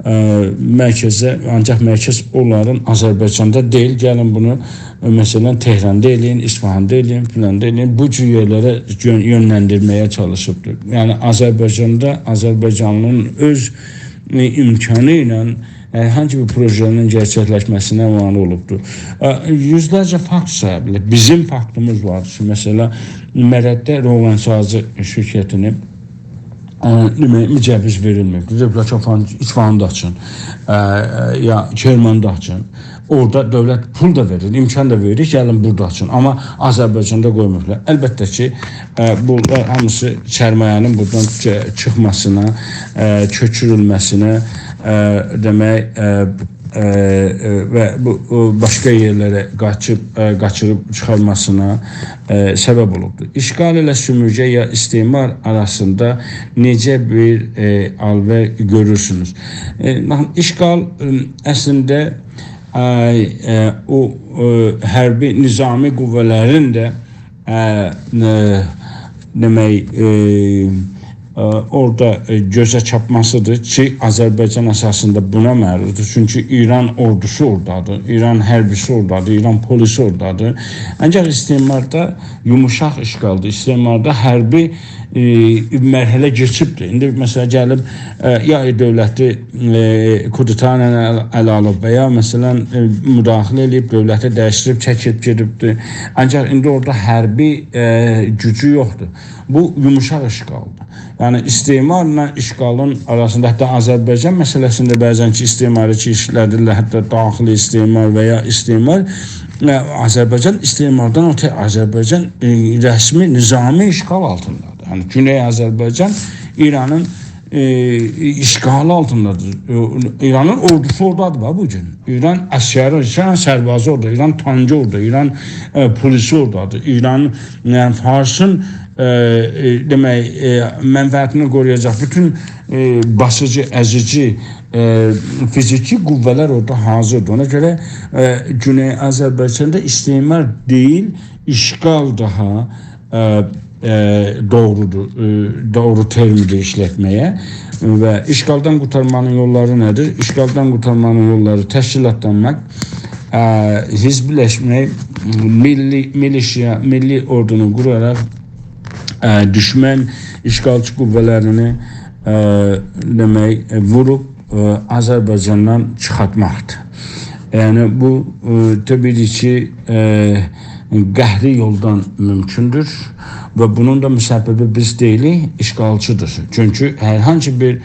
ائ، مرکزه. آنجاق مرکز اونلارین آذربایجاندا دئییل. گلین بونو، ائ، مثلا، تهراندا ائله‌یین، اصفهاندا ائله‌یین، فلاندا ائله‌یین. بو جور یئرلره یؤن-، یؤنلندیرمه‌یه چالیشیبدیر. یعنی، آذربایجاندا آذربایجانلی‌نین اؤز، ائ، امکانی ایله هر هانسی بیر پروژه‌نین گئرچکلشمه‌سینه مانع اولوبدور. ائ، یوزلرجه فاکت سایا بیلر. بیزیم فاکتیمیز وار کی، مثلا، مرندده روغن‌سازی شرکتینه، ائ، دئمک، مجوز وئریلمیر. دئییبلر کی، فلان، اصفهاندا آچین، ائ، ائ، یا کرماندا آچین. اورادا دؤولت پول دا وئریر، امکان دا وئریر، گلین بورادا آچین. آمما آذربایجاندا قویماییبلار. البته کی، ائ، بونلار هامیسی سرمایه‌نین بورادان چی-، چیخماسینا، ائ، کؤچورولمه‌سینه، ائ، دئمک، ائ، ائ، ائ، و بو، او، باشقا یئرلره قاچیب، ائ، قاچیریب چیخارماسینا، ائ، سبب اولوبدور. اشغال ایله سؤمورگه یا استعمار آراسیندا نئجه بیر، ائ، ال‌وئر گؤرورسونوز؟ ائ، باخین، اشغال، ائ، اصلینده، ائ، ائ، او، ائ، حربی نظامی قوه‌لرین ده، ائ، ائ، دئمک، ائ، ائ، اورادا، ائ، گؤزه چارپماسیدیر کی، آذربایجان اساسیندا بونا معروضدور. چونکی ایران اوردوسو اورادادیر، ایران حربیسی اورادادیر، ایران پلیسی اورادادیر. آنجاق استعماردا یوموشاق اشغالدیر. استعماردا حربی، ائ، مرحله کئچیبدیر. ایندی، مثلا، گلیب، ائ، یا دؤولتی، ائ، کودتا ایله ال-، اله آلیب و یا، مثلا، ائ، مداخله ائله‌ییب، دؤولتی دییشدیریب، چکیب گئدیبدیر. آنجاق ایندی اورادا حربی، ائ، گوجو یوخدور. بو یوموشاق اشغالدیر. یعنی، استعمارلا اشغالین آراسیندا، حتی آذربایجان مسئله‌سینده بعضا کی، استعماری کی ایشله‌دیرلر، حتی داخلی استعمار و یا استعمار، ائ، آذربایجان استعماردان اؤته، آذربایجان، ائ، رسمی نظامی اشغال آلتیندادیر. یعنی، گونئی آذربایجان ایرانین، ائ، اشغالی آلتیندادیر. ائ، ایرانین اوردوسو اورادادیر، باخ، بو گون. ایران عسکری، ایران سربازی اورادا، ایران تانکی اورادا، ایران، ائ، پلیسی اورادادیر. ایران، یعنی، فارسین، ائ، ائ، دئمک، ائ، منفعتینی قورویاجاق بوتون، ائ، باسیجی، ازیجی، ائ، فیزیکی قوه‌لر اورادا حاضردیر. اونا گؤره، ائ، گونئی آذربایجاندا استعمار دئییل، اشغال داها، ائ، ائ، دوغرودور، ائ، دوغرو ترمدیر ایشلتمه‌یه. و اشغالدان قورتارمانین یوللاری نه‌دیر؟ اشغالدان قورتارمانین یوللاری تشکیلاتلانماق، ائ، حزبلشمک، میللی، میلیشیا، میللی اوردونو قوراراق، ائ، دوشمن اشغالچی قوه‌لرینی، ائ، دئمک، ائ، ووروب، ائ، آذربایجاندان چیخارتماقدیر. یعنی بو، ائ، طبیعی کی، ائ، قهری یولدان مومکوندور و بونون دا مسببی بیز دئییلیک، اشغالچیدیر. چونکی هر هانسی بیر،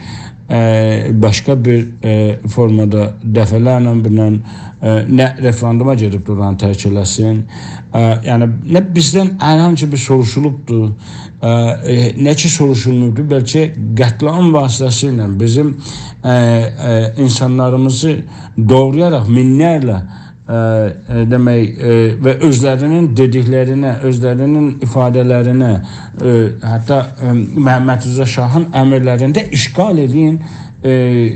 ائ، باشقا بیر، ائ، فورمادا دفعه‌لرله بونون، ائ، نه رفراندوما گئدیب دوران ترک ائله‌سین، ائ، یعنی نه بیزدن هر هانسی بیر سوروشولوبدور، ائ، ائ، نه کی سوروشولموردو، بلکه قتل‌عام واسطه‌سیله بیزیم، ائ، ائ، اینسانلاریمیزی دوغرایاراق مینلرله، ائ، ائ، دئمک، ائ، و اؤزلرینین دئدیکلرینه، اؤزلرینین ایفاده‌لرینه، ائ، حتی، ائ، محمدرضا شاهین امرلرینده اشغال ائله‌یین، ائ،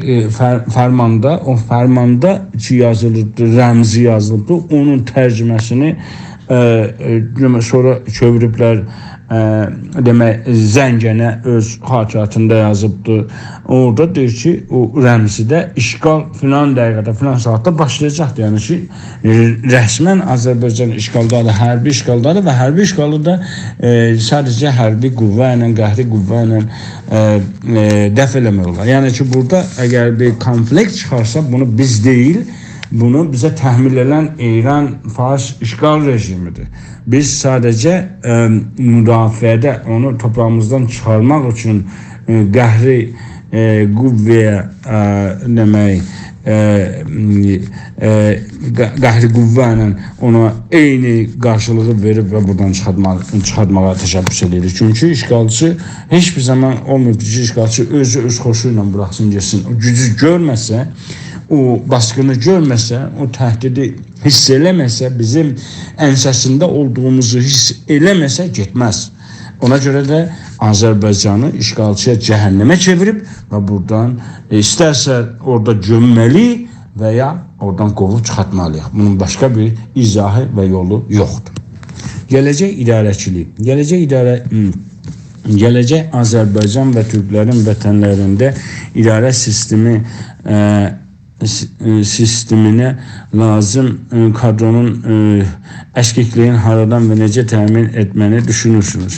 ائ، فر-، فرماندا، او فرماندا کی یازیلیبدی، رمزی یازیلیبدی، اونون ترجمه‌سینی، ائ، ائ، دئمک، سونرا چئویریبلر، ائ، دئمک، زنگنه اؤز خاطراتیندا یازیبدی. اورادا دئییر کی، او رمزیده اشغال فلان دقیقه‌ده، فلان ساعاتدا باشلایاجاقدیر. یعنی کی، ائ، رسماً آذربایجان اشغالدادیر، حربی اشغالدادیر و حربی اشغالی دا، ائ، ساده‌جه حربی قوه ایله، قهری قوه ایله، ائ، ائ، دفع ائله‌مک اولار. یعنی کی، بورادا اگر بیر کونفلیکت چیخارسا، بونو بیز دئییل، بونو بیزه تحمیل ائدن ایران فارس اشغال رژیمیدیر. بیز ساده‌جه، ائ، مدافعه‌ده اونو توپراغیمیزدان چیخارماق اوچون، ائ، قهری، ائ، قوه‌یه، ائ، دئمک، ائ، ائ، ق-، قهری قوه ایله اونا عینی قارشیلیغی وئریب و بورادان چیخارتما-، چیخارتماغا تشبث ائدیریک. چونکی اشغالچی هئچ بیر زامان اولماییب کی، اشغالچی اؤزو اؤز خوشو ایله بوراخسین، گئتسین. او گوجو گؤرمه‌سه، او باسقینی گؤرمه‌سه، او تهدیدی حیس ائله‌مه‌سه، بیزیم انسه‌سینده اولدوغوموزو حیس ائله‌مه‌سه، گئتمز. اونا گؤره ده آذربایجانی اشغالچی‌یا جهنمه چئویریب و بورادان، ائ، ایسترسه اورادا گؤممه‌لی و یا اورادان قوووب چیخارتمالی‌ییق. بونون باشقا بیر ایضاحی و یولو یوخدور. گله‌جک اداره‌چیلیک. گله‌جک اداره، هوم. گله‌جک آذربایجان و تورکلرین وطنلرینده اداره سیستمی، ائ، س-، ائ، سیستمینه لازیم، ائ، کادرونون، ائ، اسکیکلیگین هارادان و نئجه تأمین ائتمه‌نی دوشونورسونوز؟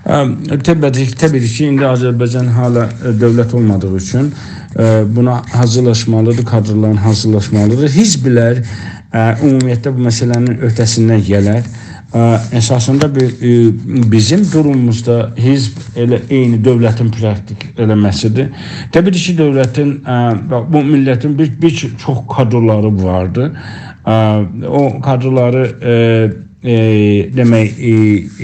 ائ، طبیعی، طبیعی کی، ایندی آذربایجان هله، ائ، دؤولت اولمادیغی اوچون، ائ، بونا حاضیرلاشمالیدیر، کادرلارین حاضیرلاشمالیدیر. حزبلر، ائ، عمومیتله بو مسئله‌نین اؤته‌سیندن گلر. ائ، اساسیندا بی-، ائ، بیزیم دوروموموزدا حزب ائله عینی دؤولتین پراکتیک ائله‌مه‌سیدیر. طبیعی کی، دؤولتین، ائ، باخ، بو میللتین بیر، بیر چوخ کادرلاری واردی. ائ، او کادرلاری، ائ، ائ، دئمک، ائ،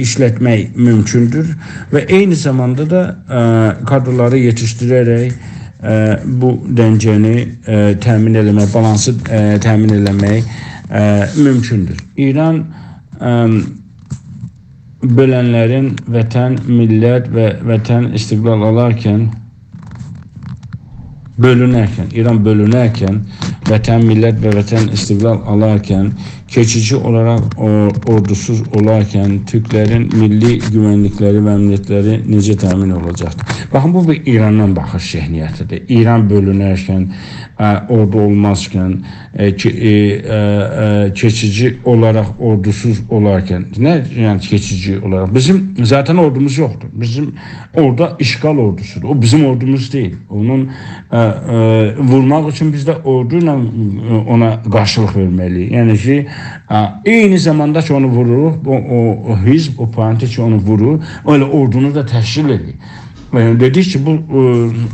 ایشلتمک مومکوندور و عینی زاماندا دا، ائ، کادرلاری یئتیشدیره‌رک، ائ، بو دنگه‌نی، ائ، تأمین ائله‌مک، بالانسی، ائ، تأمین ائله‌مک، ائ، مومکوندور. ایران، ائ، بؤلنلرین وطن، میللت و وطن استقلال آلارکن، بؤلونرکن، ایران بؤلونرکن، وطن، میللت و وطن استقلال آلارکن، کئچیجی اولاراق او-، اوردوسوز اولارکن تورکلرین میللی گوونلیکلری و امنیتلری نئجه تأمین اولاجاقدیر؟ باخین، بو بیر ایراندان باخیش ذهنیتیدیر. ایران بؤلونرکن، ا، اوردو اولمازکن، ائ، کی-، ائ، ائ، ائ، کئچیجی اولاراق، اوردوسوز اولارکن، نه، یعنی کئچیجی اولاراق؟ بیزیم ذاتاً اوردوموز یوخدور. بیزیم اورادا اشغال اوردوسودور. او بیزیم اوردوموز دئییل. اونون، ائ، ائ، وورماق اوچون بیز ده اوردو ایله، ائ، اونا قارشیلیق وئرمه‌لی‌ییک. یعنی کی، ائ، عینی زاماندا کی، اونو ووروروق، او، او، او حزب، او پارتی کی، اونو وورور، ائله اوردونو دا تشکیل ائدیر. ائ، دئدیک کی، بو، ائ،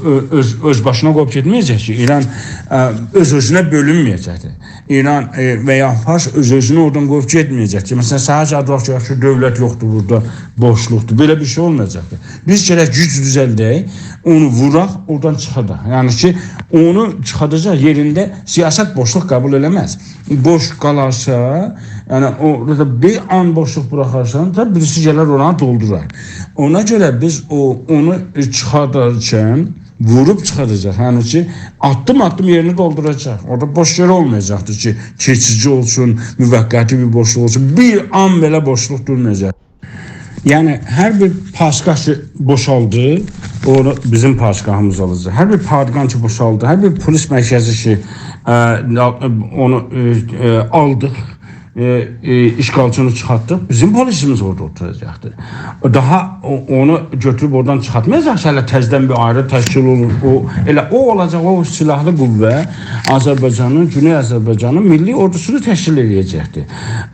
ائ، اؤز، اؤز باشینا قویوب گئتمه‌یه‌جک کی، ایران، ائ، اؤز-اؤزونه بؤلونمه‌یه‌جکدیر. ایران، ائ، و یا فارس اؤز-اؤزونو اورادان قویوب گئتمه‌یه‌جک کی، مثلاً، سحر ساعات واخت کی، دؤولت یوخدور بورادا، بوشلوقدور. بئله بیر شئی اولمایاجاقدیر. بیز گرک گوج دوزلدک، اونو ووراق، اورادان چیخاداق. یعنی کی، اونو چیخاداجاق، یئرینده سیاست بوشلوق قبول ائله‌مز. بوش قالارسا، یعنی اورادا بیر آن بوشلوق بوراخارسان دا، بیریسی گلر اورانی دولدورار. اونا گؤره بیز او، اونو چیخادارکن ووروب چیخاداجاق. یعنی کی، آددیم-آددیم یئرینی دولدوراجاق. اورادا بوش یئر اولمایاجاقدیر کی، کئچیجی اولسون، موقتی بیر بوشلوق اولسون. بیر آن بئله بوشلوق دورمایاجاق. یعنی، هر بیر پاسگاه کی بوشالدی، اونو بیزیم پاسگاهیمیز آلاجاق. هر بیر پادگان کی بوشالدی، هر بیر پلیس مرکزی کی، ائ، اونو، ائ، ائ، آلدیق، ائ، ائ، اشغالچینی چیخارتدیق، بیزیم پلیسیمیز اورادا اوتوراجاقدیر. داها او-، اونو گؤتوروب اورادان چیخارتمایاجاق کی، هله تزه‌دن بیر آیری تشکیل اولور. او، ائله او اولاجاق، او سیلاحلی قوه آذربایجانین، گونئی آذربایجانین میللی اوردوسونو تشکیل ائده‌جکدیر.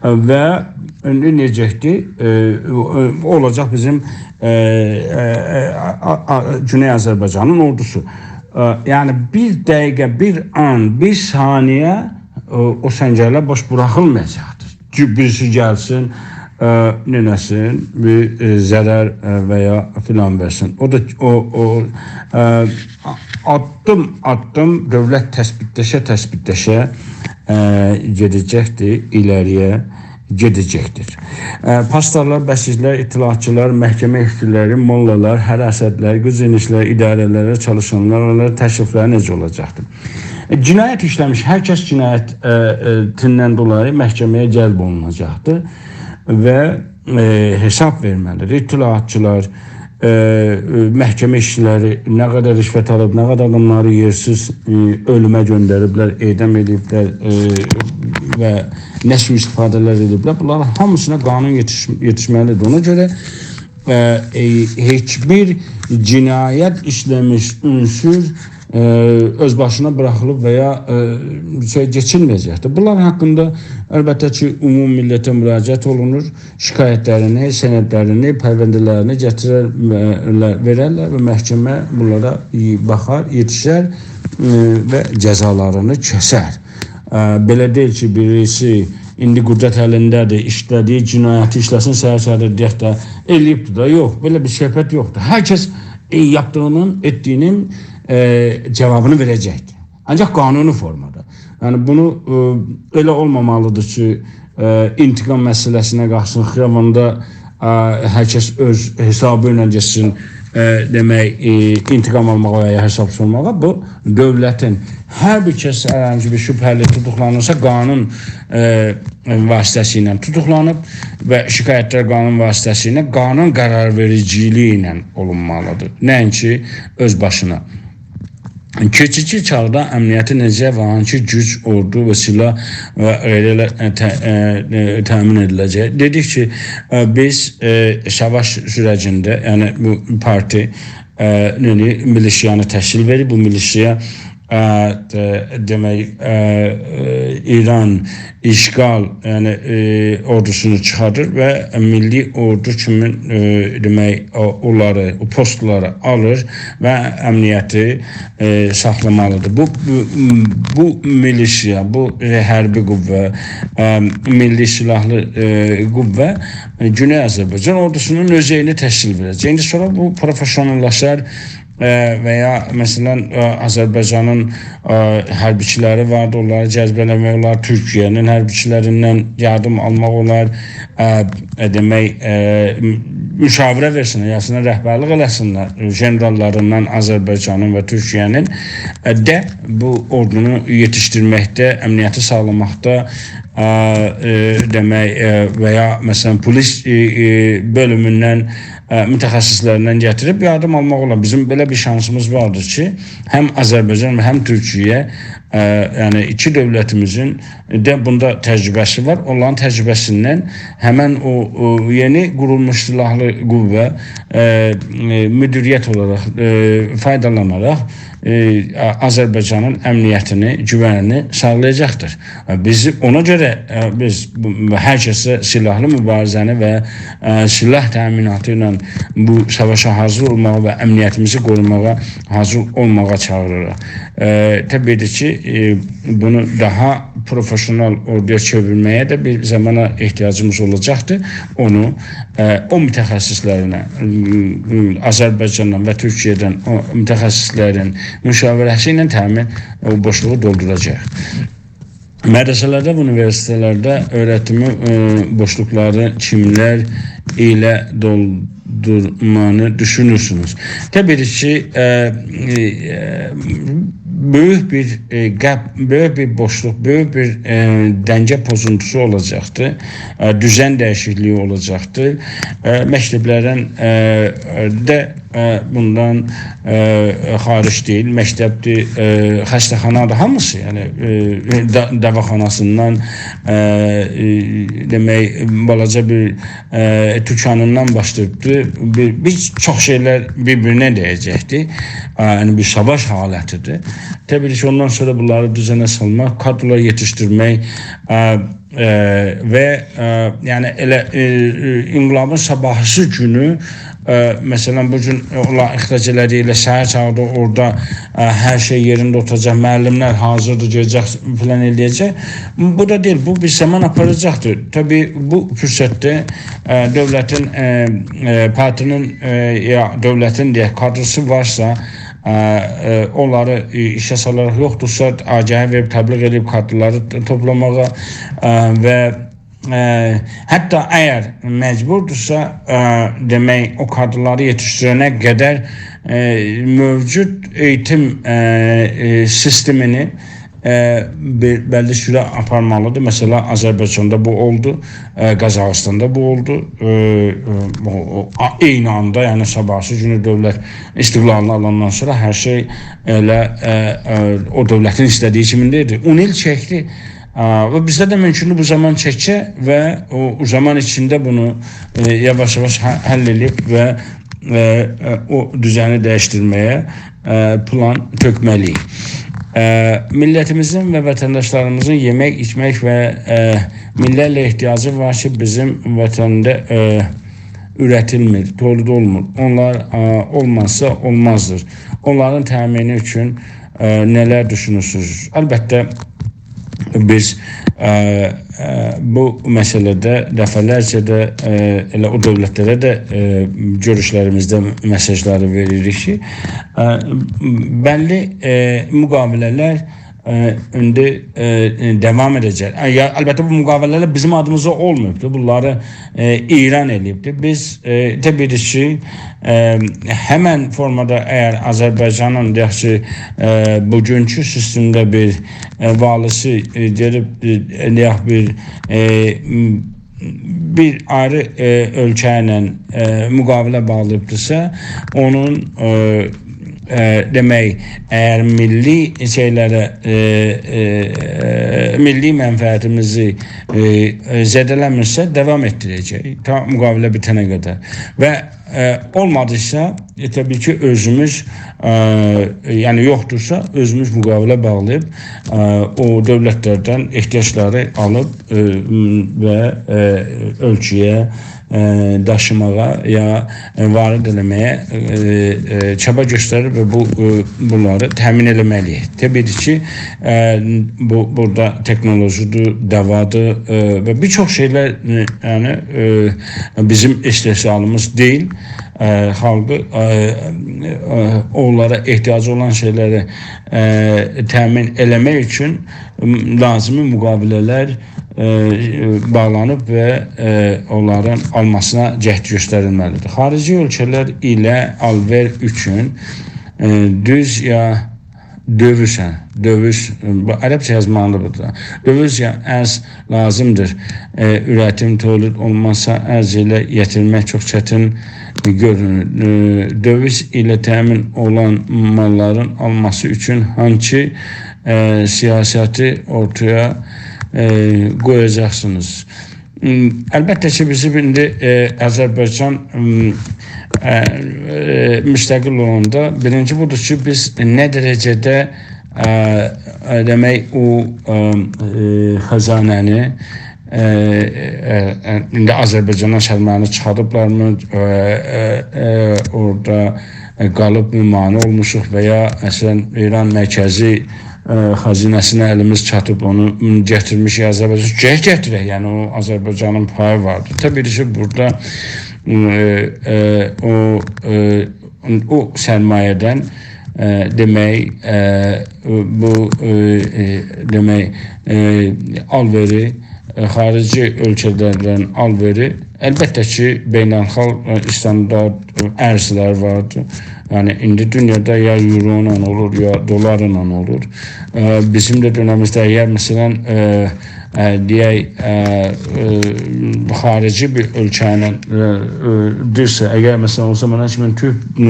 ائ، و ایندی نئجه‌دیر؟ ائ، او، او اولاجاق بیزیم، ائ، ائ، ائ، آ-، آ-، گونئی آذربایجانین اوردوسو. ائ، یعنی، بیر دقیقه، بیر آن، بیر ثانیه، ائ، او سنگرلر بوش بوراخیلمایاجاقدیر. کی بیریسی گلسین، ائ، نئینه‌سین، بیر، ائ، ضرر، ائ، و یا فلان وئرسین. او دا، او، او، ائ، آددیم، آددیم دؤولت تثبیتلشه، تثبیتلشه، ائ، گئده‌جکدیر، ایره‌لی‌یه گئده‌جکدیر. ائ، پاسدارلار، بسیجلر، اطلاعاتچیلار، محکمه ایشچیلری، موللالار، حراستلر، گوج انیشلر، اداره‌لره چالیشانلار، اونلارین تکلیفلری نئجه اولاجاقدیر؟ ائ، جنایت ایشله‌میش، هر کس جنایت، ائ، ائ، تیندن دولایی محکمه‌یه جلب اولوناجاقدیر و، ائ، حساب وئرمه‌لیدیر. اطلاعاتچیلار، ائ، ائ، محکمه ایشچیلری نه قدر رشوت آلیب، نه قدر آداملاری یئرسیز، ائ، اؤلومه گؤندریبلر، اعدام ائدیبلر، ائ، و نه سوءاستفاده‌لر ائدیبلر، بونلارین هامیسینا قانون یئتیش-، یئتیشمه‌لیدیر. اونا گؤره، ائ، ائ، هئچ بیر جنایت ایشله‌میش عنصر، ائ، اؤز باشینا بوراخیلیب و یا، ائ، شئی، کئچیلمه‌یه‌جکدیر. بونلار حاقیندا، البته کی، عموم میللته مراجعت اولونور. شکایتلرینی، سندلرینی، پرونده‌لرینی گتیرر، ائ، وئررلر و محکمه بونلارا، ائ، باخار، یئتیشر، ائ، و جزالارینی کسر. ائ، بئله دئییل کی، بیریسی ایندی قدرت الینده‌دیر، ایشله‌دیگی جنایتی ایشله‌سین، سحر سحر دئیک ده، ائله‌ییبدیر ده. یوخ، بئله بیر صحبت یوخدور. هر کس، ائ، یاپدیغینین، ائتدیگینین، ائ، جاوابینی وئره‌جکدیر. آنجاق قانونی فورمادا. یعنی بونو، ائ، ائله اولمامالیدیر کی، ائ، انتقام مسئله‌سینه قالخسین، خیاباندا، ائ، هر کس اؤز حسابی ایله گئتسین، ائ، دئمک، ائ، انتقام آلماغا و یا حساب سورماغا. بو دؤولتین، هر بیر کس هر هانسی بیر شبهه‌لی توتوقلانیرسا، قانون، ائ، واسطه‌سیله توتوقلانیب و شکایتلر قانون واسطه‌سیله قانون قرار وئریجیلیگی ایله اولونمالیدیر. نه‌اینکی اؤز باشینا. کئچیجی چاغدا امنیتی نئجه و هانسی گوج، اوردو و سلاح و غیره ایله، ائ، ته-، ائ، ائ، تأمین ائدیله‌جک؟ دئدیک کی، ائ، بیز، ائ، ساواش سوره‌جینده، یعنی بو پارتی، ائ، یعنی میلیشیانی تشکیل وئریب، بو میلیشیا، ائ، ده-، دئمک، ائ، ائ، ایران اشغال، یعنی، ائ، اوردوسونو چیخاردیر و میللی اوردو کیمی، ائ، دئمک، او-، اونلاری، او پوستلاری آلیر و امنیتی، ائ، ساخلامالیدیر. بو، بو، بو میلیشیا، بو، ائ، حربی قوه، ائ، میللی سلاحلی، ائ، قوه، ائ، گونئی آذربایجان اوردوسونون اؤز یئرینی تشکیل وئره‌جک. ایندی سونرا بو پروفسیوناللاشار، ائ، و یا، مثلا، ائ، آذربایجانین، ائ، حربچیلری واردی، اونلاری جذب ائله‌مک اولار، تورکیه‌نین حربچیلریندن یاردیم آلماق اولار، ائ، ائ، دئمک، ائ، م-، مشاوره وئرسینلر، یازسینلار، رهبرلیک ائله‌سینلر، ائ، ژنراللاریندان آذربایجانین و تورکیه‌نین، ائ، ده بو اوردونو یئتیشدیرمکده، امنیتی ساغلاماقدا، ائ، ائ، دئمک، ائ، و یا، مثلا، پلیس، ائ، ائ، بؤلوموندن، ائ، متخصصلریندن گتیریب یاردیم آلماق اولار. بیزیم بئله بیر شانسیمیز واردیر کی، هم آذربایجان و هم تورکیه، ائ، یعنی ایکی دؤولتیمیزین ده بوندا تجربه‌سی وار. اونلارین تجربه‌سیندن همن او، او یئنی قورولموش سلاحلی قوه، ائ، ائ، مدیریت اولاراق، ائ، فایدالاناراق، ائ، آ-، آذربایجانین امنیتینی، گوونینی ساغلایاجاقدیر. ائ، بیز اونا گؤره، ائ، بیز بو، هر کسه سلاحلی موباریزه‌نی و، ائ، سلاح تأمیناتی ایله بو ساواشا حاضیر اولماغا و امنیتیمیزی قوروماغا حاضیر اولماغا چاغیریریق. ائ، طبیعی کی، ائ، بونو داها پروفسیونال اوردویا چئویرمه‌یه ده بیر زامانا احتیاجیمیز اولاجاقدیر. اونو، ائ، او متخصصلرینن، م، م، آذربایجاندان و تورکیه‌دن او متخصصلرین مشاوره‌سی ایله تأمین، او بوشلوغو دولدوراجاق. مدرسه‌لرده و اونیورسیته‌لرده اؤیرتیمی، ائ، بوشلوقلاری کیملر ایله دولدورمانی دوشونورسونوز؟ طبیعی کی، ائ، ائ، بؤیوک بیر، ائ، گپ، بؤیوک بیر بوشلوق، بؤیوک بیر، ائ، دنگه پوزونتوسو اولاجاقدیر. ائ، دوزن دییشیکلیگی اولاجاقدیر. ائ، مکتبلرین، ائ، ده، ائ، بوندان، ائ، خارج دئییل. مکتبدیر، ائ، خسته‌خانادیر، هامیسی، یعنی، ائ، دا-، دواخاناسیندان، ائ، ائ، دئمک، بالاجا بیر ائ، توکانیندان باشلاییبدی. بیر، بیر چوخ شئیلر بیر-بیرینه دَیه‌جکدی. ائ، یعنی بیر ساواش حالتیدیر. طبیعی کی، اوندان سونرا بونلاری دوزنه سالماق، کادرلار یئتیشدیرمک، ائ، ائ، و، ائ، یعنی ائله، ائ، ائ، انقلابین صاباحیسی گونو، ائ، مثلا، بو گون اولار اخراج ائله‌دی، ائله سحر چاغدا اورادا، ائ، هر شئی یئرینده اوتوراجاق، معلم‌لر حاضیردیر، گله‌جک، فلان ائله‌یه‌جک. بو دا دئییل، بو بیر زامان آپاراجاقدیر. طبیعی، بو فرصتده، ائ، دؤولتین، ائ، ائ، پارتی‌نین، ائ، یا دؤولتین دئیک، کادرسی وارسا، ائ، ائ، اونلاری، ائ، ایشه سالاراق، یوخدورسا، آگاهی وئریب، تبلیغ ائدیب، کادرلاری ت-، توپلاماغا، ائ، و، ائ، حتی اگر مجبوردورسا، ائ، دئمک، او کادرلاری یئتیشدیرنه قدر، ائ، موجود ائییتیم، ائ، ائ، سیستمینی ائ، بئ-، بللی سوره آپارمالیدیر. مثلا، آذربایجاندا بو اولدو، ائ، قازاخیستاندا بو اولدو. ائ، ائ، او، او، آ-، عینی آندا، یعنی صاباحیسی گونو دؤولت استقلالینی آلاندان سونرا هر شئی ائله، ائ، ائ، او دؤولتین ایسته‌دیگی کیمین دئییلدی. اون ایل چکدی. ائ، و بیزده ده مومکوندور بو زامان چکه و او، او زامان ایچینده بونو، ائ، یاواش-یاواش ح-، حل ائدیب و ائ، ائ، او دوزنی دییشدیرمه‌یه، ائ، پلان تؤکمه‌لی‌ییک. ائ، میللتیمیزین و وطنداشلاریمیزین یئمک، ایچمک و، ائ، میللرله احتیاجی وار کی، بیزیم وطنده، ائ، اوره‌تیلمیر، تولید اولمور. اونلار، ائ، اولماسا اولمازدیر. اونلارین تأمینی اوچون، ائ، نه‌لر دوشونورسونوز؟ البته، بیز، ائ، ائ، بو مسئله‌ده دفعه‌لرجه ده، ائ، ائله او دؤولتلره ده، ائ، گؤروشلریمیزده مئساژلاری وئریریک کی، ائ، بللی، ائ، مقاوله‌لر، ائ، ایندی، ائ، داوام ائده‌جک. ائ، یا، البته، بو مقاوله‌لر بیزیم آدیمیزا اولماییبدیر. بونلاری، ائ، ایران ائله‌ییبدیر. بیز، ائ، طبیعی کی، ائ، همن فورمادا اگر آذربایجانین، دئیک کی، ائ، بوگونکو سیستمده بیر، ائ، والیسی، ائ، گلیب، ائ، دئیک بیر، ائ، م-، بیر آیری، ائ، اؤلکه ایله، ائ، مقاوله باغلاییبدیرسا، اونون، ائ، ائ، دئمک، اگر میللی شئیلره، ائ، ائ، میللی منفعتیمیزی، ائ، ائ، زده‌له‌میرسه، داوام ائتدیره‌جک تا مقاوله بیتنه قدر. و ائ، اولمادیسا، ائ، طبیعی کی، اؤزوموز، ائ، یعنی یوخدورسا، اؤزوموز مقاوله باغلاییب، ائ، او دؤولتلردن احتیاجلاری آلیب، ائ، م، و، ائ، اؤلکه‌یه، ائ، داشیماغا یا، ائ، وارد ائله‌مه‌یه، ائ، ائ، چابا گؤستریب و بو، ائ، بونلاری تأمین ائله‌مه‌لی‌ییک. طبیعی کی، ائ، بو، بورادا تکنولوژی‌دیر، دوادیر، ائ، و بیر چوخ شئیلر، ائ، یعنی، ائ، بیزیم استحصالیمیز دئییل. ائ، خالقی، ائ، ائ، اونلارا احتیاجی اولان شئیلری، ائ، تأمین ائله‌مک اوچون، م، لازیمی مقاوله‌لر، ائ، باغلانیب و، ائ، اونلارین آلماسینا جهد گؤستریلمه‌لیدیر. خاریجی اؤلکه‌لر ایله آلوئر اوچون، ائ، دوز یا دؤویز، هه، دؤویز، بو عربجه یازمالیدیر بورادا. دؤویز یا ارز لازیمدیر. ائ، اوره‌تیم، تولید اولماسا، ارز ایله یئتیرمک چوخ چتین گؤرونور. ائ، دؤویز ایله تأمین اولان ماللارین آلماسی اوچون هانسی، ائ، سیاستی اورتایا، ائ، قویاجاقسینیز؟ م، البته کی، بیزیم ایندی، ائ، آذربایجان، م، ائ، ائ، مستقل اولاندا، بیرینجی بودور کی، بیز نه درجه‌ده، ائ، ائ، دئمک، او، ائ، ائ، خزانه‌نی، ائ، ائ، ائ، ایندی آذربایجاندان سرمایه‌نی چیخاردیبلارمی، ائ، ائ، ائ، اورادا، ائ، قالیبمی، مانع اولموشوق و یا، مثلا، ایران مرکزی، ائ، خزینه‌سینه الیمیز چاتیب، اونو، م، گتیرمیشیک آذربایجان. گرک گتیرک، یعنی او آذربایجانین پایی واردیر. طبیعی کی، بورادا، م، ائ، ائ، او، ائ، او سرمایه‌دن، ائ، دئمک، ائ، بو، ائ، ائ، دئمک، ائ، آلوئری، ائ، خارجی اؤلکه‌لردن آل‌وئری، البته کی، بین‌الخالق، ائ، استاندارد، ائ، ارزلر واردیر. یعنی، ایندی دونیادا یا یورو ایله اولور، یا دلار ایله اولور. ائ، بیزیم ده دؤنمیمیزده، اگر، مثلا، ائ، ائ، دئیک، ائ، ائ، خارجی بیر اؤلکه‌نین، ائ، ائ، دئییرسه، اگر، مثلا، او زامانا کیمی تورک، ائ،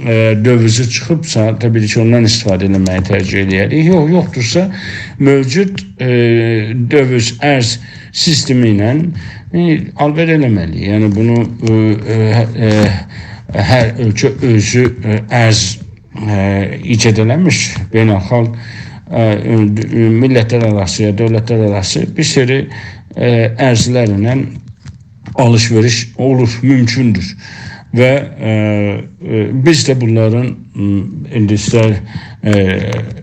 ائ، دؤویزی چیخیبسا، طبیعی کی، اوندان استفاده ائله‌مه‌یی ترجیح ائله‌یه‌ریک. یوخ، یوخدورسا، موجود، ائ، دؤویز، ارز سیستمی ایله، ائ، آل‌وئر ائله‌مه‌لی‌ییک. یعنی، بونو، ائ، ائ، ائ، هر اؤلکه اؤزو، ائ، ارز، ائ، ایجاد ائله‌میش، بین‌الخالق، ائ، ائ، میللت‌لر آراسی یا دؤولت‌لر آراسی بیر سری، ائ، ارزلرله آلیش-وئریش اولور، مومکوندور. و، ائ، ائ، بیز ده بونلارین، م، ایندی ایستر، ائ،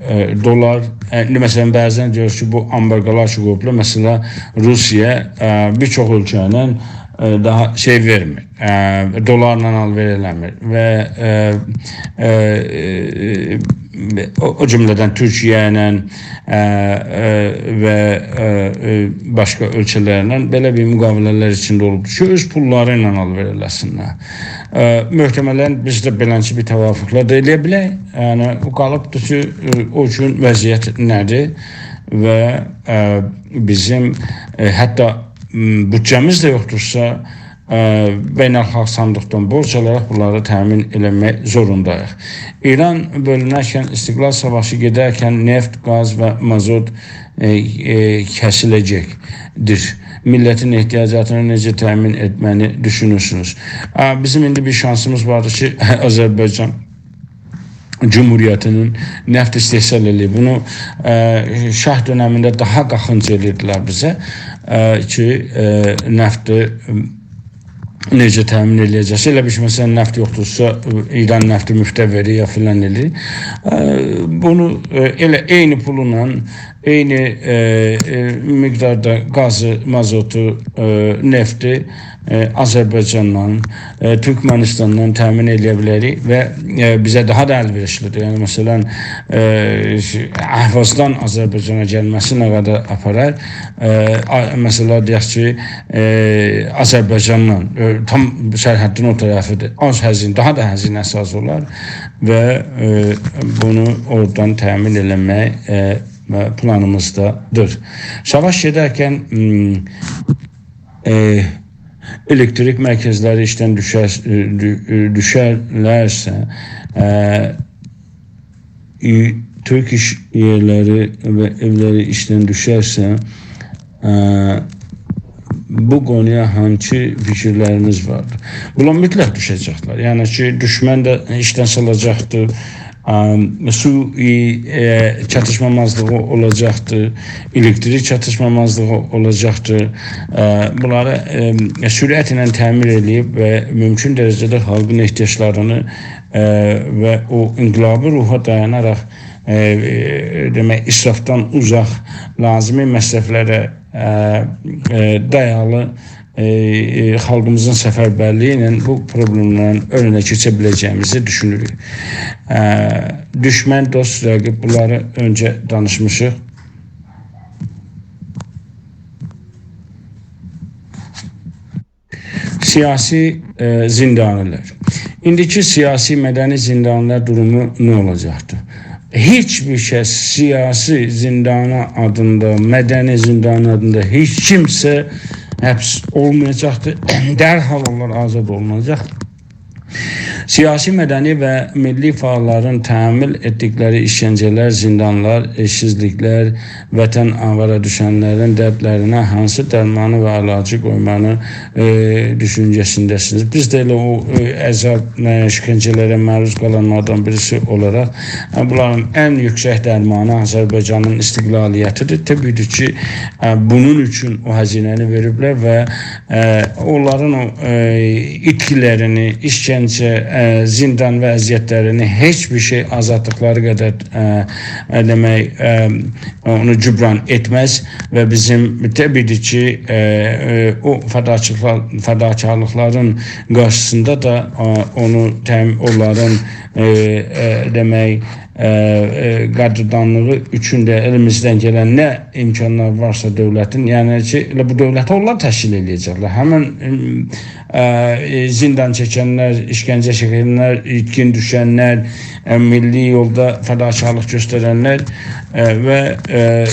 ائ، دلار، ائ، ایندی، مثلا، بعضا گؤرورسونوز کی، بو آمبارگولار کی قویوبلار، مثلا، روسیه، ائ، بیر چوخ اؤلکه‌نین، ائ، داها شئی وئرمیر، ائ، دلارلا آل‌وئر ائله‌میر و، ائ، ائ، ائ، او، او جمله‌دن تورکیه ایله، ائ، ائ، و، ائ، ائ، باشقا اؤلکه‌لرله بئله بیر مقاوله‌لر ایچینده اولوبدور کی، اؤز پوللاری ایله آل‌وئر ائله‌سینلر. ائ، محتملا بیز ده بئلنجه بیر توافقلار دا ائله‌یه بیلریک. یعنی، او قالیبدیر کی، ائ، او گون وضعیت نه‌دیر و، ائ، بیزیم، ائ، حتی، م، بودجه‌میز ده یوخدورسا، ائ، بین‌الخالق صاندیقدان بورج آلاراق بونلاری تأمین ائله‌مک زورونداییق. ایران بؤلونرکن استقلال ساواشی گئدرکن نفت، گاز و مازوت، ائ، ائ، کسیله‌جکدیر. میللتین احتیاجاتینی نئجه تأمین ائتمه‌نی دوشونورسونوز؟ ائ، بیزیم ایندی بیر شانسیمیز واردی کی، آذربایجان جمهوریتی‌نین نفت استحصال ائله‌ییر. بونو، ائ، شاه دؤنمینده داها قاخینج ائله‌ییردیلر بیزه، ائ، کی، ائ، نفتی، ائ، نئجه تأمین ائله‌یه‌جکسه. ائله بیر شئی، مثلا، نفت یوخدورسا، ایران نفتی موفته وئریر یا فلان ائله‌ییر. ائ، بونو، ائ، ائله عینی پولونان، عینی، ائ، ائ، مقداردا گازی، مازوتو، ائ، نفتی، ائ، آذربایجاندان، ائ، تورکمنیستاندان تأمین ائله‌یه بیلریک و، ائ، بیزه داها دا ال‌وئریشلی‌دیر. یعنی، مثلا، ائ، اهوازدان آذربایجانا گلمه‌سی نه قدر آپارار؟ ائ، آ-، مثلا، دئیک کی، ائ، آذربایجاندان، ائ، تام سرحدین او طرفی‌دیر. آز هزینه، داها دا هزینه‌سی آز اولار و، ائ، بونو اورادان تأمین ائله‌مک، ائ، و پلانیمیزدادیر. ساواش گئدرکن، م، ائ، الکتریک مرکزلری ایشدن دوشر، ائ، دو-، ائ، دوشرلرسه، ائ، ای-، تورک ایش یئرلری و ائولری ایشدن دوشرسه، ائ، بو قونویا هانسی فیکیرلرینیز واردیر؟ بونلار مطلق دوشه‌جکلر. یعنی کی، دوشمن ده ایشدن سالاجاقدیر، ام، سو، ای، ائ، چاتیشمامازلیغی اولاجاقدیر، الکتریک چاتیشمامازلیغی اولاجاقدیر. ائ، بونلاری، ائ، سرعتله تعمیر ائله‌ییب و مومکون درجه‌ده خالقین احتیاجلارینی، ائ، و او انقلابی روحا دایاناراق، ائ، ائ، دئمک، اسرافدان اوزاق، لازیمی مصرفلره، ائ، ائ، دایالی، ائ، ائ، خالقیمیزین سفربرلیگی ایله بو پروبلئملرین اؤنونه کئچه بیله‌جه‌ییمیزی دوشونوروک. ائ، دوشمن، دوست، رقیب، بونلاری اؤنجه دانیشمیشیق. سیاسی، ائ، زیندانی‌لار. ایندیکی سیاسی، مدنی زیندانی‌لار دورومو نه اولاجاقدیر؟ هئچ بیر کس سیاسی زیندانی آدیندا، مدنی زیندانی آدیندا هئچ کیمسه حبس اولمایاجاقدیر. درحال اونلار آزاد اولوناجاق. سیاسی، مدنی و میللی فعاللارین تحمل ائتدیکلری ایشکنجه‌لر، زیندانلار، ائشسیزلیکلر، وطن آواره دوشنلرین دردلرینه هانسی درمانی و علاجی قویمانی، ائ، دوشونجه‌سینده‌سینیز؟ بیز ده ائله او، ائ، عذاب، ائ، ایشکنجه‌لره معروض قالانلاردان بیریسی اولاراق، ائ، بونلارین ان یوکسک درمانی آذربایجانین استقلالیتی‌دیر. طبیعی کی، ائ، بونون اوچون او هزینه‌نی وئریبلر و، ائ، اونلارین او، ائ، ایتکیلرینی، ایشکنجه، ائ، زیندان و اذیت‌لرینی هئچ بیر شئی آزادلیقلاری قدر، ائ، ائ، دئمک، ائ، اونو جبران ائتمز و بیزیم طبیعی‌دیر کی، ائ، ائ، او فداکارلیقلار-، فداکارلیقلارین قارشیسیندا دا، ائ، اونو تم-، اونلارین، ائ، ائ، دئمک، ائ، ائ، قدردانلیغی اوچون ده الیمیزدن گلن نه امکانلار وارسا دؤولتین، یعنی کی، ائله بو دؤولتی اونلار تشکیل ائله‌یه‌جکلر. همین، ائ، ائ، زیندان چکنلر، ایشکنجه چکنلر، ایتکین دوشنلر، ائ، میللی یولدا فداکارلیق گؤسترنلر، ائ، و، ائ،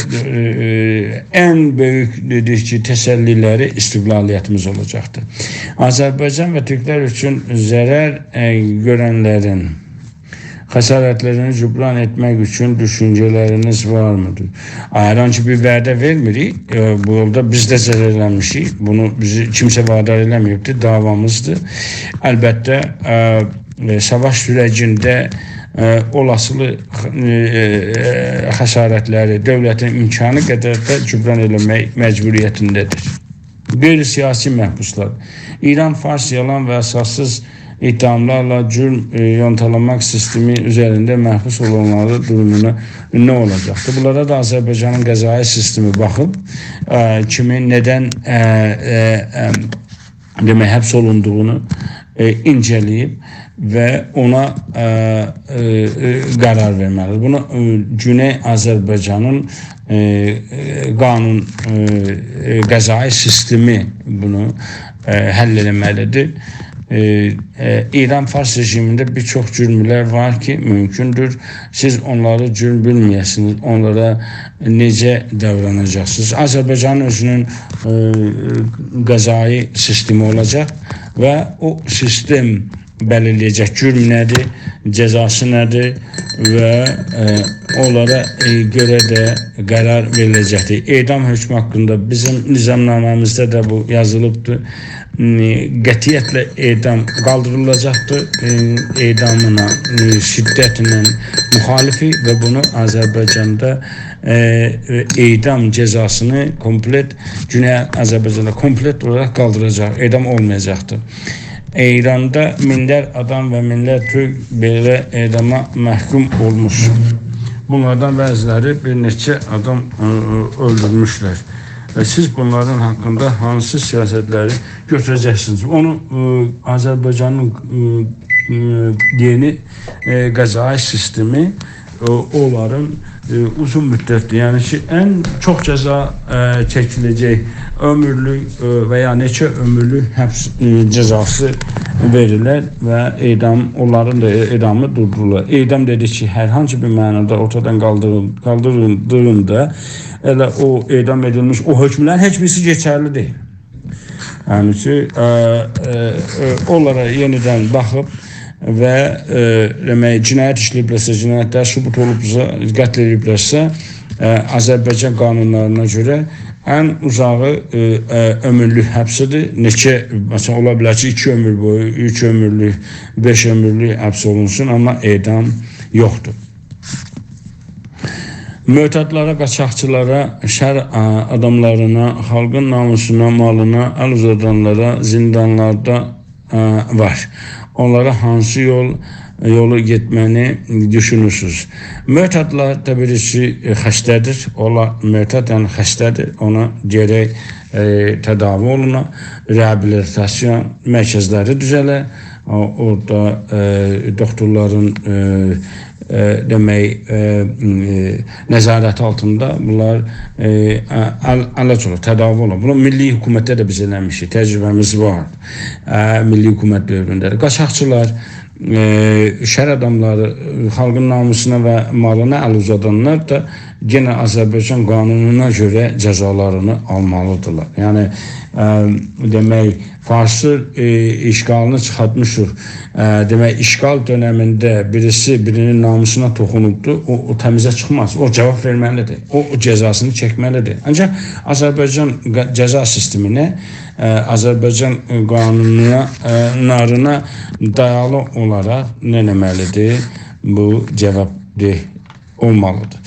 ائ، ان بؤیوک، دئدیک کی، تسلی‌لری استقلالیتیمیز اولاجاقدیر. آذربایجان و تورکلر اوچون ضرر، ائ، گؤرنلرین خسارت‌لرینی جبران ائتمک اوچون دوشونجه‌لرینیز وارمیدیر؟ هر هانسی بیر وعده وئرمیریک. ائ، بو یولدا بیز ده ضرر ائله‌میشیک. بونو بیزی کیمسه وادار ائله‌مه‌ییبدیر، دعوامیزدیر. البته، ائ، ائ، ساواش سوره‌جینده، ائ، اولاسیلی، ائ، ائ، خسارت‌لری دؤولتین امکانی قدر ده جبران ائله‌مک مجبوریتینده‌دیر. غیر سیاسی محبوسلار. ایران فارس یالان و اساسسیز اتهاملارلا جرم، ائ، یانتالاماق سیستمی اوزرینده محبوس اولانلارین دورومونا نه اولاجاقدیر؟ بونلارا دا آذربایجانین قضایی سیستمی باخیب، ائ، کیمین ندن، ائ، ائ، ائ، دئمک، حبس اولوندوغونو، ائ، اینجه‌له‌ییب و اونا، ائ، ائ، ائ، قرار وئرمه‌لیدیر. بونو، ائ، گونئی آذربایجانین، ائ، ائ، قانون، ائ، ائ، قضایی سیستمی بونو، ائ، حل ائله‌مه‌لیدیر. ائ، ائ، ایران فارس رژیمینده بیر چوخ جرم‌لر وار کی، مومکوندور سیز اونلاری جرم بیلمه‌یه‌سینیز، اونلارا نئجه داوراناجاقسینیز؟ آذربایجانین اؤزونون، ائ، قضایی سیستمی اولاجاق و او سیستم بلیرله‌یه‌جک جرم نه‌دیر، جزاسی نه‌دیر و، ائ، اونلارا، ائ، گؤره ده قرار وئریله‌جکدیر. اعدام حکمو حاقیندا بیزیم نظامنامه‌میزده ده بو یازیلیبدیر. م، قطعیتله اعدام قالدیریلاجاقدیر. ائ، اعدامینا، ائ، شدتله مخالفیک و بونو آذربایجاندا، ائ، ائ، اعدام جزاسینی کومپلئت، گونئی آذربایجاندا کومپلئت اولاراق قالدیراجاق. اعدام اولمایاجاقدیر. ایراندا مینلر آدام و مینلر تورک بئله اعداما محکوم اولموش. بونلاردان بعضی‌لری بیر نئچه آدام، ائ، ائ، اؤلدورموشلر. و سیز بونلارین حاقیندا هانسی سیاست‌لری گؤتوره‌جکسینیز؟ اونو، ائ، آذربایجانین، ائ، ائ، یئنی، ائ، قضایی سیستمی، ائ، اونلارین، ائ، اوزون مدتلی، یعنی کی، ان چوخ جزا، ائ، چکیله‌جک، عؤمورلوک، ائ، و یا نئچه عؤمورلوک حبس، ائ، جزاسی وئریلر و اعدام، اونلارین دا اعدامی دوردورولور. اعدام دئدیک کی، هر هانسی بیر معنادا اورتادان قالدیرین-، قالدیریلدیغیندا ائله او اعدام ائدیلمیش او حکم‌لرین هئچ بیریسی کئچرلی دئییل. یعنی کی، ائ، ائ، ائ، اونلارا یئنیدن باخیب و، ائ، دئمک، جنایت ایشله‌ییبلرسه، جنایت‌لر ثبوت اولوبدورسا، قتل ائدیبلرسه، ائ، آذربایجان قانونلارینا گؤره ان اوزاغی، ائ، ائ، عؤمورلوک حبسیدیر. نئچه، مثلا، اولا بیلر کی، ایکی عؤمور بویو، اوچ عؤمورلوک، بئش عؤمورلوک حبس اولونسون، آمما اعدام یوخدور. معتادلارا، قاچاقچیلارا، شهر، ا، آداملارینا، خالقین ناموسونا، مالینا ال اوزادانلارا زیندانلاردا، ا، وار. اونلارا هانسی یول، یولو گئتمه‌نی دوشونورسونوز؟ معتادلار دا بیریسی، ائ، خسته‌دیر. اونلار معتاد، یعنی خسته‌دیر. اونا گرک، ائ، تداوی اولونا، رهابیلیتاسیون مرکزلری دوزه‌له. او، اورادا، ائ، دوکتورلارین، ائ، ائ، دئمک، ائ، م، ائ، نظارتی آلتیندا بونلار، ائ، ا، ال-، علاج اولور، تداوی اولور. بونو میللی حکومتده ده بیز ائله‌میشیک، تجربه‌میز وار. ا، میللی حکومت دؤورونده ده. قاچاقچیلار، ائ، شهر آداملاری، ائ، خالقین ناموسونا و مالینا ال اوزادانلار دا یئنه آذربایجان قانونونا گؤره جزالارینی آلمالیدیرلار. یعنی، ا، دئمک، فارسی، ائ، اشغالینی چیخارتمیشیق. ا، دئمک، اشغال دؤنمینده بیریسی بیرینین ناموسونا توخونوبدور، او، او تمیزه چیخماز. او جاواب وئرمه‌لیدیر. او، او جزاسینی چکمه‌لیدیر. آنجاق آذربایجان قا-، جزا سیستمینه، ا، آذربایجان قانونونا، ا، نارینا دایالی اولاراق نه ائتمه‌لیدیر؟ بو جاوابدهی اولمالیدیر.